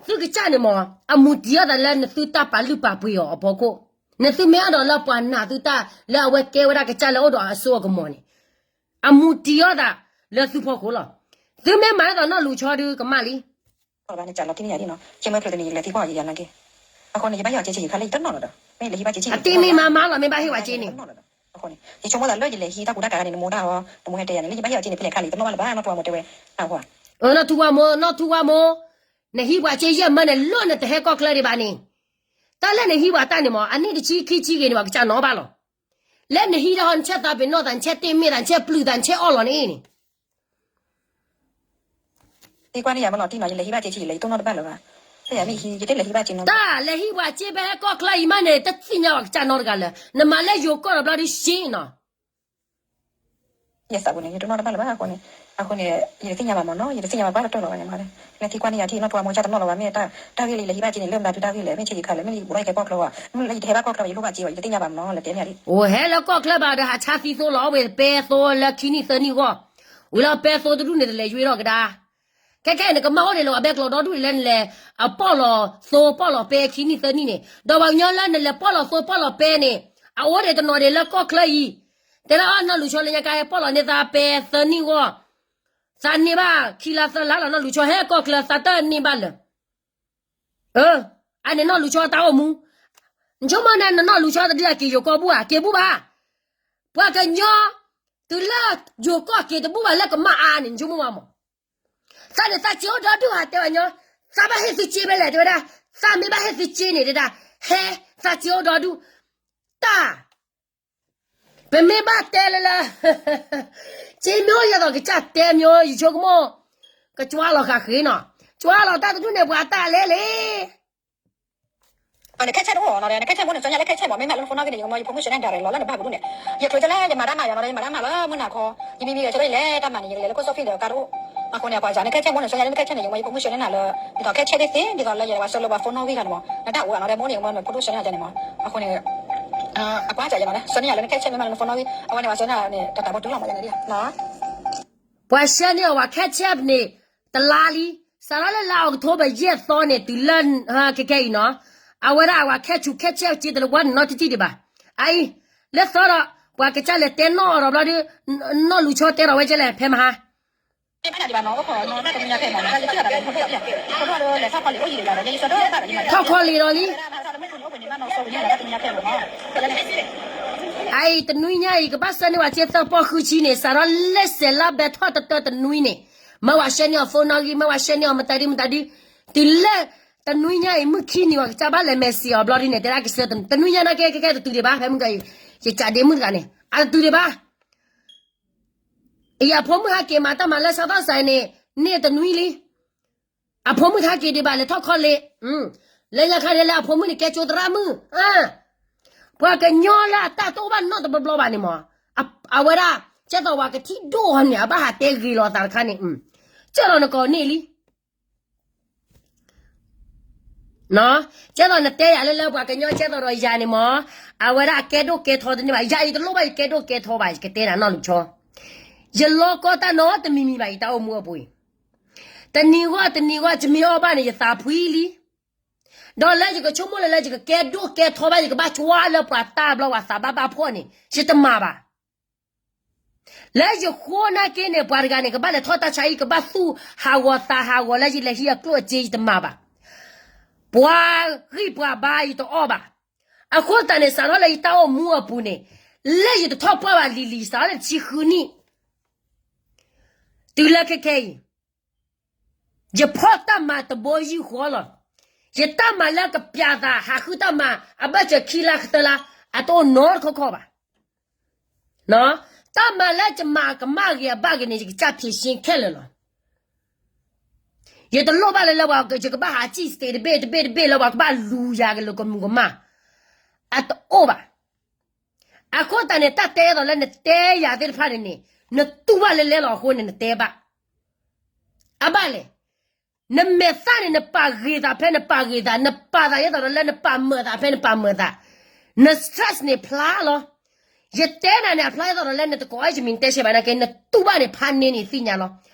သုကစၢ်န့ၣ်မး, အမူတံၢ်အီၣ်သးလၢနသုတၢ်ပာ်လုၢ်ပာ်ပှ့ၤအီၤအဖီခိၣ်, နသုမ့ၢ်အဲၣ်ဒိးလၢပှၤနာ်သုတၢ်လၢအဝဲကဲဝဲဒၣ်ကစၢ်လၢအိၣ်ဒီးအစိအကမီၤန့ၣ်, အမူတံၢ်အီၣ်သးလၢသုဖီခိၣ်လီၤ. သုမ့ၢ်မၤအဲၣ်ဒိးနီၢ်လူၤဆီဒုကမၣ်လံ ဘၣ်န့ၣ် ကၢ်လီၤတံၢ်မ့ၢ်ယၤဒ်နီၤ ကဲမၢဖျိးတနံၤ ယလဲၤသံကွၢ်အီၤယယၤနာ်က့, အဃိန့ၣ် ယဘၣ်ဟ့ၣ်အီၤက့ဆံးယံာ်ခါလၢယတနီၣ်လီၤဒီး မ့ၢ်ယလဲၤဟံးဘၣ်က့ဆံးယံာ် အတံၢ်မ့ၢ်မၤမၤလီၤ မ့ၢ်ဘၣ်ဟ့ၣ်ဝဲက့န့ၣ်, ယဆိကမိၣ်သးလၢယလဲၤဟံးတၢ်ကူတၢ်ကၤန့ၣ် နမိၢ်ဒၣ်အီၤ နမိၢ်ဟဲတဲယၤန့ၣ် လၢယဘၣ်ဟ့ၣ်အီၤက့န့ၣ် ဖဲလဲၣ်ခါလၢယတနီၣ်ဘၣ်လၢၤဘၣ် နီၢ်ထူဝါမိၢ်တဲဝဲ, အၢ နီၢ်ထူဝါမိၢ် နီၢ်ထူဝါမိၢ်, နဟံးပှၤက့ယဲၢ်မၢန့ၣ် လၢနတဟဲကီၢ်ချၢဒံးဘၣ်န့ၣ်, တၢ်လၢနဟံးပှၤတၢ်န့ၣ်မး အနံၣ်တဆံခံဆံဂ့ၤန့ၣ် ပှၤကစၢ်နီၣ်ဘၣ်လီၤ. လၢနဟံးဒီးဟီ နဆဲးသးပ့ၤနီၣ်သး နဆဲးတ့ၢ်မ့ၢ်သး နဆဲးပျုၢ်သး နဆဲးအီၣ်လီၤန့ၣ်န့ၣ် သံကွၢ်န့ၢ်ယၤမ့ၢ်လီၤတံၢ်နီၤ ယလဲၤဟံးဘၣ်က့ဆံးယံာ်လဲၣ် ယတနီၣ်တဘၣ်လၢၤဘၣ်, တၢ်ယၤမ့ၢ်ဟံး ယတလဲၤဟံးဘၣ်က့နီၤ တၢ်လဲၤဟံးပှၤက့ဖဲဟဲကီၢ်ချၢအံၤမးန့ၣ် တသ့ၣ်ညါပှၤကစၢ်နီတဂၤလၢၤ နမၤလၢယိၤကီၢ်ဒီးဘျီဒုးရှ့နီၤ ယသးပူၤန့ၣ် ယတနီၣ်တဘၣ်လၢၤဘၣ်အဃိန့ၣ်, အဃိန့ၣ် ယတသ့ၣ်ညါဘၣ်မ့ၢ်နီၤ ယတသ့ၣ်ညါဘၣ်ဘၣ်တတီၢ်လီၤဘၣ်န့ၣ်မး, နသံကွၢ်န့ၢ်ယၤထံၣ်နီၢ်ထူဝါမိၢ် ကစၢ်တနီၣ်လီၤဘၣ် မ့ၢ်တၢ်ဂ့ၢ်လၢယလဲၤဟံးဘၣ်က့န့ၣ် လၢမတၤဒုတၢ်ဂ့ၢ်လဲၣ် မ့ၢ်ဆံးယံာ်ခါလဲၣ် မ့ၢ်လၢယဘူးဒီးယကဲကီၢ်ချၢဘၣ်, မ့ၢ်လၢယတဟဲဘၣ်ကီၢ်ချၢဘၣ် ယလိၣ်ဘၣ်က့ဘၣ် ယတသ့ၣ်ညါဘၣ်မ့ၢ်နီၤ လဲၤတဲန့ၢ်ယၤဒ် အိၣ်ဟဲလၢကီၢ်ချၢဘၣ်ဒီးဟးဆါသံသိလီၤ အဝဲပဲသိလၢခံနံၣ်သၢနံၣ်ဂီၢ်, ဝံၤလီၤပဲသိတဒူၣ်န့ၣ်တလဲၤယွ့ထီၣ်ကဒါ ခဲခဲအံၤနကမၣ်အိၣ်ဒံးလၢပှၤဘဲကျိၤဒီဒူၣ်ဒံးလၢနလဲၤ အပီၢ်လီၤသိပီၢ်လီၤပဲခံနံၣ်သၢနံၣ်န့ၣ် ဒီးပှၤကညီလၢနလဲၤပီၢ်လီၤသိပီၢ်လီၤပဲန့ၣ် အအိၣ်ဒံးတနီၤဒံးလၢကီၢ်ချၢအံၤ, တဲဒၣ်အီၤနီၢ်လူၤဆီလၢညါကါဟဲပီၢ်လီၤန့ၢ်သးပဲသၢနံၣ်ဂီၢ်, သးန့ၢ်ဘၣ်ခံလါသၢလါလီၤ နီၢ်လူၤဆီဟဲကီၢ်ချၢသးတန့ၢ်ဘၣ်လၢၤ အန့ၣ်နီၢ်လူၤဆီတၢ်အိၣ်မူ, နဆိကမိၣ်န့ၣ် နနီၢ်လူၤဆီတဒုအက့ၤယိၤကီၢ်ဘူၣ်ဧါ က့ၤဘူၣ်ဘၣ်, ပှၤကညီ, တုၤလၢယိၤကီၢ်က့ၤတဘူၣ်ဘၣ်လၢကမၣ်အါန့ၣ် နဆိကမိၣ်ဘၣ်မး, သးန့ၣ်သးစ့အိၣ်ဒီဒူၣ်ဧါ တဲဝဲညီ, သးဘၣ်ဟ့ၣ်သုစ့ဖဲလဲၣ် တဲဝဲဒၣ်, သးမ့ၢ်ဘၣ်ဟ့ၣ်သုစ့န့ၣ် တဲဒၣ်, ဟဲ, သးစ့အိၣ်ဒီဒူၣ်, တၢ် ပမ့ၢ်ဘၣ်တဲလၢလၢ, စ့မ့ၢ်အိၣ်ယဲသိးကစၢ်တဲမ့ၢ်အိၣ် ယဆိကမိၣ်, ကကွၢ်လီၤဃာ်ဃ့နီၤ, ကွၢ်လီၤတၢ်တဒူၣ်န့ၣ် ပှၤတၢ်လဲၣ်လဲၣ်, နခဲဆဲးတအိၣ်နီၤ နခဲဆဲးမ့ၢ်အိၣ်န့ၣ် စီညါလၢခဲဆဲးမ့ၢ် မ့ၢ်မးလၢနဖိနီၣ်ဂံၢ်န့ၣ် ယကမၢယဖိမုၣ်ဆှၢန့ၢ်ဒၣ်ရဲၣ်လီၤလၢနဘၣ်ပဒိၣ်န့ၣ်, ယချုးကလၢယမၤတၢ်မၤယၤနီၤ ယမၤတၢ်မၤလၢမုၢ်နၤခီ, ယမံမံဂဲၤဆၢထၢၣ်ယလဲၤတၢ်မၤန့ၣ် ယလဲၤလၢကီၢ်စီဖံၣ်ဒီးကါတအိၣ်, အဃိန့ၣ် အကွၢ်စၢ် နခဲဆဲးမ့ၢ်အိၣ်န့ၣ် စီညါလၢနခဲဆဲးန့ၣ် ယကမၢယဖိမုၣ်ဆှၢန့ၢ်နၤလၢ, ဒ်သိးခဲဆဲးသ့သ့ ဒ်သိးလၢယလဲၤဝဲဆှၢလၢပှၤဖိနီၣ်ဂံၢ်ခါန့ၣ်မး နတၢ်အိၣ်ဂၤနီၤ ဒီးမ့ၢ်အိၣ်န့ၣ် ယကမၢနဖိဒိၣ်ဆှၢန့ၢ်ယၤန့ၣ်မး, အဃိန့ၣ် အကွၢ်စၢ်ယနီၤ စီညါလၢနခဲဆဲးမ့ၢ်မးလၢနဖိနီၣ်ဂံၢ် အဝဲန့ၣ်ပှၤဆှၢန့ၢ်တၢ်ဘီတူၢ်လီၤမးယၤန့ၣ်ဒ် ပှၤဆှၢန့ၢ်အီၤဝဲခဲဆဲးန့ၣ် တလါလံ, စးထီၣ်လၢလါအီးကထိဘၢၣ်ယဲၢ်သီန့ၣ် တုၤလၢ ခဲခဲအံၤနီၤ, အဝဲဒၣ်အဝဲခဲဆူးခဲဆဲးက့တလၢဝါန့ၣ်နီတထံၣ်ဒံးဘၣ်. အအံၤ, လၢသီဒီး ပှၤကစၢ်လဲၤတဲနီၣ်အီၤဒီးဘျီဒုး, နီၢ်လူၤဆီတဲထီၣ်ဝဲကဲလဲၣ် ဖဲမဟါ ထီၣ်ခီလ့ၣ်ဒီးလံ. အအံၤတနွံညါအံၤ ကဘၣ်ဆှၢန့ၢ်ဝဲက့သၢပီၢ်ဃုဆံန့ၣ် စးထီၣ်လၢစဲးလါဘဲထီၣ်တတၢတနွံန့ၣ်, မ့ၢ်ဝဲဆှၢန့ၢ်အီၤဖိနီၣ်ဂံၢ် မ့ၢ်ဝဲဆှၢန့ၢ်အီၤမတၤဒုမတၤဒု, တုၤလၢ တနွံညါအံၤ မုၢ်ခံနံၤ ပှၤကစၢ်ဘၣ်လဲၤ message အီၤဘျီဒ်န့ၣ် တဲဒၣ်ကစၢ် တနွံညါနာ်က့ ခဲခဲတတုၤဒံးဘၣ် ဖဲမုၢ်ကီၤအံၤ ယကးဒ့မုၣ်တဂၤန့ၣ် အတတုၤဒံးဘၣ်. အံၤအဖိမုၣ်ဟဲက့ၤမၤတၢ်မၤလၢ စးထီၣ်စဲန့ၣ် န့ၢ်တနွံလံ. အဖိမုၣ်ဟဲက့ၤဒံးဘၣ် လဲၤထီၣ်ခီလ့ၣ်, လၢညါခါန့ၣ်လၢအဖိမုၣ်န့ၣ် ကဲကၠိသရၣ်မုၣ်, ပှၤကညီလၢအတၢ်တအိၣ်ဘၣ်နီတဘျီဘျီဘၣ်န့ၣ်မး, အဝဲဒၣ် ကဲသိးပှၤကထံၣ်ဒိၣ်အီၤန့ၣ် အဘၣ်ဟးတဲဂ့ၤလီၤအသးတခါန့ၣ်, ကဲသိးနကိးန့ၢ်လံ ကဲသိးနတဲယၤလၢလၢပှၤကညီကဲသိးဒီးယၤန့ၣ်မး, အဝဲဒၣ်အကဲဒိၣ်ကဲထီတန့ၢ်ဘၣ်, ယၤအံၤတလိၣ်ဘၣ်ယကဲဒိၣ်ကဲထီဘၣ် ယကတဲနၤနီၢ်လူၤဆီ, ယလီၤကီတၢ်နီတမံၤမံၤဘၣ် ယတၢ်အိၣ်မူအပူၤအံၤ, တနံၤဂီၢ်တနံၤဂီၢ် ယမ့ၢ်အီၣ်ဘၣ်န့ၣ် ယသးဖှံလံ, ဒီးလၢယကဆိကမိၣ်လၢလၢယကကဲဒိၣ်ကဲထီဘၣ် ယကဘၣ်ကွၢ်လၢပှၤတၢ်ဘျီ ပှၤသးဘၣ်ဘၣ်ဖှီၣ်န့ၣ် ယတမၤဘၣ် လၢယဃိနာ်က့န့ၣ် ပှၤတဂၤန့ၣ် ကဘၣ်လဲၤထီၣ်တၢ်ဆါဟံၣ် ကဘၣ်သူၣ်ဟးဂီၤသးဟးဂီၤလၢယလဲၤဟံးအကျိၣ်အစ့ ယတမၤဘၣ်. ပှၤဂံၢ်ပှၤဘါယတအီၣ်ဘၣ်. အဃိသတးန့ၣ် စးထီၣ်လၢယတၢ်အိၣ်မူအပူၤန့ၣ် လၢယတထီၣ်ပှၢ်ဘၣ်လံၤလံၤ စးထီၣ်လၢတဆံဃုနံၣ် တုၤလၢခဲခဲအံၤ ယဖီၣ်တၢ်မၤတဘိယူၢ်ဃီလီၤ. ယတၢ်မၤလၢကပျးသး ဟးဃုတၢ်မၤ အဘၢၣ်စၢၤခံလါကတၢၢ်လါ အတအိၣ်နီတခီခီဘၣ်. တၢ်မၤလၢယမၤကမၣ်ဂ့ၤအဘၣ်ဂ့ၤန့ၣ် ယကစၢ်ဖံးရှင်းခဲလၢာ်လီၤ. ယတလိၣ်ဘၣ်လၢလၢပှၤ ယကဘၣ်ဟးစံၣ်စတ့းတဘ့ၣ်တဘ့ၣ်တဘ့ၣ်လၢပှၤကဘၣ်လူၤယၤကလုာ်ကမူၤကမၣ် အတအိၣ်ဘၣ်. အဃိသတးန့ၣ် တၢ်တဲသိးလၢနတဲယၤသ့ၣ်တဖၣ်န့ၣ်န့ၣ် နတူၢ်ဘၣ်လၢလဲလီၤအဃိန့ၣ် နတဲဘၣ်. အဘၣ်လဲၣ်, နမဲာ်သၣ်န့ၣ် နပာ်ဂ့ၤသးဖဲနပာ်ဂ့ၤသး, နပာ်သးယဲသိးဒီးလၢနပာ်မၢာ်သးဖဲနပာ်မၢာ်သး, န stress န့ၣ်ဖျါလီၤ. ယတဲနၤန့ၣ် အဖျါယဲသိးဒီးလၢနတကိးအီၣ်ယမံၤ နတဲဆဲးဘၣ်နာ်က့ နတူၢ်ဘၣ်န့ၣ် ဖးန့ၢ်န့ၣ်သ့ၣ်ညါလီၤ.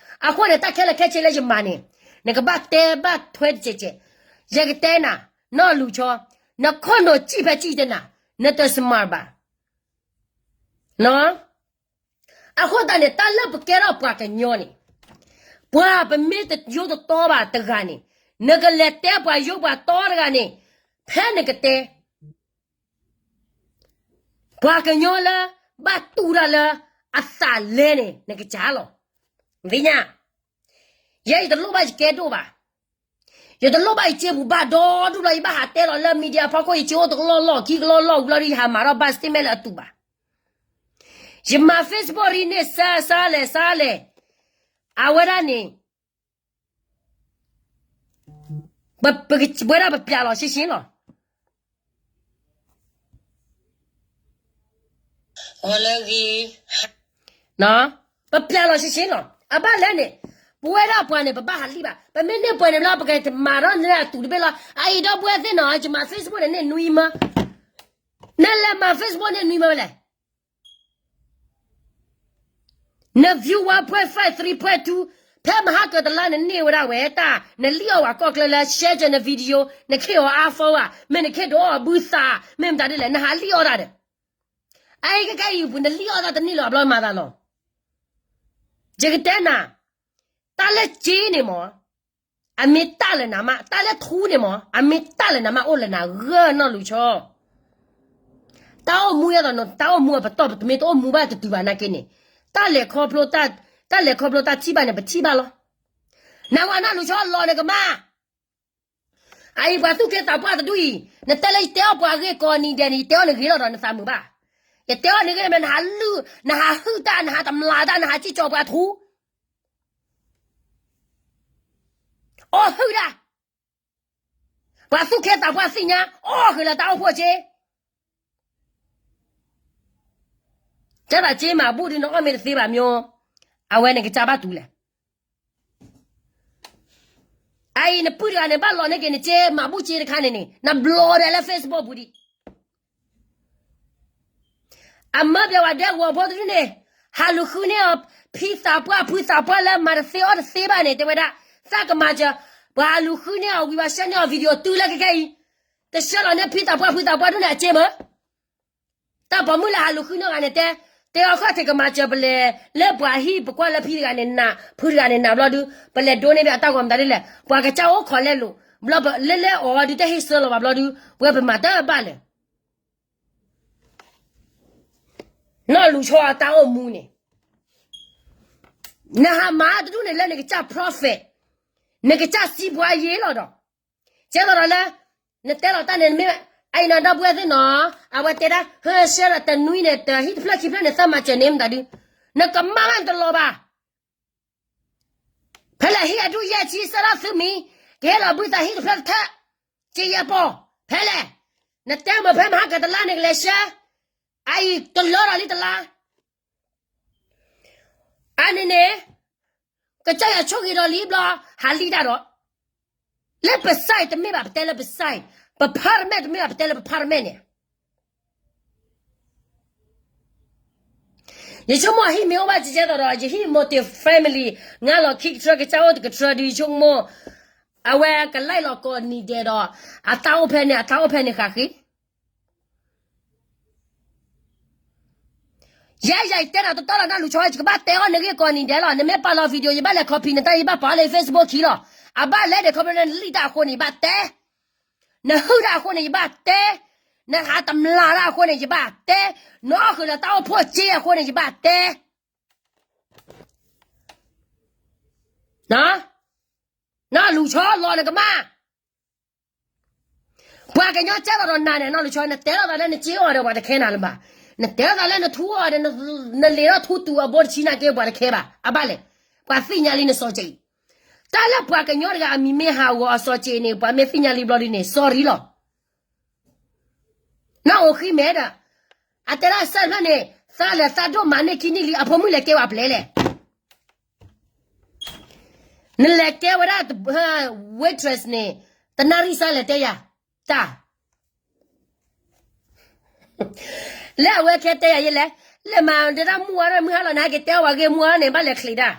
အဃိန့ၣ် တၢ်ခဲလၢာ်ခဲဆ့လၢယမၤန့ၣ် နကဘၣ်တဲဘၣ်ထွဲတစဲးစဲး, ယကတဲနၤ, နီၢ်လူၤဆီ, နခိၣ်နူာ်စံၣ်ဖဲစံၣ်တနၤ, နတ smart ဘၣ်. အဃိသတးန့ၣ် တၢ်လၢပကဲထီၣ်ပှၤကညီန့ၣ်, ပှၤပမ့ၢ်တယိတတီဘၣ်တဂၤန့ၣ်, နကလဲၤတဲပှၤယိပှၤတီတဂၤန့ၣ်, ဖဲနကတဲ ပှၤကညီလၢ ဘၣ်တူၢ်တၢ်လၢ အသးလဲန့ၣ် နကစၢ်လီၤ. သ့ၣ်ညါ, ယဲယတလိၣ်ဘၣ်ယကဲဒိၣ်ဘၣ်. ယတလိၣ်ဘၣ်ယစ့ပူၤဘၣ်ဒီဒူၣ်လီၤ. ယဘၣ်ဟးတဲလီၤလၢ media ဖီခိၣ် ယစ့အိၣ်တကလီၢ်လီၢ်ခံကလီၢ်လီၢ်ဝံၤလီၤဒီး ယဟးမၤထီၣ်ဘၣ် statement လၢအတူးဘၣ်. ယမၤ Facebook ဒ်န့ၣ် စါစါလဲၣ်စါလဲၣ်, အဝဲဒၣ်န့ၣ် ပဝဲဒၣ်ပပျးလီၤရှဲရှဲလီၤ. ပပျးလီၤရှဲရှဲလီၤ. အဘၣ်လဲၣ်န့ၣ်, ပဝဲဒၣ်ပှၤန့ၣ် ပဘၣ်ဟးလံၣ်ဘၣ်. ပမ့ၢ်န့ၢ်ပှၤန့ၣ်ဘျီ ပကမၤထီၣ်လၢအတူးတဘ့ၣ်လီၤ. အအံၤဒီပုၢ်ဝဲၢ်သ့ၣ်နီၤ, ယမၤ Facebook န့ၣ်န့ၢ်နွံမၢ, နလဲၤမၤ Facebook န့ၢ်နွံမၢဝဲလဲၣ်. န view one point five, three point two, ဖဲမဟါကတလါနန့ၢ်ဝဲဒၣ်ဝဲတၢ်, နလံၣ်အီၣ်ဝဲကီၢ်ချၢလၢ share ကၢၤန video, နခ့ၣ်အီၤအါဖီဝဲ, မ့ၢ်နခ့ၣ်ဒိးအီၣ်ဘုသး, မ့ၢ်မတၤဒ်လဲၣ်, နဟးလံၣ်အီၣ်တၢ်ဒီး, အအံၤကကဲအံၤပူၤ နလံၣ်အီၣ်တၢ်တန့ၢ်လၢၤဘျီမၤသးလီၤ. ယကတဲနၤ, တၢ်လၢစ့န့ၣ်မး အမ့ၢ်တၢ်လၢနၤမး, တၢ်လၢထူန့ၣ်မး အမ့ၢ်တၢ်လၢနၤမး အိၣ်လၢနၤဂၢၢ်နီၢ်လူၤဆီ. တၢ်အိၣ်မူယဲသိး တၢ်အိၣ်မူအပတီၢ် ပတမ့ၢ်တအိၣ်မူဘၣ်တတုၤဘၣ်နာ်က့န့ၣ်, တၢ်လဲၤခီဖျိ, တၢ်လဲၤခီဖျိတၢ်ထံၣ်ဘၣ်န့ၣ် ပထံၣ်ဘၣ်လီၤ. နဝၤနီၢ်လူၤဆီလီၤနကမၢ် အအံၤပှၤသူၣ်က့သးပှၢ်တဒူၣ်အံၤ, နတဲလၢယတဲအီၣ်ပှၤအဂ့ၢ်ကိးနံၤဒဲးန့ၣ် ယတဲအီၣ်နဂ့ၤလီၤဒီးနသးမုာ်ဘၣ်. ယတဲအီၣ်နဂ့ၢ်မ့ၢ်နဟးလုၢ်, နဟးဟုၣ်တၢ်, နဟးတမျးတၢ်, နဟးစံၣ်ကၠီၤပှၤထူ, အီၣ်ဟုၣ်ဒၣ်, ပှၤသူၣ်က့သးပှၢ်သ့ၣ်ညါ, အီၣ်ဃုာ်လၢတၢ်အိၣ်ဖှိၣ်စ့ ကဲဘၣ်စ့မၤဘူၣ်ဒ်နအီၣ်မ့ၢ်တသ့ဘၣ်မၠိ, အဝဲန့ၣ်ကစၢ်ဘၣ်တူၢ်လဲၣ်. အအံၤနပုၢ်တဂၤန့ၣ် ဘၣ်လီၤန့ၢ်က့ၤနစ့မၤဘူၣ်စ့တခါန့ၣ်န့ၣ် နဘျီဒဲးလၢ Facebook ပူၤဒံး. အမၢပျဲဝဲဒဲကဝီၤဖိတဒူၣ်န့ၣ်, ဟးလူၤဃုန့ၢ်အီၤ ဖံသးပှၢ်ဖုသးပှၢ်လၢမၤတသ့အီၣ်တသ့ဘၣ်န့ၣ် တဲဝဲဒၣ်, သးကမၤစၢၤ, ပှၤဟးလူၤဃုန့ၢ်အီၤဝံၤ ပှၤဆှၢန့ၢ်အီၤ video တုၤလၢခဲခဲအံၤ, တဆှၢလီၤန့ၢ်ဖံသးပှၢ်ဖုသးပှၢ်ဒူၣ်န့ၣ်အစ့မၢ တၢ်ပိာ်မုၣ်လၢဟးလူၤဃုန့ၢ်ဂၤန့ၣ်တဲ, တဲအီၤခီၣ်ထံးကမၤစၢၤပလဲၤ, လၢပှၤဟံၣ်ပကွၢ်လၢဖံတဂၤန့ၣ်နး, ဖုတဂၤန့ၣ်နးဘျီဒု, ပလဲၤဒိန့ၢ်ဘၣ်အတၢ်ဂီၤမတၤဒ်လဲၣ်, ပှၤကစၢ်အိၣ်ခိးလဲလိာ်, ဘျီလဲလဲအီၤဒုတဟ့ၣ်ဆၢလီၤဘၣ်ဘျီဒု, ပဝဲပမၤတၢ်ဘၣ်လဲၣ်. နီၢ်လူၤဆီအတၢ်အိၣ်မူန့ၣ်, နဟးမၤတဒူၣ်န့ၣ်လၢနကစၢ် profit, နကစၢ်စံးပှၤယ့လီၤဒီး, ကဲသိးဒီးလၢ နတဲလီၤတၢ်န့ၣ်မ့ၢ် အအံၤနီၤ ဒီပုၢ်ဝဲၢ်သ့ၣ်နီၤ အဝဲတဲဒၣ် ဟၢ ဆှၢဒီးတနွံန့ၣ် တဟံၣ်တဖျၢၣ်ခံဖျၢၣ်န့ၣ် သးမၤစၢၤန့ၣ်မတၤဒု နကမၣ်ဘၣ်နတလီၤဘၣ်. ဖဲလဲၣ်ဟံၣ်အဒူၣ်ယဲၢ်ဆံ စၢထီၣ်သုမံၤ ကဟ့ၣ်လီၤဘုသးဟံၣ်တဖျၢၣ်တထၢၣ် က့ယဲၢ်ပီၢ် ဖဲလဲၣ်. နတဲမ့ၢ်ဖဲမဟါကတလါန့ၣ်ကလဲၤဆှၢ အအံၤတလၢဒီးလံတလါ အန့ၣ်န့ၣ် ကစၢ်ယွၤဆိၣ်ဂ့ၤဒီးလံဘျီ ဟးလံတၢ်ဒီး လၢပစၢ်အံၤတမ့ၢ်ဘၣ် ပတဲလၢပစၢ်အံၤ ပဖါတမဲာ်တမ့ၢ်ဘၣ် ပတဲလၢပဖါတမဲာ်န့ၣ် ယဆိကမိၣ်အဟံၣ်မ့ၢ်အိၣ်ဘၣ်ကဲသိးဒီး ယဟံၣ် multi family ငါလီၤခံကထြၢ ကစၢ်အိၣ်တကထြၢဒုး ယဆိကမိၣ် အဝဲကလဲၤလီၤကိးနံၤဒဲးဒီး အတၢ်အိၣ်ဖဲန့ၣ် အတၢ်အိၣ်ဖဲန့ၣ်ဃးဃ့ ယဲယဲယတဲနၤတတီလီၤ နီၢ်လူၤဆီ ယကဘၣ်တဲအီၤနဂ့ၢ်ကိးနံၤဒဲးလီၤ. နမ့ၢ်ပာ်လီၤ video ယဘၣ်လဲၤ copy နတၢ် ယဘၣ်ပာ်လၢ Facebook ခံလီၤ. အဘၣ်လဲၤဒီး ခီဖျိနလံၣ်တၢ်အဃိန့ၣ် ယဘၣ်တဲ, နဟုၣ်တၢ်အဃိန့ၣ် ယဘၣ်တဲ, နဟးတမျၢ်တၢ်အဃိန့ၣ် ယဘၣ်တဲ, နအီၣ်ဃုာ်ဒီးတၢ်အိၣ်ဖှိၣ်စ့အဃိန့ၣ် ယဘၣ်တဲ နီၢ်လူၤဆီ လီၤနကမၣ်. ပှၤကညီကဲသိးဒီးနၤန့ၣ် နီၢ်လူၤဆီ နတဲလိာ်သးလၢနစ့အိၣ်ဒီး ပှၤတခဲနၤလၢၤဘၣ်. နတဲလိာ်သးလၢနထူအိၣ်ဒီး နလ့ၤထီၣ်ထူတူာ်အဘိတဆံနာ်က့ ပှၤတခဲဘၣ်. အဘၣ်လဲၣ်, ပှၤသ့ၣ်ညါလံနစီၤစ့အံၤ. တၢ်လၢပှၤကညီတဂၤအမံၤမ့ၢ်ဟးဂီၤအစီၤစ့န့ၣ် ပှၤမ့ၢ်သ့ၣ်ညါလံဘျီဒ်န့ၣ် sorry လီၤ. နအိၣ်ဃံမဲာ်ဒီး အတဲဒၣ်စဲဖျၢၣ်န့ၣ် သးလဲၤသးဒိၣ်မးန့ၢ်ခံနံၣ်လံ အဖိမုၣ်လဲၤကဲဝဲပျဲလဲၣ်. နလဲၤကဲဝဲဒၣ် waitress န့ၣ် တနၣ်ရံၣ်စၢ်လဲၤတဲယၤ တၢ် လၢအဝဲခဲတဲယၤယဲလဲၣ်, လဲၤမၤဒၣ်မုၢ်ဝါထီၣ်မုၢ်ဟါလီၤ နဟဲက့ၤတဲအီၤပှၤဂ့ၢ်မုၢ်ဝါထီၣ်န့ၣ် ဘၣ်လဲၤချံးတၢ်.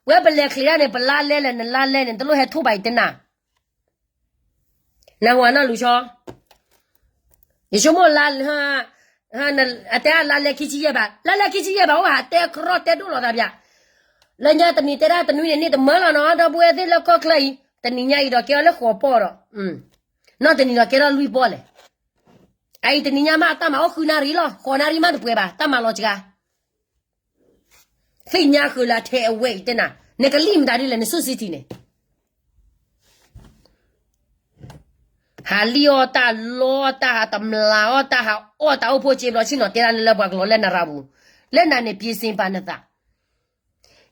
ဝဲပလဲၤချံးတၢ်န့ၣ် ပလါလဲလဲၣ် နလါလဲန့ၣ် တလိၣ်ဟဲထူၣ်ဘၣ်အံၤတနၤ နၢ်ဟူဧါနီၢ်လူၤဆီ, ယဆိကမိၣ်လါ, အတဲလါလဲခံဆံယဲၢ်ဘၣ်, လါလဲခံဆံယဲၢ်ဘၣ် အိၣ်ဟးတဲကရီၣ်တဲဒိၣ်လီၤသးဘၣ်. လၢညါတနံၤတဲဒၣ်တနွံန့ၣ် န့ၢ်တမၢလီၤနီၤ ဒီပုၢ်ဝဲၢ်သ့ၣ်လၢကီၢ်ချၢအံၤ, တနံၤညါအံၤဒီးကဲအီၤလၢဃိးပီၢ်ဒီး, နီၢ်တနံၤဒီးကဲထီၣ်လွံၢ်ပီၢ်လဲၣ်. အအံၤတနံၤညါမးအတၢ်မၤအိၣ်ဃုနၣ်ရံၣ်လီၤ ဃိးနၣ်ရံၣ်မးတပှဲၤဘၣ် တၢ်မၤလီၤစှၤ သ့ၣ်ညါဃုာ်လၢထဲအဝဲအံၤတဲနၤ, နကလံၣ်မတၤဒ်လဲၣ် န Sioux City န့ၣ်, ဟးလံၣ်အီၣ်တၢ်လီတၢ် ဟးတမျၢ်အီၣ်တၢ် ဟးအီၣ်တၢ်အိၣ်ဖှိၣ်စ့ဘျီဆ့ၣ်နီၤ တဲဒၣ်လၢပှၤကလီၤလၢနၤရၤပူၤ, လၢနၤန့ၣ် ပျ့စ့ပာ်နသး,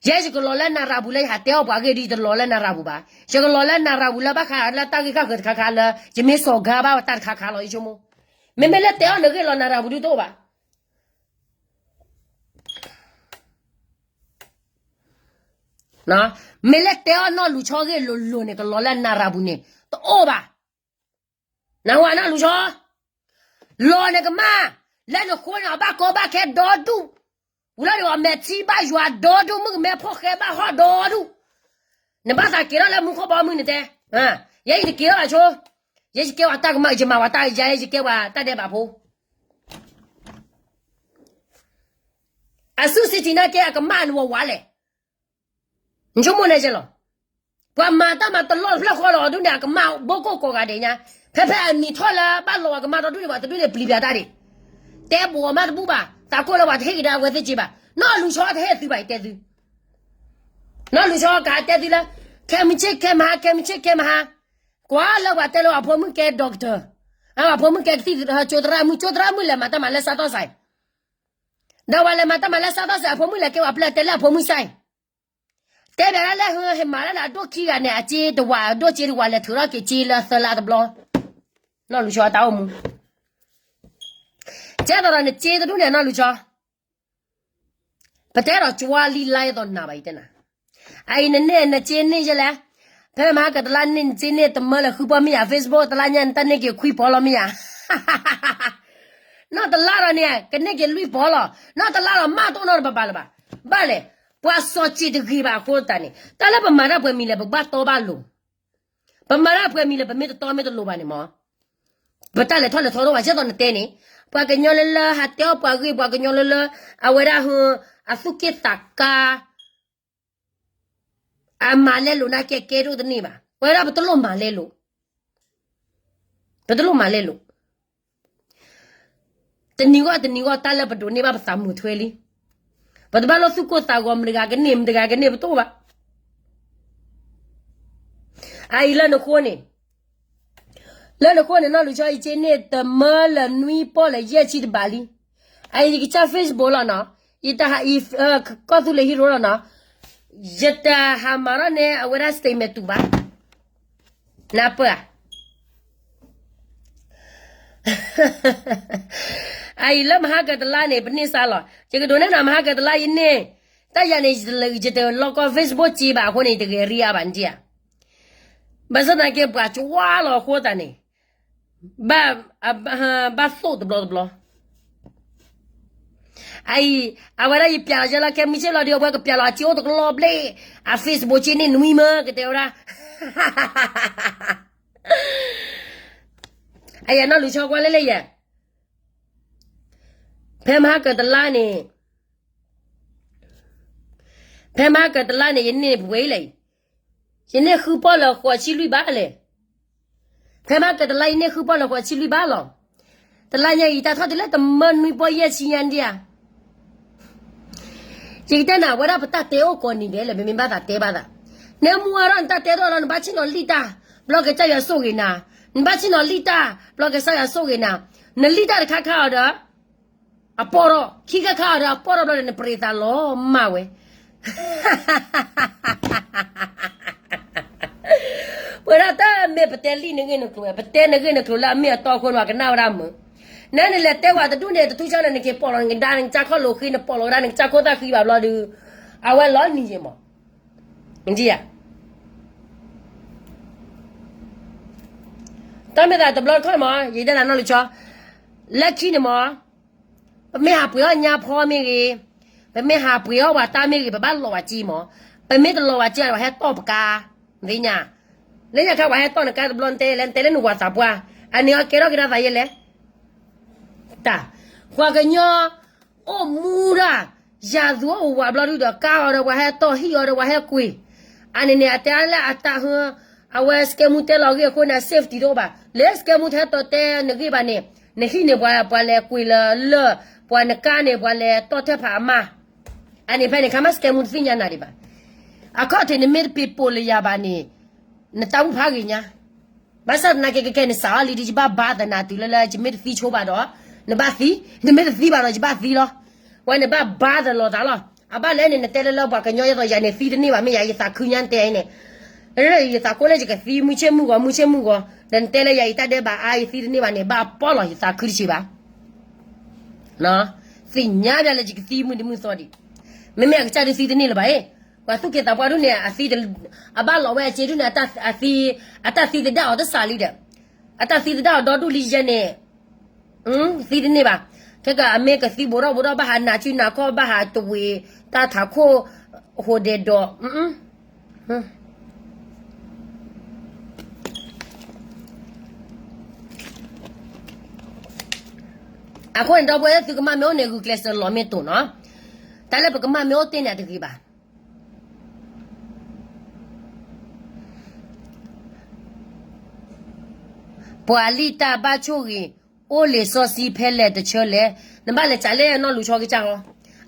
ယဲယကလီၤလၢနၤရၤပူၤလၢယဟးတဲအီၣ်ပှၤဂ့ၢ်ဒ်ယတလီၤလၢနၤရၤပူၤဘၣ်, ယကလီၤလၣ်နၤရၤပူၤလၢဘၣ်ဃးလၢတၢ်ဂ့ၢ်ဃၣ်ဃၢၤတခါခါလၢ ယမ့ၢ်စီၤဂၤဘၣ်တၢ်တခါခါလီၤ ယဆိကမိၣ်, မ့မ့ၢ်လၢတဲအီၣ်နဂ့ၢ်လီၤနၤရၤပူၤဒုတအိၣ်ဘၣ်. မ့ၢ်လၢတဲအီၣ်နီၢ်လူၤဆီဂ့ၢ်လိၤလိၤန့ၣ် ကလီၤလၢနၤရၤပူၤန့ၣ် တအိၣ်ဘၣ်. နၢ်ဟူဧါနီၢ်လူၤဆီ, လီၤနကမၣ်, လၢနဃိန့ၣ် အဘၣ်ကီဘၣ်ခဲဒီဒူၣ်, ဝံၤလီၤဒီးအမဲာ်ထံဘၣ်ယွၤဒီဒူၣ် မုၣ်ကမဲဖိဃဲဘၣ်ဟီၣ်ဒီဒူၣ်, နဘၣ်သးက့ၤထီၣ်လၢမူခိၣ်ဘီမုၢ်နတဲ, ယဲယတက့ၤထီၣ်ဘၣ်ဆိ, ယဲယကဲဝဲတၢ်ကမၣ် ယမၤဝဲတၢ်ယၤ ယဲယကဲဝဲတၢ်ဒဲးဘးဖိ အ Sioux City နာ်က့အကမၣ်နဝဲဝါလဲၣ်, နဆိကမိၣ်န့ၣ်ကဲလီၤ. ပှၤမၤတၢ်မၤတလီၢ်တဖျၢၣ်ဃီလီၤ အဒိန့ၣ် အကမၣ်ဘိကိၢ်ကိးဂၤဒဲးညါ, ဖဲဖဲအနံၤထီၣ်လၢဘၣ်လီၤအကမၣ်ဒီဒူၣ်န့ၣ် ပှၤတဒူၣ်န့ၣ်ပျံၤပျါတၢ်ဒံး, တဲဘိးမးတဘူၣ်ဘၣ်, သးကိၢ်လၢပှၤတဟ့ၣ်ကဒါအဝဲသ့ၣ်စ့ဘၣ်, နီၢ်လူၤဆီတဟ့ၣ်သုဘၣ် ယတဲသု နီၢ်လူၤဆီကဟးတဲသုလၢ ခဲမုၢ်ဆ့ၣ်ခဲမဟါ ခဲမုၢ်ဆ့ၣ်ခဲမဟါ, ကွၢ်လၢပှၤတဲလၢပှၤဖိမုၣ်ကဲ doctor, ပှၤဖိမုၣ်ကဲကသံၣ် ကၠိသရၣ်မုၣ် ကၠိသရၣ်မုၣ်လဲၤမၤတၢ်မၤလၢစးထီၣ်စဲး, ဒီးပှၤလဲၤမၤတၢ်မၤလၢစးထီၣ်စဲး အဖိမုၣ်လဲၤကဲပှၤပျဲၢ်တဲလၢအဖိမုၣ်စဲး, တဲဘၣ်ဒၣ်လၢဟဲမၤလၢနၤဒိၣ်ခံဂၤန့ၣ် အစ့တဝာ် အဒိၣ်စ့တဝာ်လဲၤထုးထီၣ်က့ၤစ့လၢသၢလါတဘျီ, နီၢ်လူၤဆီတၢ်အိၣ်မူ ကဲသိးဒီးနစ့တဒူၣ်န့ၣ် နီၢ်လူၤဆီ, ပတဲဒီးကွၢ်လံလါအသိးနၤဘၣ် ယတဲနၤ, အအံၤနန့ၢ်နစ့န့ၢ်ယဲလဲၣ်, ဖဲမဟါကတလါန့ၢ်နစ့န့ၢ်တမၢလၢဃုပီၢ်မ့ၢ်ယၤ Facebook တလါညါနတၢ်န့ၢ်က့ၤခွံပီၢ်လီၤမ့ၢ်ယၤ, နီၢ်တလါဒီးန့ၣ် ကန့ၢ်က့ၤလွံၢ်ပီၢ်လီၤ, နီၢ်တလါဒီးမၢ်တအိၣ်နီတဘၣ်ဘၣ်လၢၤဘၣ်, ဘၣ်လဲၣ်, ပှၤစီၤစ့တဂ့ၤဘၣ်အဃိသတးန့ၣ် တၢ်လၢပမၤတၢ်ပှဲၤမံၤလဲၣ် ပကဘၣ်တီဘၣ်လိၤ ပမၤတၢ်ပှဲၤမံၤလၢပမ့ၢ်တတီမ့ၢ်တလိၤဘၣ်န့ၣ်မး, ပတၢ်လဲၤထီၣ်လဲၤထီဒိၣ်ဘၣ် ကဲသိးနတဲန့ၣ်, ပှၤကညီလၢလၢဟးတဲအီၣ်ပှၤဂ့ၢ် ပှၤကညီလၢလၢ အဝဲဒၣ်ဟ အသူၣ်က့ၣ်သးကါ အမၤလဲလိာ်နာ်က့ကဲဒိၣ်တန့ၢ်ဘၣ်, ပဝဲဒၣ်ပတလိၣ်မၤလဲလိာ်, ပတလိၣ်မၤလဲလိာ် တနံၤဂီၢ်တနံၤဂီၢ် တၢ်လၢပဒိးန့ၢ်ဘၣ်ပသးမုာ်ထွဲလံ, ပတဘၣ်လိၣ်သူၣ်ကိၢ်သးဂီၤ မတဂၤကန့ၢ် မတဂၤကန့ၢ် ပတအိၣ်ဘၣ်. အအံၤလၢနဃိန့ၣ်, လၢနဃိန့ၣ် နီၢ်လူၤဆီ ယက့န့ၢ်တမၢလၢနွံပီၢ်လၢယဲၢ်ဆံတဘးလံ. အအံၤယကစၢ် Facebook လီၤနီၤ, ယတဟးအံၤ ကီၢ်သူလ့ၤဟံၣ်ရိလီၤနီၤ, ယတဟးမၤထီၣ်န့ၢ်အဝဲဒၣ် statement တူာ်ဘၣ်. နၢ်ပၢၢ်ဧါ. အအံၤလၢမဟါကတလါန့ၣ် ပန့ၢ်စါလီၤ. ယကဒိးန့ၢ်နၤမဟါကတလါယန့ၢ်, တၢ်ယၤန့ၣ် ယတလီကီၢ် Facebook က့ဘၣ်အဃိန့ၣ် ယတဂဲၤရံအါဘၣ်နဒံဧါ. ဘၣ်ဆၣ်သနာ်က့ ပှၤကွၢ်လီၤအဃိသတးန့ၣ် ဘၣ်သိၣ်တဘျီတဘျီ. အအံၤ အဝဲဒၣ်ယပျဲလီၤယဲလီၤ ခဲမုၢ်ဆ့ၣ်လီၤဒီး အဝဲကပျဲလီၤအစ့အိၣ်တကလီၢ်ဘျ့, အ Facebook က့န့ၢ်နွံမၢကတဲဝဲဒၣ်. အယၤနီၢ်လူၤဆီကွၢ်လၢလၢယဲ, ဖဲမဟါကတလါန့ၣ် ဖဲမဟါကတလါန့ၣ် ယန့ၢ်ပှဲၤလဲၣ်, ယန့ၢ်ဃုပီၢ်လၢဃိးဆံလွံၢ်ဘးလဲၣ်. ဖဲမဟါကတလါယန့ၢ်ဃုပီၢ်လၢဃိးဆံလွံၢ်ဘးလီၤ. တလါညါအံၤတၢ်ထီၣ်တုၤလၢတမၢနွံပီၢ်ယဲၢ်ဆံညါဒံဧါ. ယကတဲနၤ အဝဲဒၣ်ပတၢ်တဲအိၣ်ကိးနံၤဒဲးလဲၣ်, မ့မ့ၢ်ဘၣ်သးတဲဘၣ်သး, နမူအါထီၣ်နတၢ်တဲထီၣ်လီၤ, နဘၣ်ဆ့ၣ်နီၤလံၣ်တၢ် ဘျီကစၢ်ယွၤဆိၣ်ဂ့ၤနၤ, နဘၣ်ဆ့ၣ်နီၤလံၣ်တၢ် ဘျီကစၢ်ယွၤဆိၣ်ဂ့ၤနၤ, နလံၣ်တၢ်တခါခါအီၤဒီး အပီၢ်ထီၣ်, ခံခါခါအီၤဒီးအပီၢ်ထီၣ်ဘျီဒီး နပရံးသးလီၤမၢ်ဝဲ. ပဝဲဒၣ်တမ့ၢ်ပတဲလံာ်နဂ့ၢ်နကျိၤဝဲ, ပတဲနဂ့ၢ်နကျိၤလၢအမ့ၢ်အတီအဃိန့ၣ် ပှၤကနၣ်ဝဲဒၣ်မုာ်. နနလဲၤတဲဝဲတဒူၣ်န့ၣ် တထူၣ်ဆၢန့ၣ် နက့ၤပိာ်လီၤနကဒါ နကစၢ်ခီၣ်လိာ်ဃံ နပိာ်လီၤဝဲဒၣ် နကစၢ်ခိၣ်သၣ်ဃံဘၣ်ဘျီဒီး အဝဲလီၤနံၤယဲမး. တၢ်မ့ၢ်သးတဘျီတခီၣ်မး ယတဲနၤနီၢ်လူၤဆီ, လၢခံန့ၣ်မး ပမ့ၢ်ဟးပှ့ၤအီၣ်ညါဖီမ့ၢ်ဂ့ၤ, ပမ့ၢ်ဟးပှ့ၤအီၣ်ပှၤတၢ်မ့ၢ်ဂ့ၤ ပဘၣ်လီၤဝဲစ့မး, ပမ့ၢ်တလီၤဝဲစ့ဒီး ပှၤဟဲတီၢ်ပကါ, သ့ၣ်ညါ, လၢညါခါပှၤဟဲတီၢ်နကါတဘျီ နတဲလဲၣ် နတဲလၢနဝၤသးပှၢ်, အန့ၣ်အီၤကဲထီၣ်က့ၤတၢ်သးယဲလဲၣ်. တၢ်, ပှၤကညီ အိၣ်မူဒၣ်, ယၤသူအိၣ်ဝးဘျီဒုဒီး ကါအီၤဒီးပှၤဟဲတီၢ် ဟံၣ်အီၤဒီး ပှၤဟဲကွံာ်, အန့ၣ်န့ၣ် အတဲလၢအတၢ်ဟ, အဝဲစကဲမူတဲလီၤဂ့ၢ်အဃိန့ၣ် safety တအိၣ်ဘၣ်, လၢစကဲမူတဟဲတီၢ်တဲနဂ့ၢ်ဘၣ်န့ၣ်, နဟံၣ်န့ၣ်ပှၤလဲၤကွံာ်လၢလၢၢ်, ပှၤနကါန့ၣ် ပှၤလဲၤတီၢ်ထဲဖးအမါ, အန့ၣ်ဖဲန့ၣ် ခါမ့ၢ်စကဲမူတသ့ၣ်ညါနၤဒံးဘၣ်. အခီၣ်ထံးနမ့ၢ်တပ့ၤပိာ်လၢယၤဘၣ်န့ၣ်, နတၢ်ဘူၣ်ဖးဂ့ၤညါ ဘၣ်ဆၣ်သနာ်က့ ကဲကဲန့ၣ် စးအီၤလံဒီး ယဘၣ်ဘါသနာ်တုၤလၢလၢ ယမ့ၢ်တသံဆိဘၣ်ဒီး နဘၣ်သံ, နမ့ၢ်တသံဘၣ်ဒီး ယဘၣ်သံလီၤ. ဝဲန့ၣ်ဘၣ်ဘါသလီၤသးလီၤ. အဘၣ်လဲၣ်န့ၣ် နတဲလၢလၢပှၤကညီယဲသိးယၤန့ၣ် သံတန့ၢ်ဘၣ် မ့ၢ်ယၤ ယသးခုညါနတဲအံၤန့ၣ်, ယသးကိးလၢယကသံ မုၢ်ဆ့ၣ်မုၢ်ဂီၤ မုၢ်ဆ့ၣ်မုၢ်ဂီၤ, ဒီးနတဲလၢယၤ ယတၢ်ဒဲးဘးအါ ယသံတန့ၢ်ဘၣ်န့ၣ် ဘၣ်ပီၢ်လီၤ ယသးခုတဆံးဘၣ် သ့ၣ်ညါဒၣ်လၢယကသံမုၢ်တမုၢ်သီဒံး, မ့မ့ၢ်အကစၢ်ဒုးသံတန့ၢ်လၢၤဘၣ်အံၤ, ပှၤသူၣ်က့သးပှၢ်ဒုးန့ၣ် အသံ, အဘၣ်လီၤဝဲအစ့ဒုးန့ၣ်, အတၢ်သံသဒၣ်အီၤတစးလံဒီး, အတၢ်သံသဒၣ်အီၤဒီဒူၣ်လံယဲန့ၣ်, သံတန့ၢ်ဘၣ်, ခဲကအမ့ၢ်ကသံဘူးထီၣ်ဘူးထီၣ် ဘၣ်ဟးနးစုနးခီၣ် ဘၣ်ဟးတဝ့ၤ, တၢ်ထးခိၣ်, ဟိးဒဲးဒီး အဃိန့ၣ် ဒီပုၢ်ဝဲၢ်သုကမၣ်မ့ၢ်အိၣ်န့ၣ် ဂုာ်ကျဲးစၢးလီၤမ့ၢ်တိၢ်နီၤ, တၢ်လၢပကမၣ်မ့ၢ်အိၣ်တ့ၢ်န့ၣ် အတဂ့ၤဘၣ်. ပှၤလံၣ်တၢ်ဘၣ်ဆိၣ်ဂ့ၤ, အိၣ်လံာ်စီဆှံဖဲလဲၣ်တဆၢလဲၣ်, နဘၣ်လဲၤစးလၢနီၢ်လူၤဆီကစၢ်ဟီ,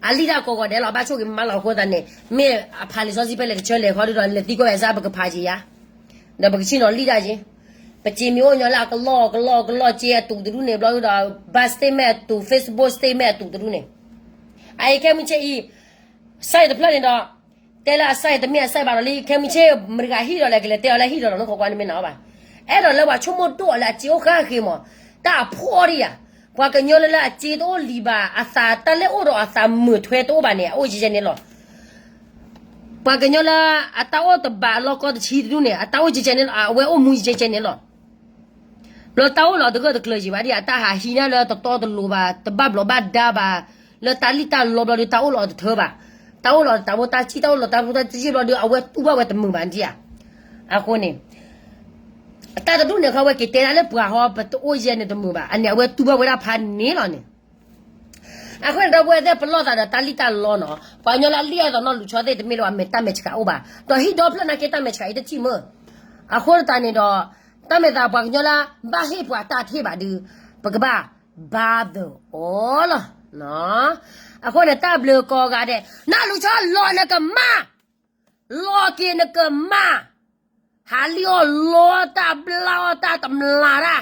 အလံၣ်တၢ်ကိးဂီၤဒဲးလီၤ ဘၣ်ဆိၣ်ဂ့ၤမးလီၤအဃိသတးန့ၣ်, မ့ၢ်အဖးလံာ်စီဆှံဖဲလဲၣ်တဆၢလဲၣ်ခီဒုဒီး လဲၤသံကွၢ်ဝဲစၢ် ပကဖးက့ၤယါ ဒီးပကဆ့ၣ်နီၤလံၣ်တၢ်က့ၤ, ပစ့မ့ၢ်အိၣ်ညီလၢအကလီၢ်ကလီၢ်ကလီၢ်က့အတူးတဒူၣ်န့ၣ် ဘျီဒုဒီး ဘၣ် statement အတူး Facebook statement အတူးတဒူၣ်န့ၣ်, အအံၤခဲမုၢ်ဆ့ၣ်အံၤ, စဲးတဖျၢၣ်န့ၣ်ဒီး, တဲလၢအစဲးတမ့ၢ်အစဲးဘၣ်ဒီးလံ ခဲမုၢ်ဆ့ၣ် မတၤဂၤဟံၣ်ဒီးလဲၣ် ကလဲၤတဲအီၤလၢဟံၣ်ဒီးလီၤ နခိးကွၢ်နမ့ၢ်နၤအီၤဘၣ်, အဲၣ်ဒိးလၢပှၤဆိကမိၣ်ဒိၣ်အီၤလၢအစ့အိၣ်ဃၣ်ဃ့မး, တၢ်အဖှီၣ်ဒံးယၤ, ပှၤကညီလၢလၢအစ့တအိၣ်လံၤဘၣ် အသးတၢ်လၢအိၣ်ဒီးအသးမုာ်ထွဲတအိၣ်ဘၣ်န့ၣ် အအိၣ်ကဲကဲန့ၣ်လီၤ. ပှၤကညီလၢအတၢ်အိၣ်တဘၣ်အလီၢ်ကီတဆံတဒူၣ်န့ၣ် အတၢ်အိၣ်ကဲကဲန့ၣ်လီၤ အဝဲအိၣ်မူကဲကဲန့ၣ်လီၤ. ဘျီတၢ်အိၣ်လီၤတဂၢၢ်တကျၢၤယံၤဘၣ်ဒံး အတၢ်ဟးဟံးန့ၢ်လၢတတီတလိၤဘၣ် တဘၣ်ဘျီးဘၣ်ဒါဘၣ်, လၢတၢ်လံၣ်တၢ်လီဘျီဒီး တၢ်အိၣ်လီၤတထၢဘၣ်, တၢ်အိၣ်လီၤတၢ်ဖိတၢ်စံၣ် တၢ်အိၣ်လီၤတၢ်ဖိတၢ်စံၣ်ဘျီဒီး အဝဲတူၢ်ဘၣ်ဝဲတမုာ်ဘၣ်ဒံးဧါ. အဃိန့ၣ် တၢ်တဒူၣ်န့ၣ် ခီဝဲက့ၤတဲဒၣ်လၢပှၤဟီ ပတအိၣ်ယဲန့ၣ်တမုာ်ဘၣ် အန့ၣ် အဝဲတူၢ်ဘၣ်ဝဲဒၣ်ဖးန့ၣ်လီၤန့ၣ်. အဃိန့ၣ် ဒီပုၢ်ဝဲၢ်သ့ၣ် ပလီၢ်သးဒီးတၢ်လံၣ်တၢ်လီနီၤ, ပှၤကညီလၢအလံၣ်အသိးနီၢ်လူၤဆီသ့ၣ် တမ့ၢ်လၢၤဘၣ်မဲာ်တၢ်မဲာ်ဆှးအိၣ်ဘၣ်, ဒီးဟံၣ်ဒီဖျၢၣ်နာ်က့ တၢ်မဲာ်ဆှးအံၤတထံၣ်မုၢ်. အဃိသတးန့ၣ်ဒီး တၢ်မဲာ်သးပှၤကညီလၢ ဘၣ်ဟ့ၣ်ပှၤတၢ်ထံၣ်ဘၣ်ဒုး ပကဘၣ် bother အီၤလီၤ. အဃိန့ၣ် တၢ်ဘျုးကိးဂၤဒဲး နီၢ်လူၤဆီလီၤနကမၢ်, လီၤက့ၤနကမၢ်, ဟးလံၣ်အီၣ်လိတၢ်ဘျါအီၣ်တၢ်တမျးတၢ်